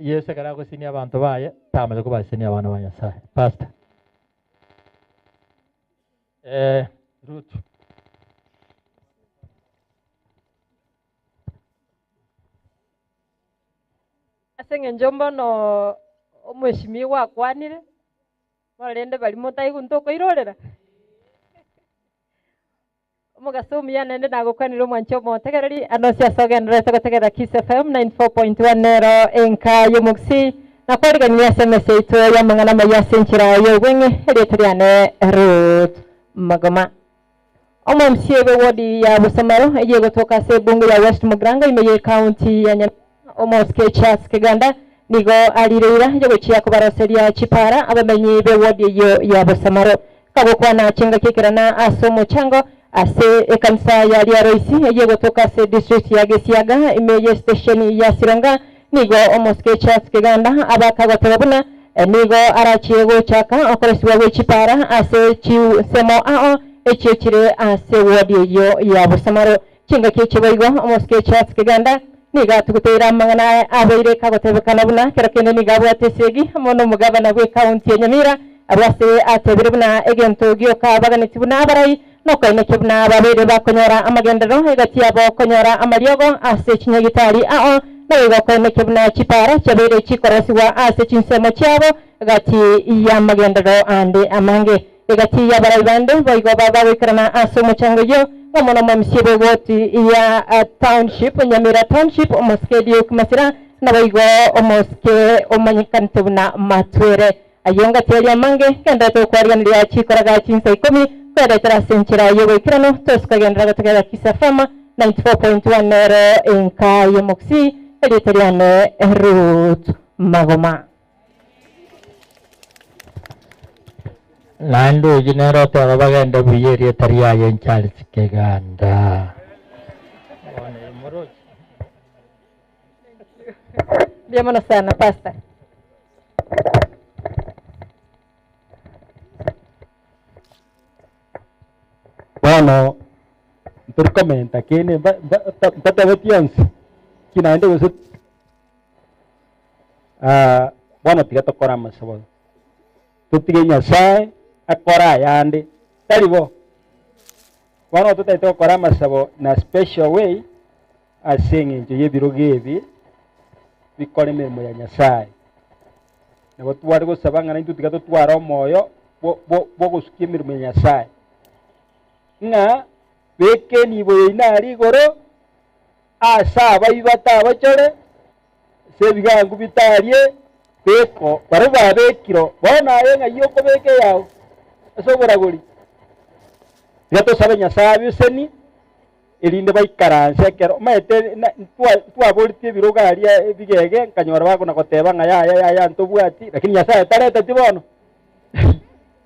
Yeso ekero agosenia abanto baye, tamanya kobasenia abana ba Nyasaye. Pastor. Ruth. Ase eng'encho mbono omweshimiwa akwanire, bono rende baria motaigwa ntokoirorera. Omogaso omuya naende nagokwanire omwanche omotegereri ande onsi ase ogendererete gotegerera Kiss FM 94.1 nero enka y'omogusii na kwariganirie ase emesa yaito y'amang'ana amaya ase enchera y'obweng'e erieta riane Ruth Magoma. Omo-MCA bw'ewodi ya Busamaro eyio egotoka ase ebunge ya West Mugirango ime y'ecounty ya Nyamira Omosike Charles Kiganda nigo arire eira y'ogochia kobaroseria chipara abamenyi b'ewodi eyio ya Bosamaro. Kagokwana chingaki ekerana ase omochango ase ekanisa ya Riaroisi eyio egotoka ase district ya Gesiaga ime y'estesheni ya Sironga, nigo Omosike Charles Kiganda aba kagoteba buna nigo arachie gochaka okoresigwa gwe chipara ase chinsemo ao echio chire ase ewodi eyio ya Bosamaro. Chingaki echi boigo omosike Charles Kiganda nigo atuguteire amang'ana aye abeire kagotebekana buna kero kende nigo abwate esegi amo nomogabana bw'ecounty ya Nyamira abwo ase atebire buna egento gioka baganeti buna abarai nokoenekia buna babeire bakonyora amagenderero egati yabo konyora amariogo ase chinyagitari ao naboigo koenekia buna chipara chiabeire chikorosigwa ase chinsemo chiabo gati y'amagenderero ande amange. Egati y'abarai bande boigo bagoikerana ase omochango oyio, ng'a mono omomisia bw'egoti ya Township, Nyamira Township, omosike Duke Masira, naboigo omosike omanyekanete buna Matwere. Ayio ngati aria amange, genderete gokwarigeneria chikoraga chinsa ikomi, kweretera ase enchera y'oboikeranu, tosukagenderera gotegerera Kiss FM 94.1 nero enka y'omogusii, erieta riane Ruth Magoma. Naende oyio nere oteba bagende buya erieta riaye Charles Keganda. Mbuya mono sana pastor. Bono ntori komenta kende mba- mba- mba- mbatebetie onsi, ki naende gose bono tiga tokore amasabo, totige Nyasaye akore ayande, tari bo? Bono totagete gokora amasabo na special way ase eng'encho y'ebirogo ebi. bikore emeremo ya Nyasae. Nabo tware gosaba ng'a naintwe tiga totware omoyo bw'ogosukia emeremo ya Nyasae, ng'a beka enibo yaino aria igoro ase abaibi batabachore, ase ebigango bitarie beko, barabwo babekire bono aye ng'ai okobeka eyao ase oboragori? Tiga tosabe Nyasae abeseni, erinde baikaranse ekero omanyete ntwaboretie ebirogo aria ebigege, nkanyora bakona goteba ng'a yaya yaya ntobwati, lakini Nyasae tareteti bono.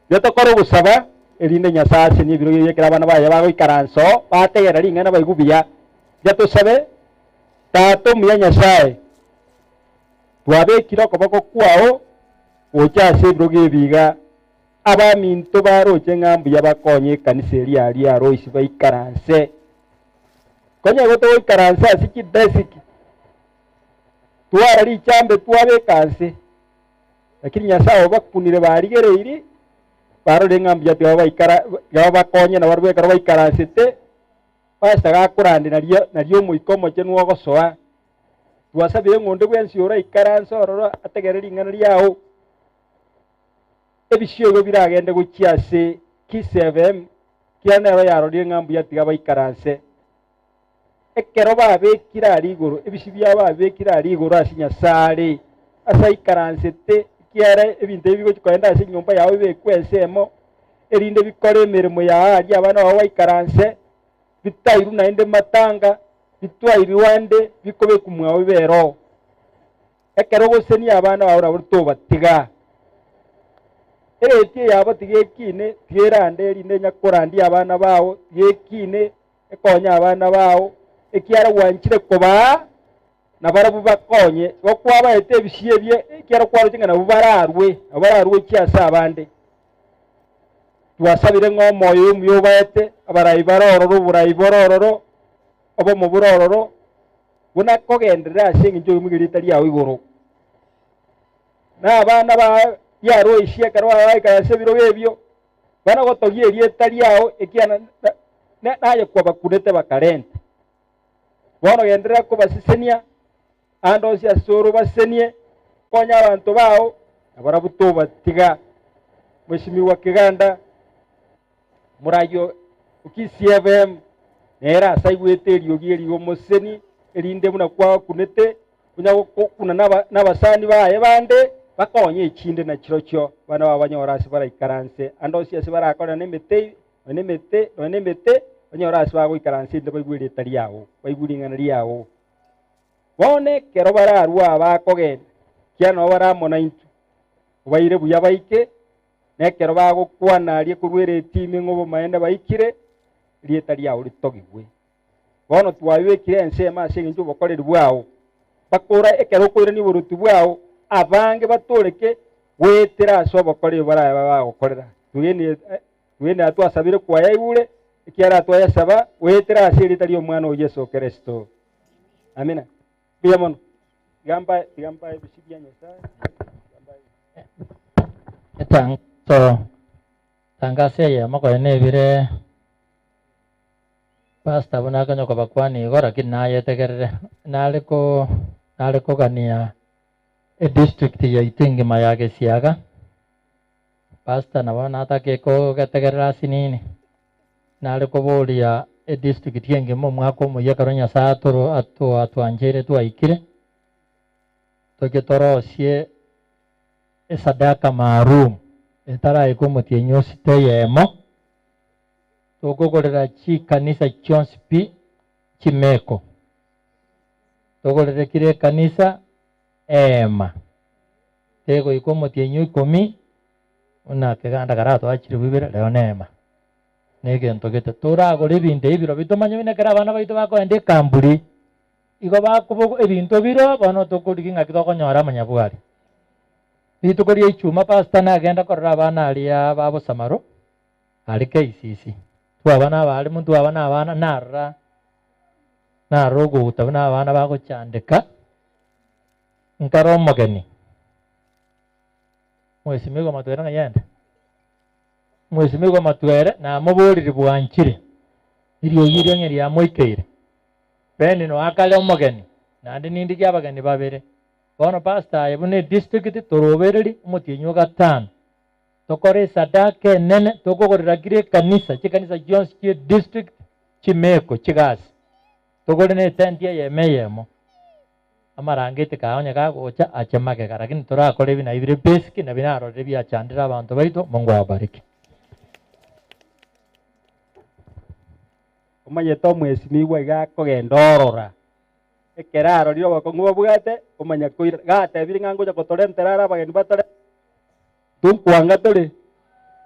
Tiga tokore ogosaba, erinde Nyasae asenie ebirogo ebi ekero abana baye bagoikaransa oo, bategerera ring'ana baigwe buya. Tiga tosabe, Tata omuya Nyasae, twabekire okoboko kwao gocha ase ebirogo ebi iga, Abaminto baroche ng'a mbuya bakonye ekanisa eria aria Loisi baikaranse. Konya igo togoikaransa ase chidesiki, twara richambe twabeka nse, lakini Nyasae obakunire barigereiri, barorire ng'a mbuya tiga baikara tiga bakonye nabarabwo ekero baikaransete, pastor gakorande nario nario Omoika Omochenu ogosoa. Twasabire ng'a onde bwensi oraikaranse ororo ategere ring'ana riao. Ebisio igo biragende gochia ase Kiss FM, kiagera nero yarorire ng'a mbuya tiga baikaranse. Ekero babekire aria igoro, ebisio biabo babibekire aria igoro ase Nyasae are, ase aikaransete, ekiagera ebinto ebi bigochia kogenda ase enyomba yao bibekwe ensemo, erinde bikore emeremo yao aria abana bao baikaranse, bitairwe naende matanga, bitwairwe ande, bikobekwa mwao bibere oo. Ekero ogosenia abana bao nabo tobatiga. Ereti eyabo tiga ekine, tiga erande erinde enya korandia abana bao, tiga ekine ekonye abana bao, ekiagera gwanchire kobaa, na barabwo bakonye. Igo kwabaete ebisio ebio ekiagera kwaroche ng'a nabwo bararwe, nabo bararwe gochia ase abande. Twasabire ng'a omoyo omuya obaete, abarai bare ororo, oborai bore ororo, obomo bore ororo, Buna kogenderera ase engencho y'okoimokia erieta riao igoro. Na abana ba riaroisia ekero bagaikara ase ebirogo ebio, bana gotogia erieta riao, ekiagera naye kwabakunete bakarenta. Bono genderera kobasesenia, aande onsi ase ore obasesenie, konya abanto bao, na barabwo tobatiga. Mweshimiwa Kiganda. Moraio o Kisii FM nere ase aigwete eriogi eri omoseni, erinde buna kwakunete, onya gokuna nabasani baye bande, bakonye echinde na chirochio abana babo banyore ase baraikaranse. Ande onsi ase barakorera nemete, nonya nemete, nonya nemete, banyore ase bagoikaransa erinde baigwe erieta riao, baigwe ring'ana riao. Bono ekero bararue aa bakogenda, ekiagera nabo bare amo naintwe, obaire buya baike, Na ekero bagokwana aria korwa eretiimi ng'a obomaene baikire, erieta riao ritogigwe. Bono twabibekire ensemo ase engencho y'obokoreri bwao, bakora ekero okoirania oboruoti bwao, abange batoreke goetera ase obokoreri barabe bagokorera. Twegenire twasabire kwayaigure, ekiagera twayasaba goetera ase erieta ri'Omwana oo Yeso Kristo. Amina. Mbuya mono. Tiga mbae, tiga mbae ebisio bia Nyasae. Tiga mbae. Etangaso, tangaso eyemo konya nebire pastor buna akonya kobakwania igo lakini nayetegerere. Nare ko nare kogania edistrict yaito engima ya Gesiaga, pastor nabo natake kogetegerera asinini. Nare koboria edistrict engima omwaka omoyia ekero Nyasae atoro ato atwancheire twaikire, toche torosie esadaka maalum etaraika omotienyi o sita eyemo, tokogorera chikanisa chionsi pi chimeko, togorere kera ekanisa eema, tegoika omotienyi o ikomi, buna keganda karatoachire bibere, rero neema. Negento gete toragore ebinto ebi birobio tomanye buna ekero abana baito bakogenda ekamburi, Igo bakobogoria ebinto bire bono tokorigia ng'aki tokonyora amanyabwari. Rituko ria ichuma pastor nagenda korora abana aria ba Bosamaro aria KCC. Twaba na abalimu ntwaba na abana narora narora ogouta buna abana bagochandeka nkare omogeni. Mwesimigwa matwere ng'ai ende? Mwesimigwa matwere namoborire bwanchire eriogi erio ng'e riamoikeire. Beni noa akare omogeni, naende nindigie abageni babere. Bono pastor aye buna edistrict torobereri omotienyi o gatano tokore esadaka enene tokogorera kira ekanisa chikanisa chionsi chie district chimeko chigasi togore na etent eyemo eyemo amarangeti kaye onye gagocha ache magega lakini torakore ebi nabi bire basic nabi narorire biachandire abanto baito Mungu awabariki. Omanyete omwesimigwa iga akogenda orora, ekero arorire obokong'u babwate, omanya koira, gatebire ng'a ngocha gotorentera are abageni batore, tonkwanga tore,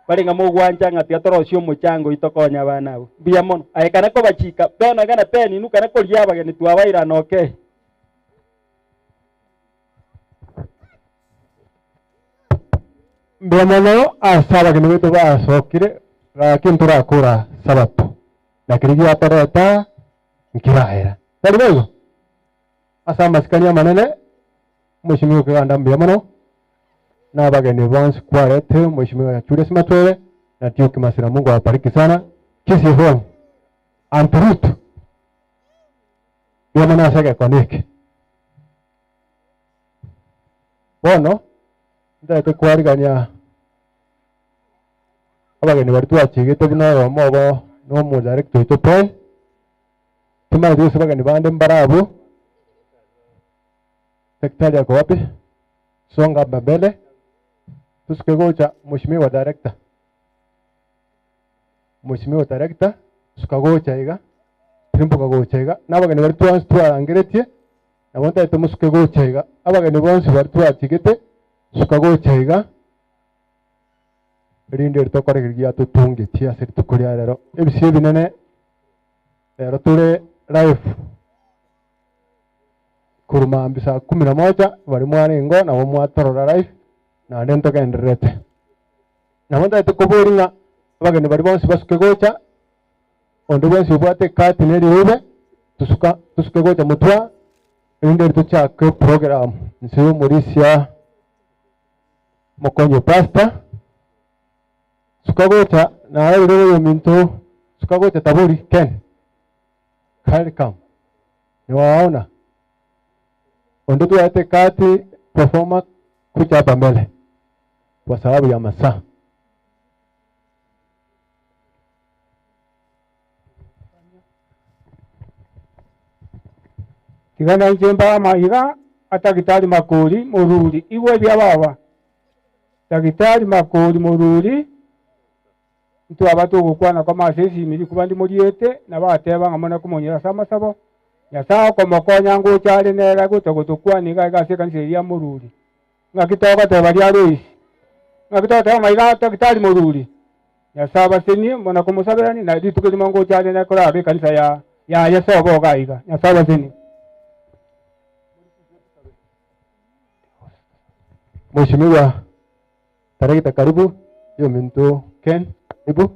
bare ng'a mogwancha ng'a tiga torosie omochango oyio tokonye abana abwo. Mbuya mono. Aye kana kobachika, bono iga na peni inwe kana korigia abageni twabairana okay. Mbuya mono ase abageni baito basokire, gaki ntorakora Sabato, na keria giatoreta nkiraera. Tari boigo? Ase amasikani amanene, Omweshimiwa Keganda mbuya mono, na abageni bonsi kwarete, Omweshimiwa Julius Matwere na Duke Masira, Mungu awabariki sana. Kisii FM, Aunt Ruth, mbuya mono ase egekone eke. Bono ntagete kwarigania abageni baria twachigete buna oyomo obo na omodirector oito Paul, timanyeti gose bageni bande mbare abwo, daktari ako wapi? Songa hapa mbele, tosuke gocha mheshimiwa director, mheshimiwa director suka gocha iga, tirimboka gocha iga, na abageni baria twansi twarangeretie, Nabo ntagete mosuke gocha iga, abageni bonsi baria twachigete, suka gocha iga, erinde eri tokore keria giatotungetie ase rituko ria rero. Ebisio ebinene, rero tore live korwa mambia saa kumi na moja, baria mwarengeo nabo mwatorora live, naende ntogendererete. Nabo ntagete koboria ng'a abageni baria bonsi basuke gocha, Onde bwensi obwate ekati ne riube, tosuka tosuke gocha motwe, erinde tochake program inse y'omorisia mokonyi o pastor. Suka gocha narorire oyominto suka gocha tabori Ken welcome niwaona onde twaete ekati performer kuja hapa mbele kwa sababu ya masaa. Tiga nainche mbae amaiga a Daktari Makori Moruri, igwa ebia baba. Daktari Makori Moruri, ntwaba togokwana koma ase esimi rikuba ndimoriete, nabo ateba ng'a muna komonyora ase amasabo, Nyasae okomokonya ngocha are nere agocha gotokwania iga iga ase ekanisa eria ya Moruri. Ng'aki togoteba ria Loisi? Ng'aki togoteba amaiga a Daktari Moruri? Nyasae abasenie, muna komosaberania, na rituko erimo ngocha are nere korabe ekanisa ya yaye sobo iga iga. Nyasae abasenie. Mheshimiwa Director karibu, yominto Ken, karibu.